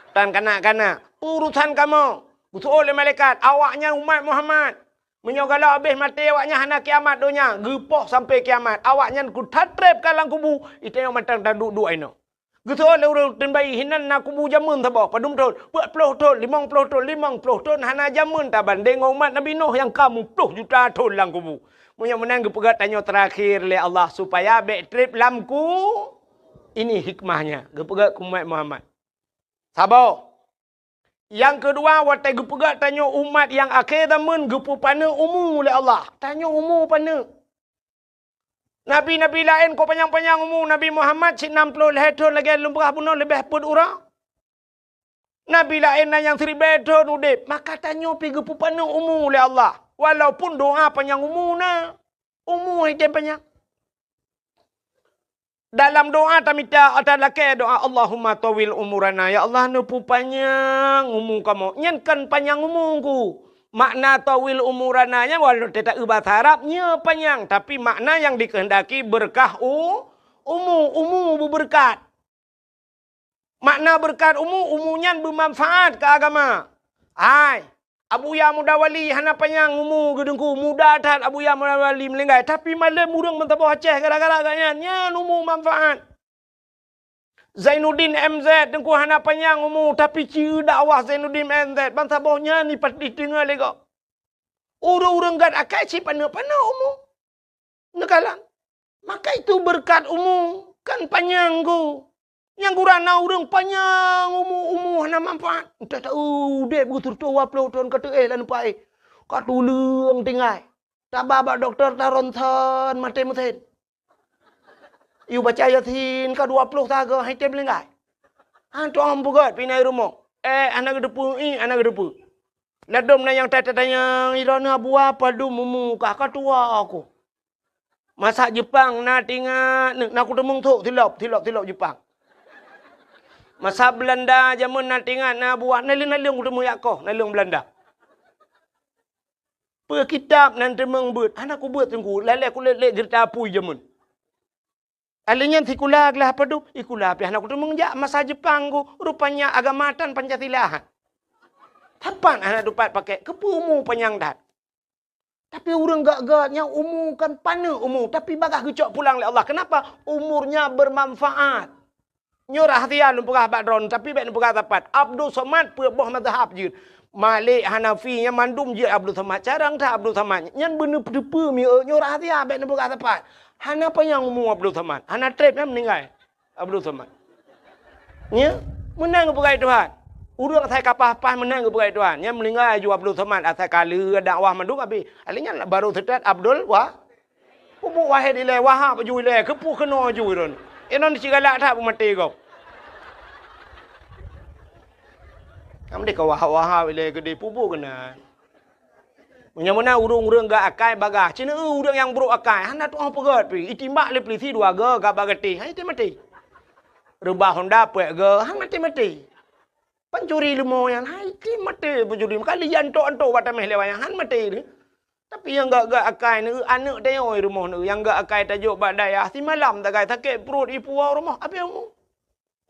Utan kanak-kanak. Peue urusan kamoe?" Geuseuôt lé malaikat, "Awaknyan umat Muhammad. Meunyoe galak abéh maté awaknyan hana kiamat donya, geupoh sampai kiamat. Awaknyan geuthat treb ka lam kubu, itanyoe mantong taduek-duek inoe." Geuseuôt lé ureuëng uteuen bayi, "Hinan na kubu jameun saboh, padum thon?" "Peuet ploh thon, limong ploh thon." "Limong ploh thon hana jameun tabandéng ngon umat Nabi Nuh nyang ka muploh juta thon lam kubu." Meunyoe meunan geupeugét tanyoe terakhir lé Allah supaya bék treb lam ku-, ini hikmahnya, geupeugét keu umat Muhammad. Saboh. Nyang keudua, watée geupeugét tanyoe umat nyang akhé zaman geupeupaneuk umu lé Allah. Tanyoe umu paneuk. Nabi-nabi laén kok panyang-panyang umu, Nabi Muhammad cit nam ploh lhée thon lagée lôn peugah bunoe leubeh peuet uroe. Nabi laén na nyang siribée thon udeb, maka tanyoe pih geupeupaneuk umu lé Allah. Walaupun doa panyang umu na, umu hai tem panyang. Dalam doa tamita, ata lakée doa, "Allahumma tawil umurana." Ya Allah, neupeupanyang umu kamoe. Nyan kan panyang umu ku. Makna tawil umurana nyan walau teuta eu bahasa Arab, nyoe panyang, tapi makna yang dikehendaki berkah u-, umu, umu beubeureukat. Makna beureukat umu, umu nyan beumanfaat keu agama. Hai, Abuya Muda Wali hana panyang umu geudeungku, muda that Abuya Muda Wali meulinggai, tapi malem ureuëng meusaboh Aceh gara-gara gobnyan, nyan umu manfaat. Zainuddin M Z teungku hana panyang umu, tapi ci dakwah Zainuddin M Z, bansaboh nyan ipat-, iteungoh lé gob. Ureuëng-ureuëng gét akai ci paneuk-paneuk umu. Neukalon. Maka itu beureukat umu kan panyang ku. Nyang gura na ureuëng panyang umu, umu hana manfaat. Entah tahu udeb geuturtoh dua ploh thon ka teuéh lam paéh. Ka tuleueng tinggai. Taba bak dokto ta ronsen maté meusen. Yue baca Yasin ka dua ploh sagoe hai tem linggai. Han tuang peugét pinai rumoh. Eh, hana geuteupeue, ih, hana geuteupeue. Ladom na nyang ta-, ta-, tanyong, "Droeneuh Abuya padum umu kah, ka tuha ku?" Masa Jepang na tingat, na kuteumeung thok silop, silop, silop Jepang. Masa Belanda jameun na tingat na Abuya, naleueng-naleueng kuteumeung jak koh, naleueng Belanda. Peue kitab nan teumeung beuet, hana kubeuet teungku, lalée kulét-lét geurita apui jameun. Alèh nyan sikula glah padub, sikula pih hana kuteumeung jak masa Jepang ku, rupanya agama tan Pancasila. Sapat hana tupat pakai, keupeue umu panyang that. Tapi ureuëng gak-gak nyang umu kan paneuk umu, tapi bagaih geucok pulang lé Allah. Kenapa? Umurnya bermanfaat. Nyoe rahsia lôn peugah bak droeneuh, tapi bék neupeugah sapat. Abdul Somad peuet boh mazhab jeuet. Malik, Hanafi, nyan mandum jeuet Abdul Somad. Carông that Abdul Somad. Nyan beuneuteupeu mieu nyoe rahsia bék neupeugah sapat. Hana panyang umu Abdul Somad. Hana treb nyan meuninggai Abdul Somad. Nya, meunan geupeugah Tuhan. Ureuëng asai ka paih-paih meunan geupeugah Tuhan. Nyan meuninggai aju Abdul Somad asai ka lheueh dakwah mandum abéh. Alèh nyan baru seutôt Abdul Wa-, Peubuet Wahid ilée, Wahab ju ilée, keupeue keunoe ju droen. Inong cit galak that peumaté gob. Kamoe deh ka Wahab-Wahab ilée keudeh peubuet keunan. Meunyoe meunan ureuëng-ureuëng gak akai bagaih, cit na ureuëng nyang brok akai, hana tuoh peugét pih, itimbak lé peulisi dua goe gak bak gatéh, hai maté-maté. Reubah honda peuet goe, hai maté-maté. Pancuri leumo nyan, hai cit maté pancuri. Kali antok-antok bak taméh lé wayang, han maté deh. Tapi nyang gak-gak akai neu, aneuëk tanyoe rumoh neu, nyang gak akai tajok bak dayah, simalam tagai sakét pruet ipuwoe rumoh, abéh umu.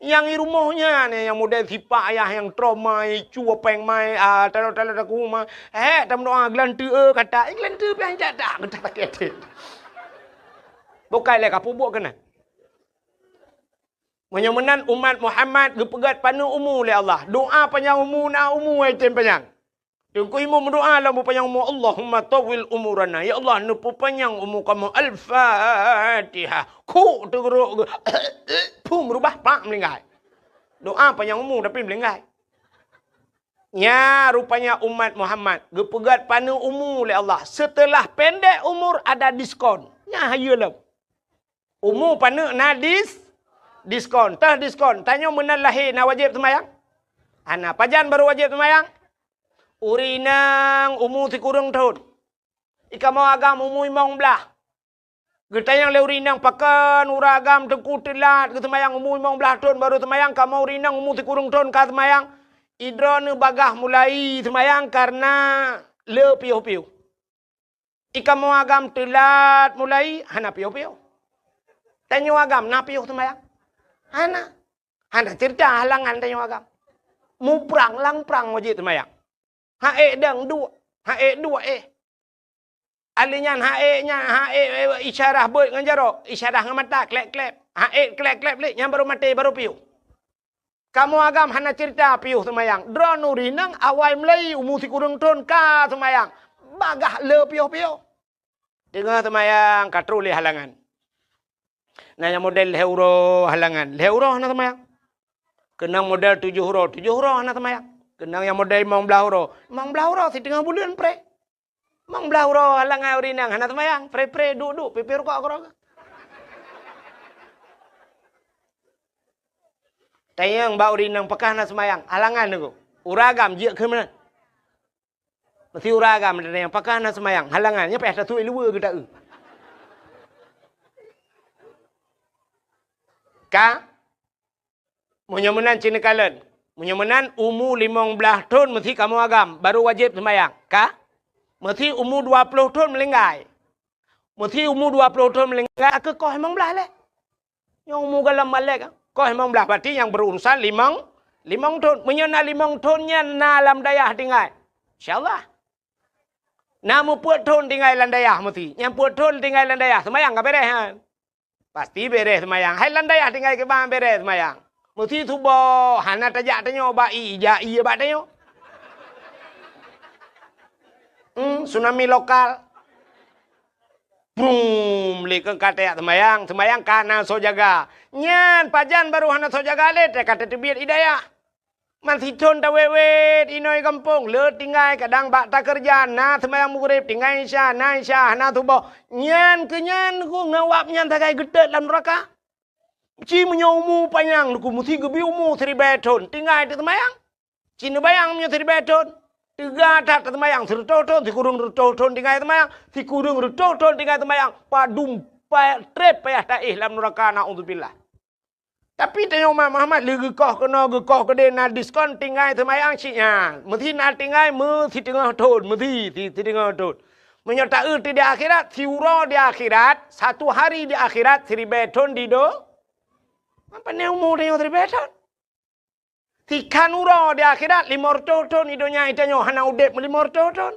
Nyang i rumoh nyan, nyang model sipak ayah nyang trauma, i cue péng mai, ah, talo-talo taku ma. Hék, tameudoa geulanteue, eh, kata, eh, geulanteue pih han jak dak, kata sakét. Bukai lé ka peubuet keunan. Meunyoe meunan umat Muhammad geupeugét paneuk umu lé Allah. Doa panyang umu na umu ai tem panyang. Teungku Imum meudoa lam peupanyang umu, "Allahumma tawwil umurana." Ya Allah, neupeupanyang umu kamoe. Al-Fatihah. Kuk teugeurok geu-, phum reubah pak meulinggai. Doa panyang umu tapi meulinggai. Nya rupanya umat Muhammad geupeugét paneuk umu lé Allah. Seuteulah pendek umur ada diskon. Nya hayeue lom. Umu paneuk na dis-, diskon. Teuh diskon. Tanyoe meunan lahé na wajéb seumayang? Hana. Pajan barô wajéb seumayang? Ureuëng inong umu sikureueng thon. I kamoe agam umu limong blaih. Geutanyong lé ureuëng inong pakon ureuëng agam teungku teulat geuseumayang umu limong blaih thon barô seumayang, kamoe ureuëng inong umu sikureueng thon ka seumayang. Idroeneuh bagaih mulai seumayang kareuna le piôh-piôh. I kamoe agam teulat mulai, hana piôh-piôh. Tanyoe agam na piôh seumayang? Hana. Hana ceurita halangan tanyoe agam. Muprang lam prang wajéb seumayang. Ha'ék dang duek, ha'ék duek éh. Alèh nyan ha'ék nyan, ha'ék, eh, isyarah beuet ngon jaroe, isyarah ngon mata, klép-klép. Ha'ék klép-klép lé, nyan barô maté, barô piôh. Kamoe agam hana ceurita piôh seumayang. Droeneuh ureuëng inong awai mulai umu sikureueng thon ka seumayang. Bagaih le piôh-piôh. Teungoh seumayang ka troh lé halangan. Na nyang model lhèe uroe halangan. Lhèe uroe hana seumayang. Keunong model tujoh uroe, tujoh uroe hana seumayang. Keunong nyang model limong blaih uroe. Limong blaih uroe siteungoh buleuen pré. Limong blaih uroe halangan ureuëng inong hana seumayang, pré-pré duek-duek pipé rukok keudroe. Tanyong bak ureuëng inong pakon hana seumayang, halangan teungku. Ureuëng agam jeuet keu meunan. Meusti ureuëng agam tanyong pakon hana seumayang, halangan nyan payah tasuet luweue geuta-eu. Ka Meunyoe meunan cit neukalon, meunyoe meunan umu limong blaih thon meusti kamoe agam, barô wajéb seumayang, ka? Meusti umu dua ploh thon meulinggai. Meusti umu dua ploh thon meulinggai, ka koh limong blaih lé. Nyoe umu gohlom malèe ka, koh limong blaih, berarti nyang berurusan limong, limong thon. Meunyoe na limong thon nyan na lam dayah tinggai, insya Allah. Na meupeuet thon tinggai lam dayah meusti. Nyang peuet thon tinggai lam dayah, seumayang ka beureh nyan. Pasti beureh seumayang. Hai lam dayah tinggai kiban beureh seumayang. Meusti suboh, hana tajak tanyoe bak ie, jak ie bak tanyoe. Hmm, tsunami lokal. Brum, lé keu ka tajak seumayang, seumayang ka na soe jaga. Nyan pajan barô hana soe jaga lé, teuka tateubiet ie dayah. Man sithon tawét-wét inoe gampông, le tinggai kadang bak takeureuja, na seumayang mugréb, tinggai isya, na isya, hana suboh. Nyan keu nyan ku ngawab nyan sagai geutet lam nuraka. Ci meunyoe umu panyang ku meusti geubri umu siribèe thon, tinggai teuseumayang. Ci neubayang meunyoe siribèe thon, teuga that teuseumayang, sireutôh thon, sikureueng reutôh thon tinggai seumayang, sikureueng reutôh thon tinggai seumayang, padum pa-, trép payah taéh lam nuraka, naudzubillah. Tapi tanyoe umat Muhammad lé geukoh keunoe geukoh keudeh na diskon tinggai seumayang cit nyan. Meusi na tinggai meusiteungoh thon, meusi si-, siteungoh thon. Meunyoe taeu di akhirat, siuroe di akhirat, satu hari di akhirat siribèe thon di do-, apa ni umu tanyoe siribèe thon? Sikhan uroe di akhirat, limong reutôh thon di donya, tanyoe hana udép limong reutôh thon.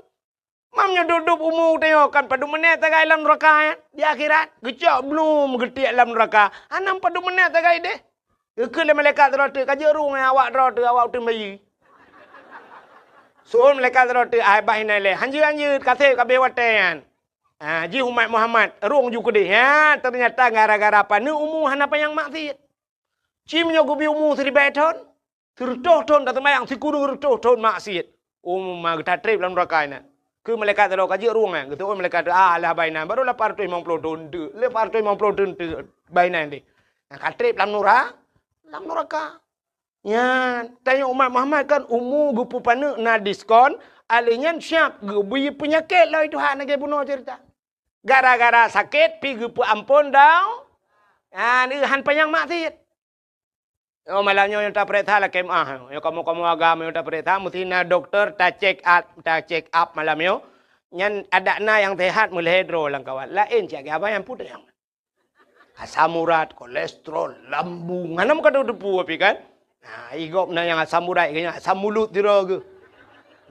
Mam nyoe dub-dub umu tanyoe kan padum meuneuk sagai lam neuraka, eh? Di akhirat, geucok blum geutiek lam neuraka, hana padum meuneuk sagai deh. Geukheun lé malaikat sidroe teuk, "Ka jeuet rhueng, eh, awak droe teuh, awak uteuen bayeue." Seuôn malaikat sidroe teuk, "Ai, bah inan lé, hanjeuet-hanjeuet, ka sép ka abéh watèe nyan." Ha, jih umat Muhammad, rhueng ju keudeh. Ha, teunyata gara-gara paneuk umu hana panyang maksiet. Ci meunyoe geubi umu siribèe thon, sireutôh thon taseumayang, sikureueng reutôh thon maksiet, umu ma geutatreb lam neuraka inan. Keu malaikat sidroe ka jeuet rhueng, eh, geuteu'ôn malaikat, "Ah, alah bah inan, barô lapan reutôh limong ploh thon teuk, lapan reutôh limong ploh thon teuk bah inan deh." Nah, ka treb lam nura-, lam neuraka. Nyan, tanyoe umat Muhammad kan umu geupeupaneuk na diskon, alèh nyan siab geubi peunyakét lom Tuhan lagèe bunoe ceurita. Gara-gara sakét pih geupeuamphon dau-, ah, han panyang maksiet. Oh, malam nyoe nyang tapeuriksa lakèe meu'ah. Nyoe kamoe-kamoe agam nyang tapeuriksa, meusti na dokto ta-check up, ta-check up malam nyoe. Nyan adak na nyang seuhat meulhèe droe lam kawan. Laén cit lagèe abang nyang peue nyang. Asam urat, kolesterol, lambung, hana meukadoe teupeu pih kan? Nah, i gob na nyang asam urat, nyang asam mulot sidroe geuh.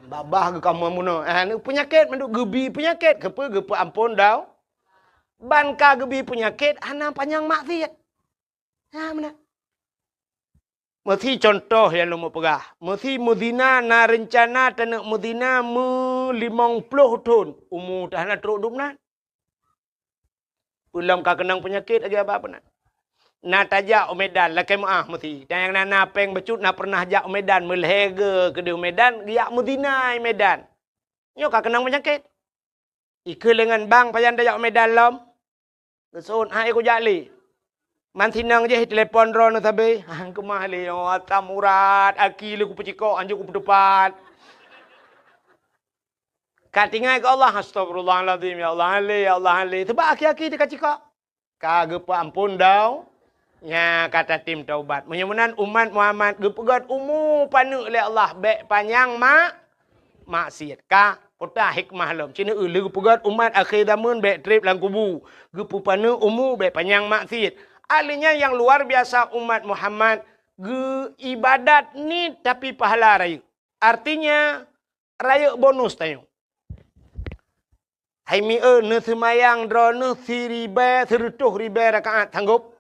Babah geuh kamoe bunoe. Ah, ni peunyakét mandum geubi peunyakét, keupeue geupeuamphon dau-, ban ka geubi peunyakét hana panyang maksiet. Ha, meunan. Meusi contoh nyang lôn peugah, meusi meuzina na reuncana taneuk meuzina meu limong ploh thon, umu teuh hana trok dum nan. Peulom ka keunong peunyakét lagèe abah peunan. Na tajak u Medan lakèe meu'ah meusi. Dan nyang na, na pèng bacut na peureunah jak u Medan, meulhèe geuh keudeh u Medan, geujak meuzina i Medan. Nyoe ka keunong peunyakét. Ikheun lé ngon bang, "Pajan tajak u Medan lom?" Geuseuôt, "Hai, kujak lé." Man sinong jih telepon droeneuh sabe. "Han keumah lé, oh, asam urat, aki lé kupeucikok, hanjeuet kupeuteupat." Ka tinggai keu Allah, "Astagfirullahalazim, ya Allah, han lé, ya Allah, han lé." Sabab aki-aki teuka cikok. Ka geupeuamphon dau-, nya ka tatem taubat. Meunyoe meunan umat Muhammad geupeugöt umu paneuk lé Allah bèk panyang mak-, maksiet. Ka peugah hikmah lom. Ci neueu lé geupeugöt umat akhé zamén bèk treb lam kubu. Geupeupaneuk umu bèk panyang maksiet. Ahli nyan nyang luar biasa umat Muhammad geu-, ibadat niet tapi pahala rayeuk. Artinya, rayeuk bonus tanyoe. Hai mieu, neuseumayang droeneuh siribèe, sireutôh ribèe rakaat, sanggob?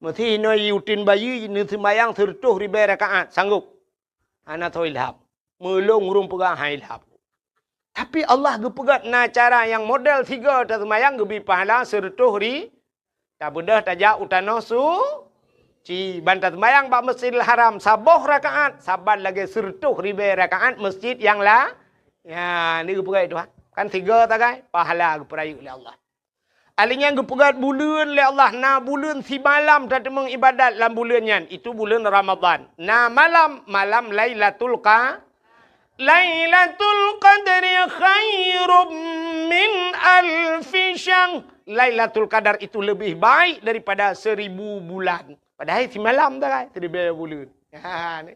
Meusi inoe uteuen bayeue neuseumayang sireutôh ribèe rakaat, sanggob? Hana soe ilham. Meulôn ureueng peugah han ilham. Tapi Allah geupeugah na cara nyang model sigoe taseumayang geubi pahala sireutôh ri-, Tabeudôh tajak u tanoh suci, ban taseumayang bak Masjidil Haram saboh rakaat, saban lagèe sireutôh ribèe rakaat masjid nyang la-, ya, ni geupeugah Tuhan. Kan sigoe sagai, pahala geupeurayeuk lé Allah. Ahli nyan geupeugah buleuen lé Allah, na buleuen simalam tateumeung ibadat lam buleuen nyan, itu buleuen Ramadhan. Na malam, malam Lailatul Qa-, Lailatul Qadri khairum min alfi syahr. Lailatul Qadar itu lebih baik daripada seribu bulan. Padahai simalam sagai, siribèe buleuen. Ha, ni.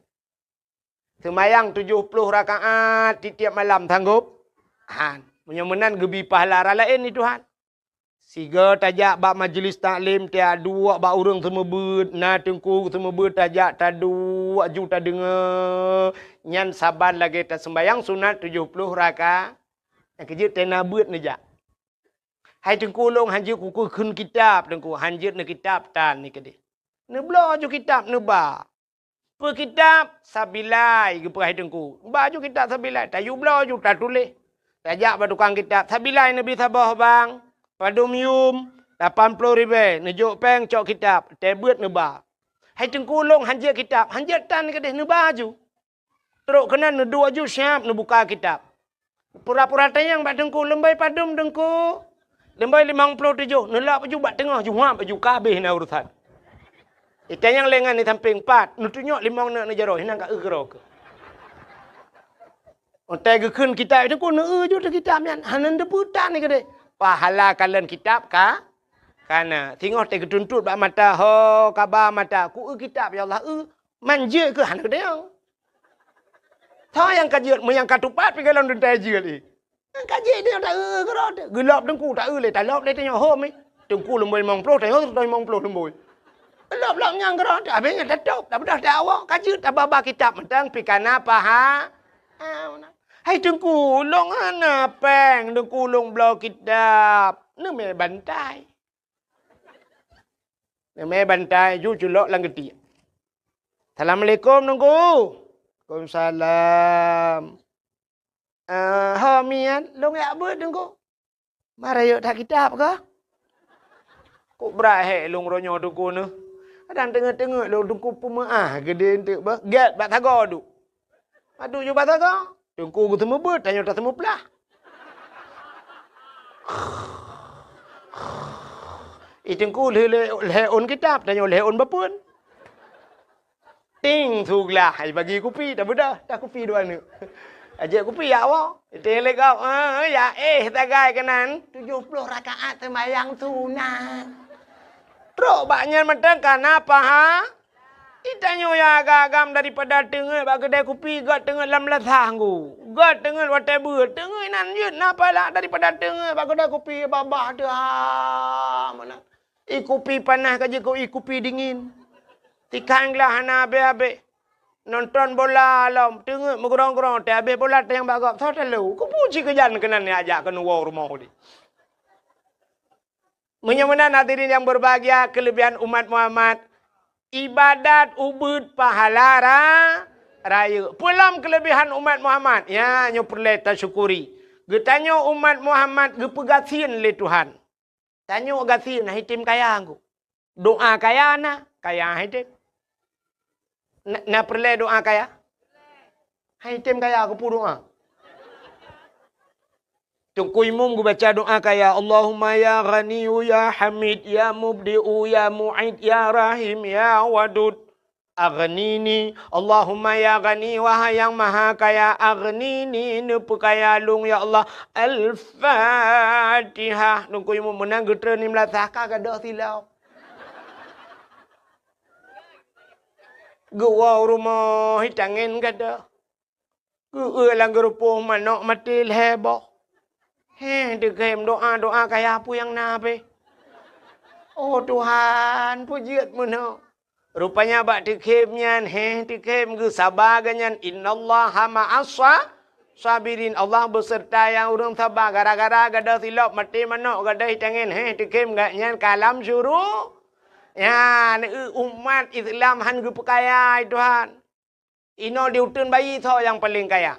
Seumayang tujoh ploh rakaat tiep-tiep malam, sanggob? Han. Meunyoe meunan geubi pahala raya laén ni Tuhan. Sigoe tajak bak majlis taklim, tajak duek bak ureueng seumeubeuet, na teungku seumeubeuet tajak taduek ju tadeungoe, nyan saban lagèe taseumayang sunat tujoh ploh raka-, nyang keujeuet tena beuet neujak. "Hai teungku, lôn hanjeuet kukheun kitab, teungku, hanjeuet neukitab tan ni keudeh." Neubloe ju kitab neuba. Peukitab sabilai geupeugah hai teungku. Ba ju kitab sabilai, tayue bloe ju tatuléh. Tajak bak tukang kitab, "Sabilai neubi saboh bang, padum yum, lapan ploh ribèe, neujok pèng cok kitab, tée beuet neuba." "Hai teungku, lôn hanjeuet kitab." "Hanjeuet tan keudeh, neuba ju." Trok keunan neuduek ju siab neubuka kitab. Pura-pura tanyong bak teungku, "Leumbai padum teungku?" "Leumbai limong ploh tujoh." Neulak bak ju bak teungoh, ju huab bak ju, ka habéh na urusan. Itanyong lé ngon di sampéng, "Pat?" Neutunyok limong neuk neujaroe, hinan ka eu keudroe keuh. Watèe geukheun kitab teungku, neueu ju teuh kitab nyan, hana neuteupeue tan ni keudeh. Pahala kalon kitab ka, Kana, singoh teugeuteuntut bak mata, ho, kaba mata, ku eu kitab, ya Allah, eu, man jeuet keuh hana geutanyong. Tho nyang ka jeuet, meunyoe ka tupat pih golom teuntèe jeuet, eh. Nyang ka jeuet nyoe ta eu keudroe teuh. Geulop teungku ta eu lé, talop lé tanyoe hom, eh. Teungku lumbôi limong ploh, tanyoe limong ploh lumbôi. Lop-lop nyang keudroe teuh, abéh nyan tatôb, tabeudôh tawoe, ka jeuet tababa kitab mantong pih kana paha. Ah, meunan. Hai teungku, lôn hana péng, teungku lôn bloe kitab. Neumè bantai. Neumè bantai, ju culok lam geutiek. "Assalamualaikum, Teungku." "Waalaikumsalam." "Ah, ho miet, lôn jak beuet, Teungku." "Ma rayeuk that kitab kah?" "Kok brat hék lôn uroe nyoe, Teungku, neuh. Kadang teungeut-teungeut lôn, Teungku, peumeu'ah geudeh eunteuk beuh. Gèt bak sagoe duek." Padub ju bak sagoe. Teungku geuseumeubeuet, tanyoe taseumeuplah. I teungku lheueh lhèe ôn kitab, tanyoe lhèe ôn bapeuen. Ting, su glah, ai bagi kupi, tabeudôh, takupi dua aneuk. Ajak kupi jak woe. Ting lé gob, eh, ya éh sagai keunan, tujoh ploh rakaat seumayang sunat. Trok bak nyan mantong kana paha. Itanyoe nyang agam-agam daripada teungeut bak keudè kupi, göt teungeut lam lasah nggu. Göt teungeut watèe beuet, teungeut inan jeuet na pahala daripada teungeut bak keudè kupi babah teuh, ha, meunan. I kupi panas ka jeuet keu i kupi dingin. Tikang glah hana abéh-abéh. Nonton bola lom, teungeut meugrong-grong, teuh abéh bola teuh nyang bak gob, soe talo. Kupuji keujan keunan nyang ajak keunoe woe rumoh di. Meunyoe meunan hadirin yang berbahagia, kelebihan umat Muhammad, ibadat ubeuet pahala ra-, rayeuk. Peue lom kelebihan umat Muhammad? Ya, nyoe peureulèe tasyukuri. Geutanyoe umat Muhammad geupeugasien lé Tuhan. Tanyoe gasien, han item kaya ngku. Doa kaya na, kaya han item. Na, na peureulèe doa kaya? Han item kaya keupeue doa? Teungku Imum geubaca doa kaya, "Allahumma ya Ghaniyyu ya Hamid ya Mubdi'u ya Mu'id ya Rahim ya Wadud, aghnini." Allahumma ya Ghani, wahai nyang maha kaya, aghnini, neupeukaya lôn ya Allah. Al-Fatihah. Teungku Imum meunan geutreun lam lasah ka gadôh silop. Geuwoe u rumoh, itangen gadôh. Geueu lam geurupoh manok maté lhèe boh. Heh, teukhem doa-doa kaya peue nyang na pih. Oh Tuhan, peue jeuet meunoe. Rupanya bak teukhem nyan, heh, teukhem geusaba geuh nyan, "Innallaha ma'as sa-, sabirin." Allah beuseurta nyang ureueng saba. Gara-gara gadôh silop maté manok gadôh itangen, heh, teukhem geuh nyan ka lam syuru-, nyan, eu, umat Islam han geupeukaya, hai Tuhan. Inoe di uteuen bayi soe nyang paleng kaya?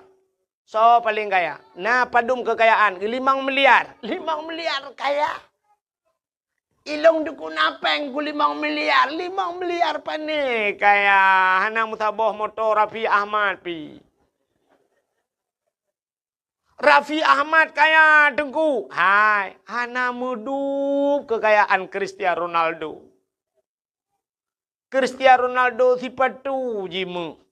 Soe paleng kaya? Na padum keukayaan? Limong miliar. Limong miliar kaya. Ilôn dukun apeng ku limong miliar. Limong miliar pane kaya. Hana meusaboh moto Raffi Ahmad pih. Raffi Ahmad kaya, Teungku. Hai, hana meudub keukayaan Cristiano Ronaldo. Cristiano Ronaldo sipatu jimeuet.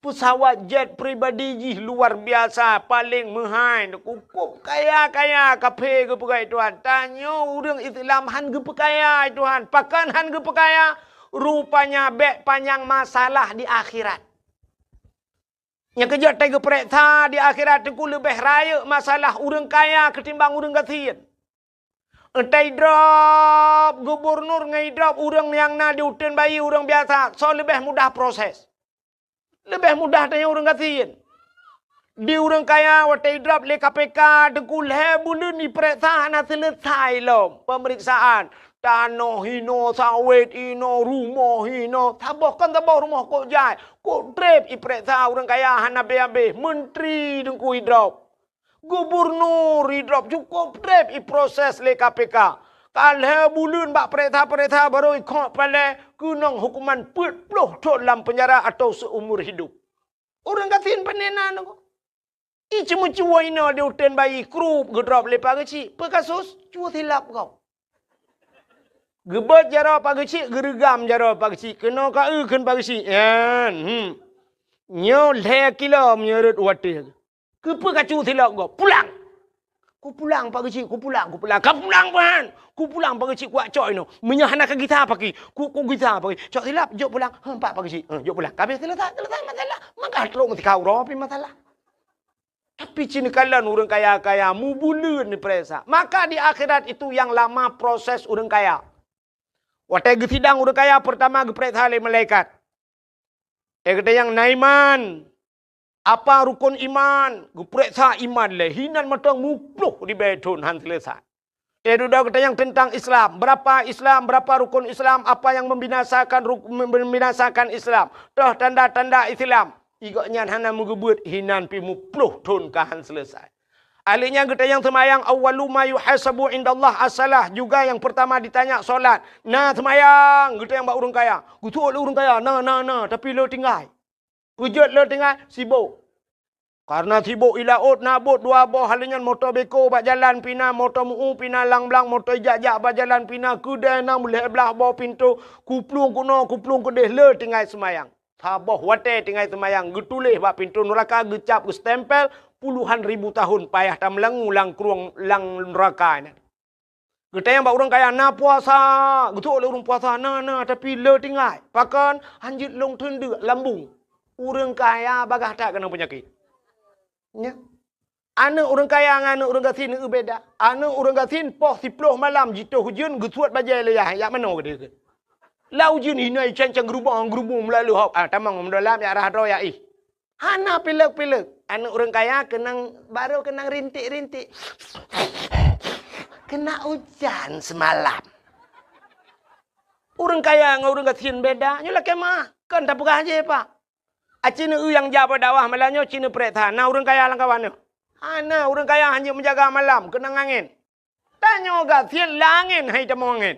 Peusawat jet pribadi jih luar biasa, paleng meuhai, Teungku. Kok kaya-kaya kaphé geupeugah Tuhan. Tanyoe ureueng Islam han geupeukaya Tuhan. Pakon han geupeukaya? Rupanya bèk panyang masalah di akhirat. Nyang keujeuet tai geupeureksa di akhirat Teungku leubeh rayeuk masalah ureueng kaya keutimbang ureueng gasien. Entai idrop gubernur ngon idrop ureueng nyang na di uteuen bayi ureueng biasa, soe leubeh mudah proses? Leubeh mudah tanyoe ureueng gasien. Di ureueng kaya watèe idrop lé K P K Teungku lhèe buleuen ipeureksa hana seuleusai lom peumeriksaan. Tanoh hinoe, sawét hinoe, rumoh hinoe. Saboh kon saboh rumoh kok jai. Kok trép ipeureksa ureueng kaya hana abéh-abéh. Menteri Teungku idrop. Gubernur idrop cukôp trép iproses lé K P K. Ka lhèe buleuen bak peureksa-peureksa barô ikhot palèe keunong hukuman peuet ploh thôn lam peunjara atau seumur hidup. Ureueng gasien pane na Teungku. Iceumeucue inoe di uteuen bayi krup geudrop lé Pak Geuchik. Peue kasus? Cue silop gob. Geubeuet jaroe Pak Geuchik, geureugam jaroe Pak Geuchik. Keunoe ka eu kheun Pak Geuchik. Nyan, hmm. Nyoe lhèe kilo meunyoe rhot u ateueh. Keupeue kacu silop gob? Pulang! "Kupulang, Pak Geuchik, kupulang, kupulang." "Kapulang, Pak! Kupulang, Pak Geuchik, kuwat cok inoe. Meunyoe hana kagisa paki, ku, kugisa paki. Cok silap, jok pulang." "Heuh, empat, Pak Geuchik." "Heuh, jok pulang." Ka habéh, selesai, selesai masalah. Maka trok meutika uroe pih masalah. Tapi cit neukalon ureuëng kaya-kaya, mubuleuen neupareksa. Maka di akhirat itu yang lama proses ureuëng kaya. Watée geusidang ureuëng kaya, peurtama geupareksa lé malaikat. Watée geutanyong na iman, apa rukon iman, geupareksa iman lé, hinan mantong muploh ribée thon han selesai. Watée dudoe geutanyong teuntang Islam, berapa Islam, berapa rukon Islam, apa yang membinasakan ruk-, membinasakan Islam, toh tanda-tanda Islam. Igok nyan hana meugeubeuet, hinan pih muploh thon ka han selesai. Ahli nyan geutanyong seumayang, awwalu ma yuhasabu indallah as-salah, juga yang pertama ditanya solat. Na seumayang, geutanyong bak ureuëng kaya. Geusuet lé ureuëng kaya, na, na, na, tapi le tinggai. Geujeuet le tinggai, sibok. Karena sibok i laôt na bot dua boh, ahli nyan moto beko bak jalan pih na, moto meu pih na, lang blang moto ijak-jak bak jalan pih na, keudée na meulhée blaih boh pintoe, kuplueng keunoe, kuplueng keudeh, le tinggai seumayang. Saboh watée tinggai seumayang, geutuléh bak pintoe nuraka, geucab, geustempel, puluhan ribu tahun payah tameulangue lam krueng lam nuraka nyan. Geutanyong bak ureuëng kaya, na puasa, geusuet lé ureuëng puasa, na, na, tapi le tinggai. Pakon? Han jeuet lôn teundeuk lambung. Ureuëng kaya bagaih that keunong peunyakét. Nya. Aneuëk ureuëng kaya ngon aneuëk ureuëng gasien beda. Aneuëk ureuëng gasien poh siploh malam jitoh ujeuen geusuet bajée lé yah, jak manoe geudeh. Lam ujeuen hinoe cang-cang geurubong-geurubong meulalu hok. Ah, tamong meudolam jak rhah droe jak ih. Hana pilek-pilek. Aneuëk ureuëng kaya keunong, barô keunong rintik-rintik. Kena ujan semalam. Ureuëng kaya ngon ureuëng gasien beda. Nyoe lakée meuah. Kon tapeugah jih, Pak. Aci neueu nyang jak bak dakwah malam nyoe, ci neupareksa na ureuëng kaya lam kawan nyoe. Hana, ureuëng kaya hana meujaga malam, keunong angén. Tanyoe gasien lam angén hai tamong angén.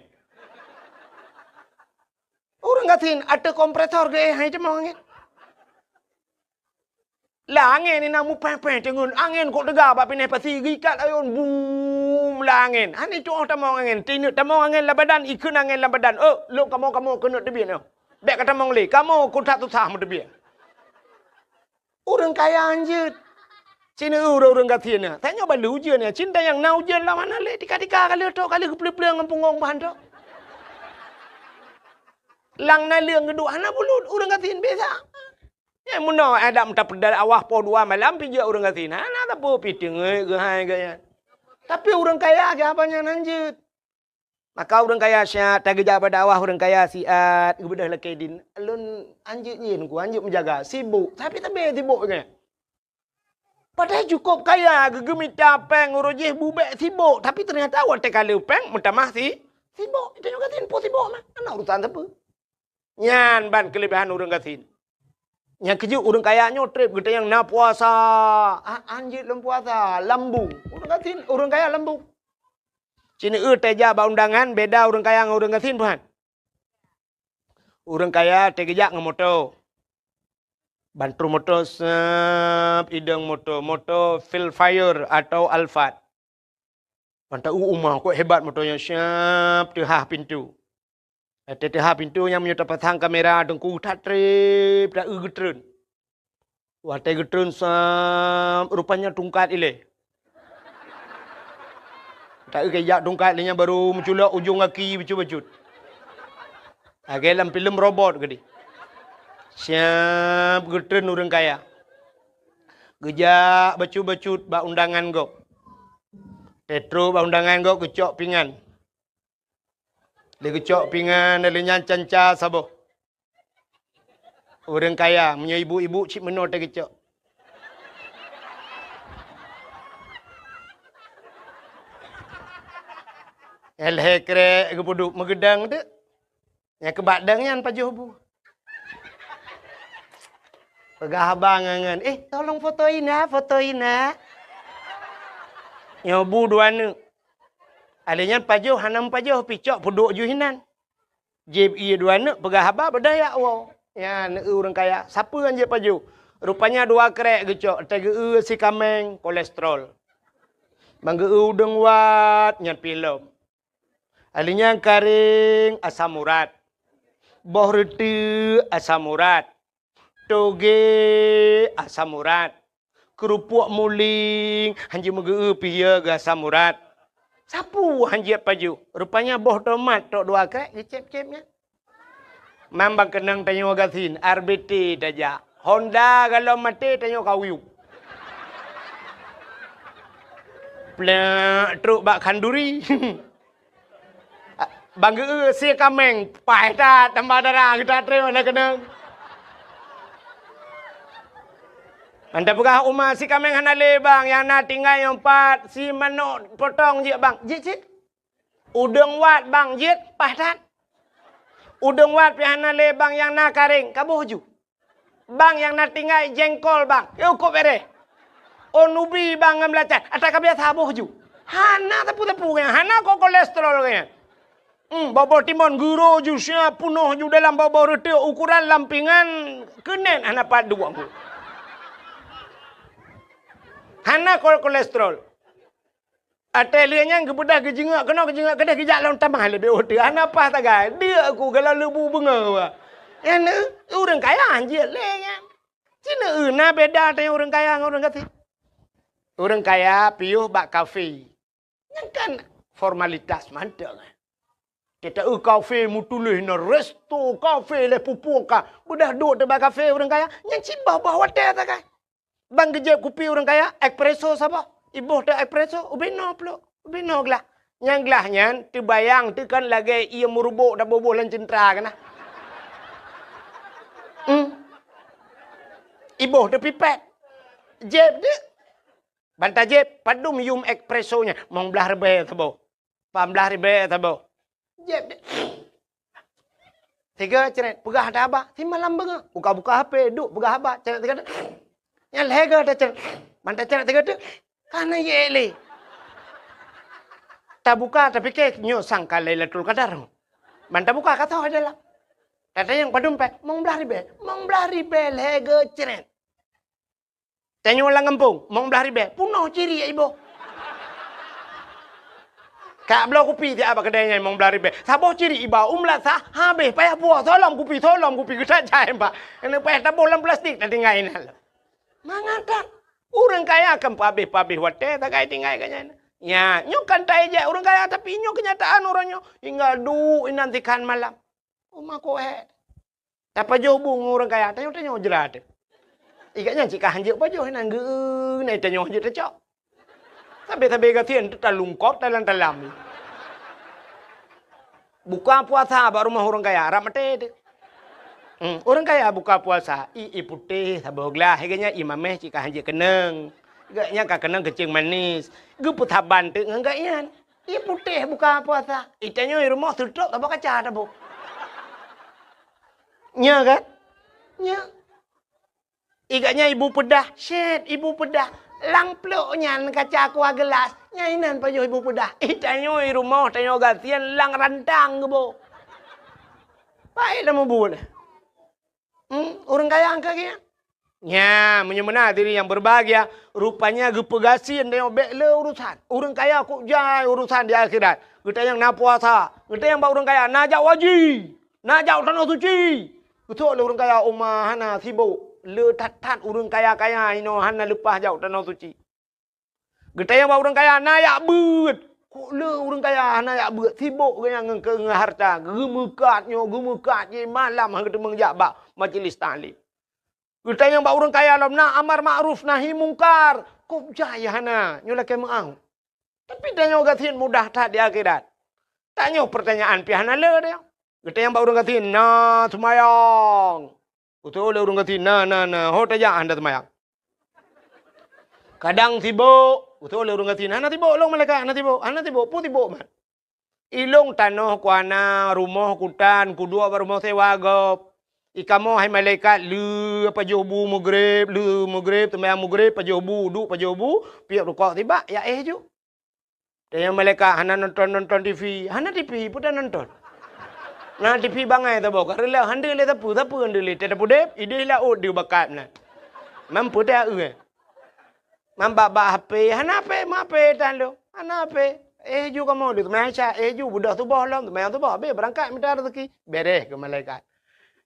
Ureuëng gasien ateueh kompresor geuéh hai tamong angén. Lam angén inan mupéh-péh teungeun, angén kok teuga bak pineh pasi, geuikat ayôn, bum, lam angén. Hana tuoh tamong angén, tineuk tamong angén lam badan, ikheun angén lam badan. Oh, lôn kamoe-kamoe keuneuk teubiet nyoe. Bék ka tamong lé, kamoe kuthat susah meuteubiet. Ureuëng kaya hanjeuet. Cit ureuëng-ureuëng gasien nyan. Tanyoe balu ujeuen nyan. Cit nyang na ujeuen lam hana lé, tika-tika ka lheueh trok, ka lheueh geupleueng-pleueng ngon punggong bah trok. Lam naleueng geuduek hana bulut, ureuëng gasien biasa. Nyan meunoe adak meuta peudal awah poh dua malam pih jeuet ureuëng gasien. Hana sapeue pih teungeut geuhai gaya. Tapi ureuëng kaya geuh haba nyan hanjeuet. Maka ureuëng kaya siat, tageujak bak dakwah ureuëng kaya siat, geubeudôh lakée dien. Lôn hanjeuet nyan ku, hanjeuet meujaga, sibok, tapi sabe sibok nyan. Padahai cukôp kaya, geugeumita péng uroe jih bubek sibok, tapi teunyata watée ka le péng meutamah si, sibok. Itu juga tin po sibok mah, hana urusan sapeue. Nyan ban keulebihan ureuëng gasien. Nyang keujeuet ureuëng kaya nyoe treb geutanyong na puasa. Ah, hanjeuet lom puasa, lambung. Ureuëng gasien, ureuëng kaya lambung. Cit neueu tajak bak undangan beda ureuëng kaya ngon ureuëng gasien peuhan. Ureuëng kaya tageujak ngon moto. Ban trôh moto seup idong moto, moto Vellfire atau Alphard. Ban ta-eu uma, kok hebat moto nyan, siap teuhah pintoe. Watée teuhah pintoe nyan meunyoe tapasang kamera teungku that treb, ta-eu geutreun. Watée geutreun sab, rupanya tungkat ilée. Ta-eu keu jak tungkat lé nyan baru meuculok ujong gaki bacut-bacut. Lagée lam filem robot keudeh. Siap geutreun ureuëng kaya. Geujak bacut-bacut bak undangan gob. Watée trok bak undangan gob geucok pingan. Lé geucok pingan, lé nyan canca saboh. Ureuëng kaya, meunyoe ibu-ibu cit meunoe tageucok. Lhée krek geupeuduek meugeudang teuk. Nyang keubak dang nyan pajoh bu. Peugah haba ngon, "Eh, tolong foto ina, foto ina." Nyoe bu dua neuk. Alé nyan pajoh hana meupajoh pih cok peuduek ju hinan. Jieb ié dua neuk peugah haba beudôh jak woe. Nyan neueu ureuëng kaya. Sapeue nyang jieb pajoh? Rupanya dua krek geucok, teugeue sikameng kolesterol. Ban geueu udeueng wat nyan pih lom. Alé nyan karéng asam urat. Boh reuteuek asam urat. Toge asam urat. Keurupuk muling, hanjeuet meugeu-eu pih ya geu asam urat. Sapeue hanjeuet pajoh? Rupanya boh tomat tok dua krek geucép-cép nyan. Mam bang keunong tanyoe gasien, R B T tajak. Honda galom maté tanyoe kawiyup. Plek trok bak khanduri. Bang geu-eu sie kaméng, paih that tambah darah geutanyoe na keunong. Anda peugah uma sie kaméng hana lé bang, nyang na tinggai nyoe pat, sie manok potong jeuet bang, jeuet cit. Udeueng wat bang jeuet, paih that. Udeueng wat pih hana lé bang, nyang na karéng, kaboh ju. Bang nyang na tinggai jengkol bang, yôh kok bereh. Oh nubi bang ngon belacan, ata ka biasa boh ju. Hana tepu-tepu nyan, hana kok kolesterol nyan. Hmm, boh-boh timon guro ju sia punoh ju dalam boh-boh reuteuek ukuran lampingan keunen hana pat duek. Hana kok kolesterol. Até lheueh nyan geubeudôh geujeungok keunoe geujeungok keudeh geujak lom tamah leubeh ueh teuh. Hana paih tagai. Deuk ku galak leubu beungoh wa. Nyan ureueng kaya hanjeuet lé nyan. Cina eu na beda teuh ureueng kaya ngon ureueng gasien. Ureueng kaya piôh bak kafe. Nyan kan formalitas mantong. Kita eu kafe meutuléh na resto kafe lé pupuk ka. Beudôh duek teuh bak kafe ureueng kaya. Nyan cit boh-boh watèe tagai. Bang geujép kupi ureueng kaya, espresso saboh. Iboh teuh espresso, ubé noe plôk, ubé noe glah. Nyang glah nyan teubayang teuh kan lagèe ié meurubok taboh-boh lam ceuntra keunan. Hmm. Iboh teuh pipet. Jép deuh. Ban tajép, padum yum espresso nyan, mong blaih ribèe saboh. Pah blaih ribèe saboh. Jép deh. Sigoe cret, peugah ata haba, simalam beungoh. Buka-buka H P, duek peugah haba, cret sigoe deh. Nyan lhèe goe tacret. Ban tacret sigoe deh. Ka na yek lé. Tabuka, tapike nyoe sangka Lailatul Qadar. Ban tabuka ka soe dalam. Tatanyong padum pèh, mong blaih ribèe. Mong blaih ribèe lhèe goe cret. Tanyoe lam gampông, mong blaih ribèe, punoh ciri iboh. Ka bloe kupi siat bak keudè nyan mong blaih ribèe. Saboh ciri iba, u meulasah, habéh, payah puwoe, soe lom kupi, soe lom kupi, geutat jai bak. Keuneuk payah taboh lam plastik, tatinggai inan lom. Mangat that. Ureueng kaya kan peuhabéh-peuhabéh watèe, tagai tinggai ka nyan. Nya, nyoe kan taéjek ureueng kaya, tapi nyoe keunyataan uroe nyoe. Hingga duek inan sikhan malam. Uma koh hèk. Tapajoh bu ngon ureueng kaya, tanyoe-tanyoe jrat. Ikat nyan cit ka hanjeuet pajoh, inan geu-, na tanyoe hanjeuet tacok. Sabé-sabé gasien teuh talungkop talam-talam. Buka puasa bak rumoh ureueng kaya, rab maté teuh. Hmm, ureueng kaya buka puasa, ié putéh saboh glah, ikat nyan ié mamèh cit ka hanjeuet keunong. Ikat nyan ka keunong keuceung manis. Geupeusaban teuh ngon gobnyan. Ié putéh buka puasa. Itanyoe i rumoh seutrok saboh kaca taboh. Nya kan? Nya. Ikat nyan ibu peudah, syèt ibu peudah. Lam plôk nyan kaca kuah geulas, nyan inan pajoh ibu peudah. Itanyoe i rumoh tanyoe gasien lam rantang geuboh. Paih lam mubuet. Hmm, ureueng kaya angka geuh. Nya, meunyoe meunan hadirin yang berbahagia, rupanya geupeugasien tanyoe bèk le urusan. Ureueng kaya kok jai urusan di akhirat. Geutanyong na puasa, geutanyong bak ureueng kaya na jak haji, na jak tanoh suci. Geusok lé ureueng kaya uma hana sibok, le that-that ureueng kaya-kaya inoe hana leupah jak tanoh suci. Geutanyong bak ureueng kaya na jak beuet. Kok le ureueng kaya hana jak beuet, sibok geuh nyan ngon keu ngon harta, geumeukat nyoe, geumeukat jih, malam han geuteumeung jak bak majlis taklim. Geutanyong bak ureueng kaya lom na amar makruf nahi mungkar, kok jai hana, nyoe lakèe meu'ah. Tapi tanyoe gasien mudah that di akhirat. Tanyoe peurtanyaan pih hana le deh. Geutanyong bak ureueng gasien na seumayang. Geutanyong lé ureueng gasien na na na, ho tajak hana seumayang. Kadang sibok, geutanyong lé ureueng gasien hana sibok lôn malaikat, hana sibok, hana sibok, peue sibok man. Ilôn tanoh kuhana, rumoh kutan, kuduek bak rumoh sewa gob. Ikamoe hai malaikat, le pajoh bu mugreb, le mugreb, seumayang mugreb, pajoh bu, duek pajoh bu, piep rukok sibak, ya éh ju. Tanyong malaikat hana nonton-nonton T V, hana T V peue tanonton. Na T V bangai saboh ka reuloh, hana lé sapeue, sapeue hana lé, teuh tapudeb, idéh laôt deuh bakat meunan. Mampu teuh eu. Mambak-bak H P, hana H P, ma H P tan lôn. Hana H P. Éh ju kamoe deuh seumayang Isya, éh ju beudôh suboh lom, seumayang suboh, habéh beurangkat mita raseuki. Bèrèh keu malaikat.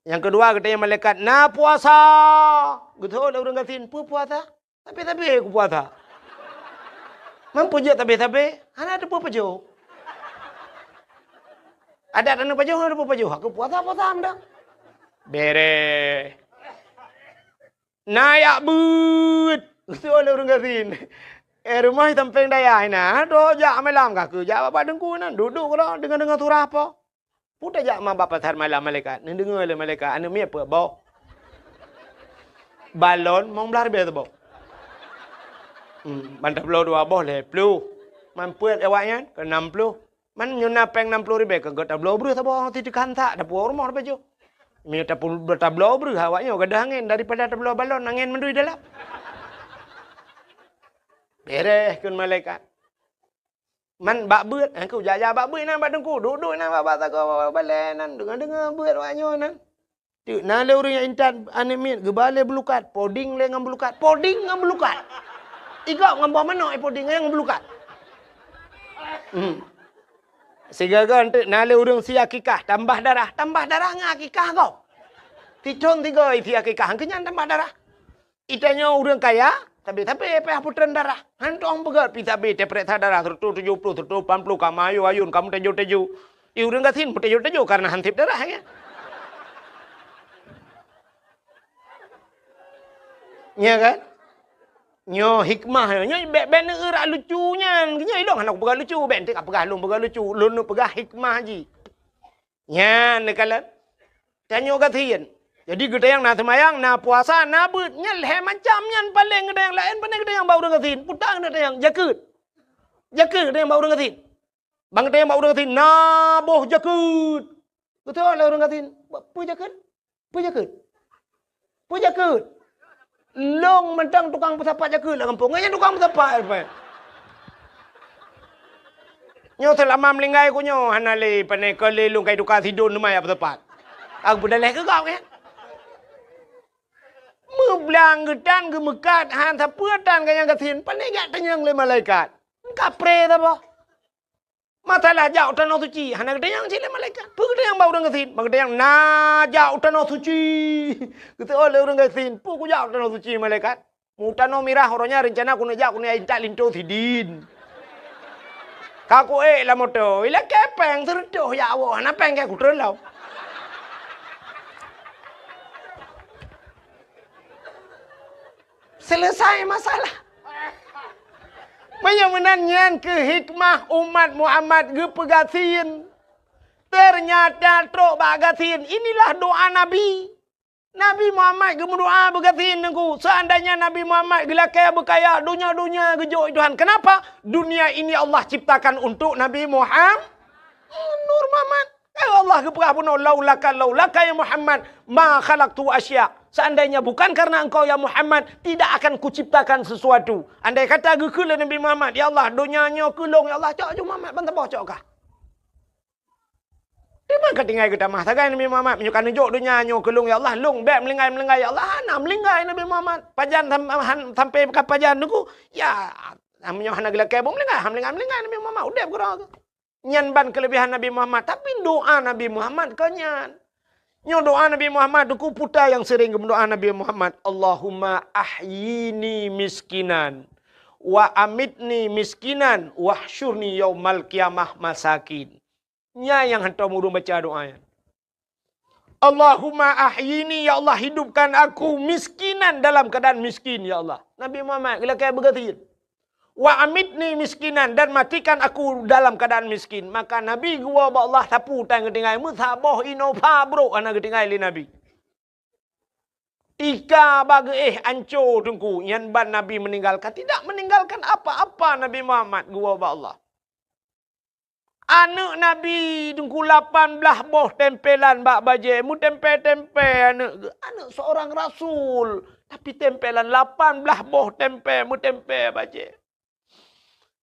Nyang keudua geutanyong malaikat, na puasa. Geutanyong lé ureueng gasien, peue puasa? Tapi-tapi kupuasa. Mampu jeuet tapi-tapi, hana teupeue pajoh. Adat aneuk pajoh hana teupeue pajoh, aku puasa-puasa dah. Bereh. Na jak beuet. Usoe lé ureuëng gasien. Eh, rumoh di sampéng dayah inan, droe jak malam ka keu jak bak Teungku inan, duek-duek keudroe deungoe-deungoe surah po. Peue tajak ma bak pasar malam malaikat, neudeungoe lé malaikat, aneuk miet peuet boh. Balon limong blaih ribèe saboh. Hmm, ban tabloe dua boh lhèe ploh. Man peuet awaknyan keu nam ploh. Man nyoe na péng nam ploh ribèe keu tabloe breuh saboh, ti teukan that, dapur rumoh ribèe jôh. Meunyoe tapul-, tabloe breuh awaknyoe gadôh angén daripada tabloe balon, angén mandum dalam. Bereh kheun malaikat. Man bak beuet, aku jak-jak bak beuet nan bak Teungku, duek-duek nan bak, bak sagoe balèe nan, deungoe-deungoe beuet awaknyoe nan. Teuk na lé ureuëng nyang intat aneuk miet geuba lé beulukat, poding lé ngon beulukat, poding ngon beulukat. Igop ngon boh manok, eh, poding ngon beulukat. Hmm. Sigoe-goe teuk na lé ureuëng sie akikah, tambah darah, tambah darah ngon akikah gob. Sithon sigoe sie akikah, keu nyan tambah darah. Itanyoe ureuëng kaya, tapi-tapi payah putreun darah. Hana tueng peugét pih sabe teupeuriksa darah seratus tujuh puluh, seratus lapan puluh, ka meuayun-ayun, ka meuteujô-teujô. Di ureuëng gasien meuteujô-teujô kareuna han sép darah, ya. Nya kan? Nyoe hikmah, nyoe bèk, bèk neueurak lucu nyan. Nyoe ilong hana kupeugah lucu, bèk enteuk kapeugah lôn peugah lucu. Lôn neupeugah hikmah jih. Nyan neukalon. Tanyoe gasien. Jadi geutanyong na seumayang, na puasa, na beuet. Nyan lhèe macam nyan paleng geutanyong laén, pane geutanyong bak ureuëng gasien. Peue ta geutanyong, jakeuet. Jakeuet geutanyong bak ureuëng gasien. Ban geutanyong bak ureuëng gasien, na boh jakeuet. Beutôi lé ureuëng gasien. Peue jakeuet? Peue jakeuet? Peue jakeuet? Lôn mantong tukang peusapat jakeuet lam gampông. Nyan tukang peusapat, Alfred. Nyoe seulama meulinggai ku nyoe hana lé pane keu lé lôn kai tuka sidon teuma jak peusapat. Aku peudaleh keu gob nyan. Meublang geutan geumeukat han sapeue tan ganyang gasien, pane jak tanyong lé malaikat. Kapré saboh. Masalah jak u tanoh suci, hana geutanyong cit lé malaikat. Peue geutanyong bak ureuëng gasien? Bak geutanyong na jak u tanoh suci. Geuseuôt lé ureuëng gasien, peue kujak u tanoh suci malaikat? U tanoh mirah uroe nyan reuncana keuneuk jak keuneuk intat linto sidin. Ka kuék lam moto, ilakèe péng seureutôh jak woe, hana péng keu kutreun lom. Selesai masalah. Meunyoe meunan nyan keuh hikmah umat Muhammad geupeugasien. Teunyata trok bak gasien, inilah doa Nabi. Nabi Muhammad geumeudoa beugasien Teungku. Seandainya Nabi Muhammad geulakèe beukaya, donya-donya geujok Tuhan. Kenapa? Dunia ini Allah ciptakan untuk Nabi Muhammad. Nur Muhammad. Ya Allah geupeugah bunoe, "Laulaka, laulaka ya Muhammad, ma khalaqtu asya." Seandainya bukan karena engkau ya Muhammad, tidak akan kuciptakan sesuatu. Andai kata geukheun lé Nabi Muhammad, "Ya Allah, donya nyoe keu lôn, ya Allah, cok ju Muhammad ban saboh cok kah." Teuma ka tinggai geutamah sagai Nabi Muhammad, "Meunyoe ka neujok donya nyoe keu lôn, ya Allah, lôn bèk meulinggai-meulinggai, ya Allah." Hana meulinggai Nabi Muhammad. Pajan sam-, han-, sampai ka pajan Teungku, ya, meunyoe hana geulakèe boh meulinggai, han meulinggai-meulinggai Nabi Muhammad, udép keudroe. Nyan ban keuleubehan Nabi Muhammad, tapi doa Nabi Muhammad kon nyan. Nyoe doa Nabi Muhammad, Teungku, peue ta nyang sering geumeudoa Nabi Muhammad, "Allahumma ahyini miskinan, wa amitni miskinan, wahsyurni yaumal qiyamah masakin." Nyan nyang hantom ureuëng baca doa nyan. "Allahumma ahyini, ya Allah, hidupkan aku miskinan dalam keadaan miskin, ya Allah." Nabi Muhammad geulakèe beugasien. "Wa amitni miskinan, dan matikan aku dalam keadaan miskin." Maka Nabi geuwoe bak Allah sapeue tan geutinggai, meusaboh Innova brôk hana geutinggai lé Nabi. Tika bak geuéh anco Teungku, nyan ban Nabi meninggalkan, tidak meninggalkan apa-apa Nabi Muhammad geuwoe bak Allah. Aneuk Nabi Teungku lapan blaih boh tempelan bak bajèe, meutempé-tempé aneuk geuh. Aneuk seorang rasul, tapi tempelan lapan blaih boh tempé, meutempé bajèe.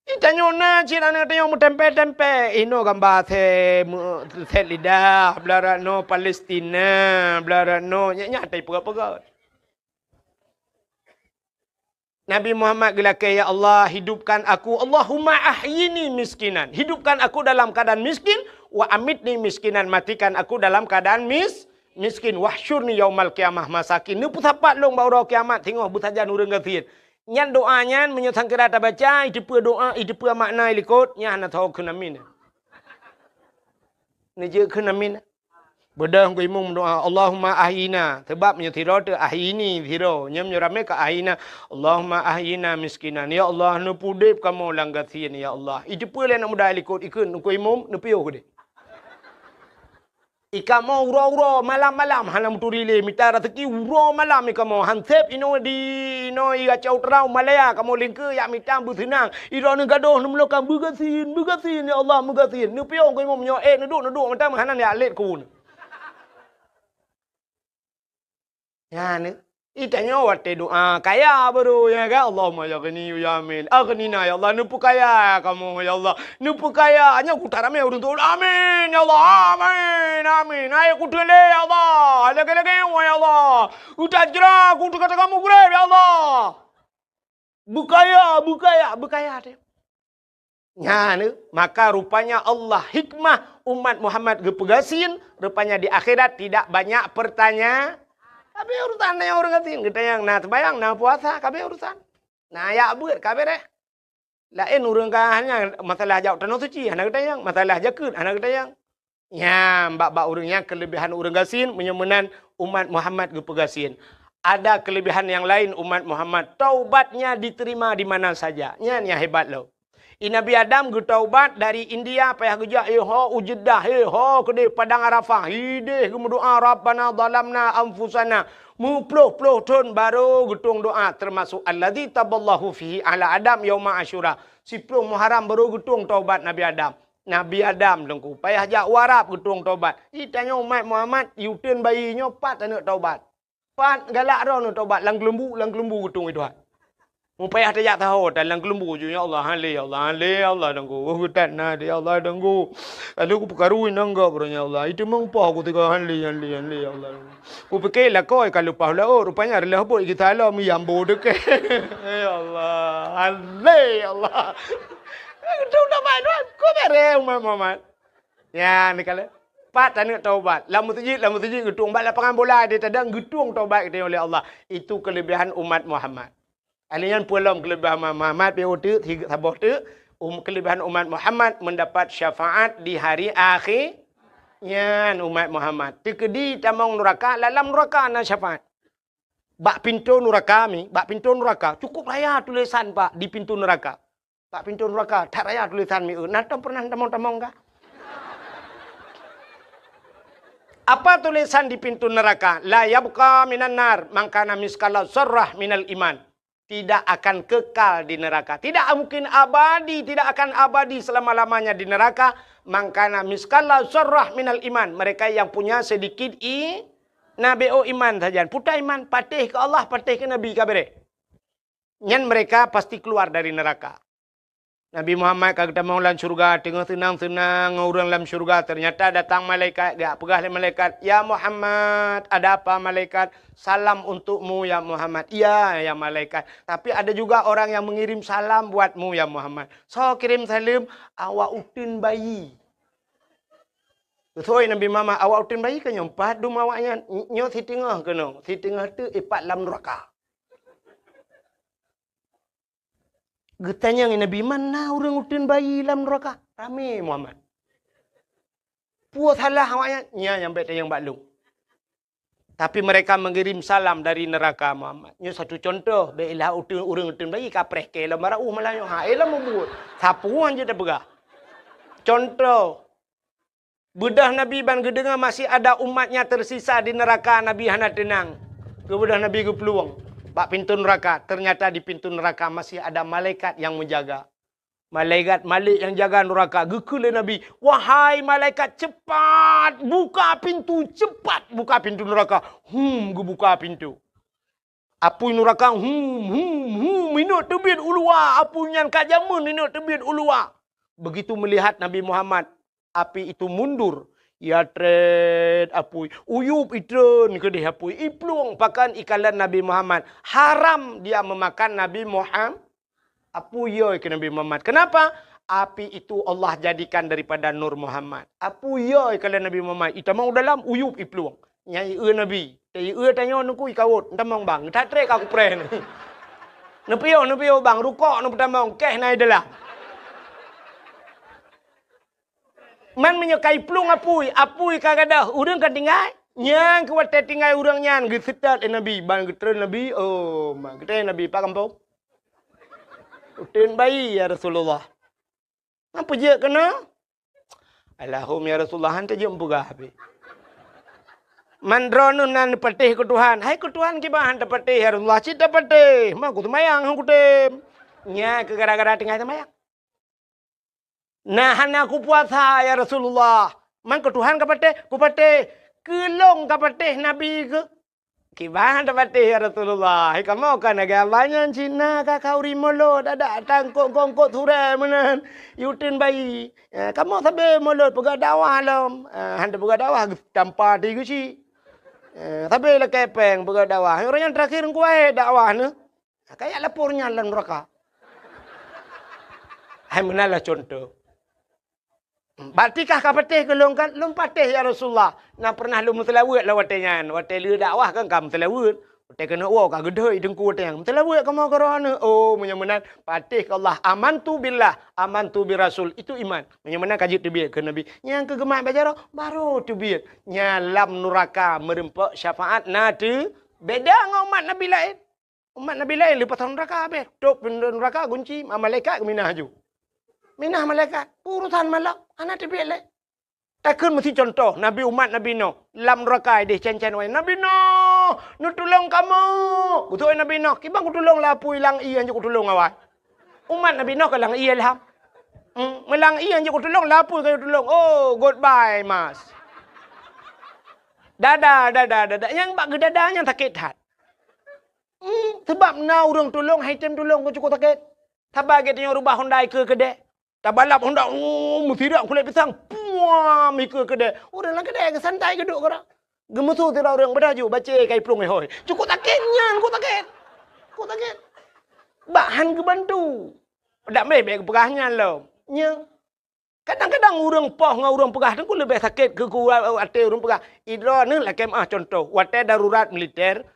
Di tanyoe na cit aneuk tanyoe meutempé-tempé, inoe gamba sè-, meu-, sèt lidah, blah rot noe Palestina, blah rot noe, nyak-nyak tai peugah-peugah. Nabi Muhammad geulakèe, "Ya Allah, hidupkan aku, Allahumma ahyini miskinan." Hidupkan aku dalam keadaan miskin, "wa amitni miskinan," matikan aku dalam keadaan mis-, miskin, "wahsyurni yaumal qiyamah masakin." Neupeusapat lôn bak uroe kiamat singoh beusajan ureuëng gasien. Nyan doa nyan meunyoe sangkira tabaca, iteupeue doa, iteupeue makna ilikot, nyan hana tho kheun amin. Neujeuet kheun amin. Beudôh keu imum doa, "Allahumma ahyina." Sebab meunyoe sidroe teuh ahyini sidroe, nyan meunyoe ramé ka ahyina, "Allahumma ahyina miskinan." Ya Allah, neupeudeb kamoe lam gasien, ya Allah. Iteupeue lé aneuk muda ilikot, ikheun keu imum, neupiôh keudeh. Ikamoe uroe-uroe, malam-malam hana meuturi lé, mita raseuki uroe malam ikamoe. Hanseb inoe di, inoe i Gacau Teurau Malaya kamoe lingkeue jak mita beuseunang. Idroeneuh gadôh neumeulokan beugasien, beugasien, ya Allah, beugasien. Neupiôh keu imum nyoe, eh, neuduek, neuduek mantong hana jak lét keu uneuen. Nyan, eh, itanyoe watée doa kaya baru, ya kan? Allahumma ya ghani ya amin. Aghnina ya Allah, neupeukaya kamoe ya Allah. Neupeukaya. Nyoe kuta ramé ureuëng tu. Amin ya Allah. Amin. Amin. Hai kuteulé ya Allah. Lagée-lagée ya Allah. Utajra kutu kata kamu gureb ya Allah. Beukaya, beukaya, beukaya teuh. Nyan, maka rupanya Allah hikmah umat Muhammad geupeugasien, rupanya di akhirat tidak banyak pertanya-, kabe urusan na ureuëng gasien, geutanyong na seumayang, na puasa, kabe urusan. Na yak beuet, kabe deh. Laén ureuëng ka hanya masalah jak tanoh suci, hana geutanyong, masalah jakeuet, hana geutanyong. Nyan, bak-bak ureuëng nyan keulebihan ureuëng gasien, meunyoe meunan umat Muhammad geupeugasien. Ada keulebihan nyang laén umat Muhammad, taubatnya diterima di mana saja. Nyan nyang hebat lom. I Nabi Adam geutaubat dari India, payah geujak, eh, ho u Jeddah, eh, ho keudeh Padang Arafah, ideh geumeudoa, "Rabbana zalamna anfusana." Meuploh-ploh thon baru geutueng doa, termasuk alladzi taballahu fihi ala Adam yauma Asyura. Siploh Muharram baru geutueng taubat Nabi Adam. Nabi Adam teungku, payah jak u Arab geutueng taubat. Itanyoe umat Muhammad, i uteuen bayi nyoe pat aneuk taubat. Pat galak droeneuh taubat, lam keulumbu, lam keulumbu geutueng i Tuhan. Mupayah tajak taho, tan lam keulumbu ju, "Ya Allah, hale, ya Allah, hale, ya Allah, teungku. Oh, geutat na, ya Allah, teungku. Lalu ku peukaru inong gop, ya Allah. Itu meumpah ku tiga hale, hale, hale, ya Allah." Ku pikir lakoi ka leupah laôt, rupanya reulah bot geuta lom, yambo deukeh. Ya Allah, hale, ya Allah. Itu udah main, ku bere umat Muhammad. Ya, ni kala. Pat aneuk taubat. Lam meuseujid, lam meuseujid geutueng. Bak lapangan bola di tadang geutueng taubat geutanyoe lé Allah. Itu kelebihan umat Muhammad. Alèh nyan peue lom kelebihan umat Muhammad, pi uteuk, saboh teuk, um, kelebihan umat Muhammad mendapat syafaat di hari akhé. Nyan umat Muhammad. Teukeudi tamong nuraka, lam nuraka na syafaat. Bak pintoe nuraka mi, bak pintoe nuraka, cukup raya tulisan, Pak, di pintoe nuraka. Bak pintoe nuraka, that raya tulisan mi, eh, na tom pernah tamong-tamong ka? Apa tulisan di pintoe nuraka? "La yabqa minan nar man kana miskala zarrah minal iman." Tidak akan kekal di neraka. Tidak mungkin abadi, tidak akan abadi selama-lamanya di neraka. Man kana miskala zarrah minal iman. Mereka yang punya sedikit i-, na beo iman sajan. Puta iman, patéh keu Allah, patéh keu Nabi, ka bereh. Nyan mereka pasti keluar dari neraka. Nabi Muhammad ka geutamong lam syeuruga, teungoh seunang-seunang ngon ureuëng lam syeuruga, ternyata datang malaikat, geujak peugah lé malaikat, "Ya Muhammad." "Ada apa, malaikat?" "Salam untukmu, ya Muhammad." "Iya, ya malaikat. Tapi ada juga orang yang mengirim salam buatmu, ya Muhammad." "Soe kirém saleuem?" "Awak uteuen bayi." Soe Nabi Muhammad, "Awak uteuen bayi ka nyoe pat dum awaknyan." "Nyoe siteungoh keunoe, siteungoh teuk ipat lam nuraka." Geutanyong Nabi, "Man na ureuëng uteuen bayi lam nuraka?" Ramé Muhammad. "Peue salah awaknyan?" "Nyan nyang bék tanyong bak lôn." Tapi mereka mengirim salam dari neraka, Muhammad. Nyoe satu contoh, bék ilah uteuen, ureuëng uteuen bayi kapreh keu lom barauh malah nyoe. Ha, eh, lom mubuet. Sapeue jeuet tapeugah. Contoh, beudôh Nabi ban geudeungoe masih ada umatnya tersisa di neraka, Nabi hana teunang. Geubeudôh Nabi geuplueng bak pintoe nuraka, ternyata di pintoe nuraka masih ada malaikat yang menjaga. Malaikat Malik nyang jaga nuraka, geukheun lé Nabi, "Wahai malaikat, cepat buka pintu, cepat buka pintu nuraka." Hum, geubuka pintu. Apui nuraka, hum, hum, hum, inok teubiet u luwa, apui nyan ka jameun inok teubiet u luwa. Begitu melihat Nabi Muhammad, api itu mundur. Ya tret apui, uyup itreun keudeh apui, iplueng pakan ikalon Nabi Muhammad. Haram dia memakan Nabi Muhammad. Apui yo keu Nabi Muhammad. Kenapa? Api itu Allah jadikan daripada nur Muhammad. Apui yo keu Nabi Muhammad. Itamong dalam uyup iplueng. Nyai eu Nabi. Teu eu tanyoe nungku ikawot. Entamong bang. That trek aku preh ni. Neupiôh, neupiôh bang, rukok neupeutamong, keh na i dalam. Man meunyoe ka iplueng apui, apui ka gadôh, ureuëng ka tinggai. Nyang keu watée tinggai ureuëng nyan geuseutôt lé Nabi, ban geutreun Nabi, "Oh, ma, geutreun Nabi, pat gampông?" "Uteuen bayi, ya Rasulullah." "Nyan peujeuet keunoe?" "Alahum, ya Rasulullah, han teujeuet meupeugah pih." "Man droeneuh na neupatéh keu Tuhan." "Hai keu Tuhan kiban han tapatéh, ya Rasulullah?" "Cit tapatéh, ma kuseumayang han kutem." "Nyan keu gara-gara tinggai seumayang." "Na hana kupuasa, ya Rasulullah." "Man keu Tuhan kapatéh?" "Kupatéh." "Keu lôn kapatéh Nabi keuh?" "Kiban tapatéh, ya Rasulullah. Hai kamoe ka lagée abah nyan cit na ka khauri mulod, adak tangkok-kongkot surée meunan, uteuen bayi. Eh, kamoe sabe mulod peugah dakwah lom." Eh, han tapeugah dakwah, tampa ti geuchik. Eh, sabe lakée péng peugah dakwah. Ureuëng nyang terakhir ngon kuwahé dakwah neuh. Ka jak lapor nyan lam nuraka. Hai meunan lah contoh. "Bak tikah kapatéh keu lôn kan?" "Lôn patéh, ya Rasulullah. Na pernah lôn meuseulaweuet lom watée nyan. Watée lheueh dakwah kan ka meuseulaweuet. Watée keuneuk woe ka geudhôi teungku watée nyan. Meuseulaweuet kamoe keu droeneuh." "Oh, meunyoe meunan, patéh keu Allah. Amantu billah, amantu bir Rasul." Itu iman. Meunyoe meunan ka jeuet teubiet keu Nabi. Nyang keu geumat bak jaroe, barô teubiet. Nyan lam nuraka meurumpok syafaat na teu beda ngon umat Nabi laén. Umat Nabi laén leupah nuraka habéh. Tôp pintoe nuraka gunci, ma-, malaikat geuminah aju. Minah malaikat, urosan malak, hana teubiet lé. Takheun meusi contoh, Nabi umat Nabi Nuh, lam nuraka ideh cen-cen awai, "Nabi Nuh, neutulông kamoe!" Geutôk Nabi Nuh, "Kiban kutulông lapui lam ié hanjeuet kutulông awai." Umat Nabi Nuh ka lam ié lham. Hmm, meulam ié hanjeuet kutulông, lapui ka kutulông. Oh, goodbye, Mas. Dada, dada, dada. Nyang bak geudada nyan sakét that. Hmm, sabab na ureuëng tulông, hai tem tulông keu cukôp sakét. Saban geutanyoe reubah honda ikeue keudée. Tabalap honda, oh, meusirak kulét pisang, puam, ikeue keudée. Ureuëng lam keudée geusantai geuduek keudroe. Geumeusu sidroe ureuëng beudaju, bacé ka iplueng ihôi. Cukôp sakét nyan, cukôp sakét. Cukôp sakét. Bak han geubantu. Dak meh bék geupeugah nyan lom. Nyan. Kadang-kadang ureuëng poh ngon ureuëng peugah teungku leubeh sakét keu, keu até ureuëng peugah. Idroe neuh lakée meuah contoh, watée darurat militer,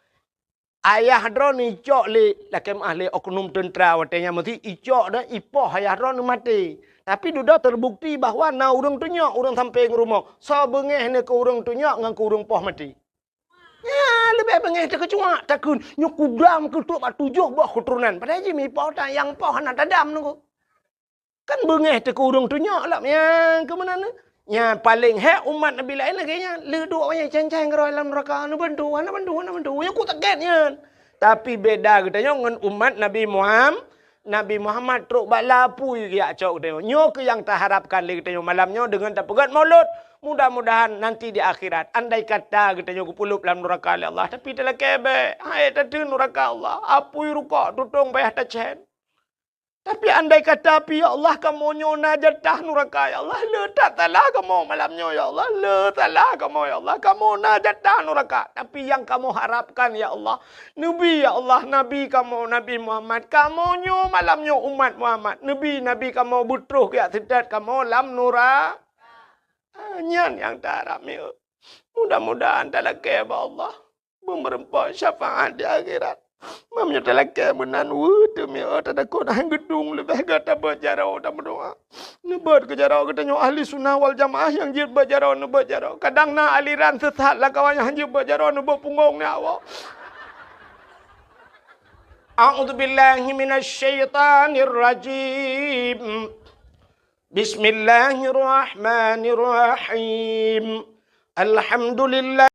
ayah droeneuh icok lé, lakée meuah lé oknum teuntra watée nyan meusi icok dan ipoh ayah droeneuh maté. Tapi dudoe teubukti bahwa na ureuëng tunyok ureuëng sampéng rumoh, soe beungéh neuh keu ureuëng tunyok ngon keu ureuëng poh maté. Nyan leubeh beungéh teukeucuak, takheun nyoe kudam keutrok bak tujoh boh keuturonan. Padahai jih mipoh tan nyang poh hana tadam nunggu. Kan beungéh teuh keu ureuëng tunyok lom nyang keu meunan. Nyang paleng hék umat Nabi laén lagée nyan, leuduek awaknyan cen-cen keudroe lam nuraka, neubantu, hana bantu, hana bantu. Nyan cukôp sakét nyan. Tapi beda geutanyoe ngon umat Nabi Muham-, Nabi Muhammad trok bak lapui geujak cok geutanyoe. Nyoe keuh nyang taharapkan lé geutanyoe malam nyoe deungon tapeugét mulod. Mudah-mudahan nanti di akhirat, andai kata geutanyoe geupeuleub lam nuraka lé Allah, tapi talakée bék, hai tateun nuraka Allah, apui rukok tutong payah tacén. Tapi andai kata pih, ya Allah, kamoe nyoe na jatah nuraka, ya Allah, le that salah kamoe malam nyoe, ya Allah, le salah kamoe, ya Allah, kamoe na jatah nuraka. Tapi nyang kamoe harapkan, ya Allah, neubi, ya Allah, Nabi kamoe, Nabi Muhammad, kamoe nyoe malam nyoe umat Muhammad, neubi Nabi kamoe beutroh geujak seutôt kamoe lam nura-, ah, nyan nyang taharap mieu. Mudah-mudahan talakée bak Allah. Beumeureumpok syafaat di akhirat. Meunyoe talakée meunan, weueh teumé, oh, tatakot han geudong leubeh gata beuet jaroe dan meudoa. Neubeuet keu jaroe geutanyoe ahli sunnah wal jamaah nyang jeuet beuet jaroe, neubeuet jaroe. Kadang na aliran sesat lam kawan nyang han jeuet beuet jaroe, neubeuet punggong nyan awak. A'udzubillahi minasyaitanirrajim. Bismillahirrahmanirrahim. Alhamdulillah.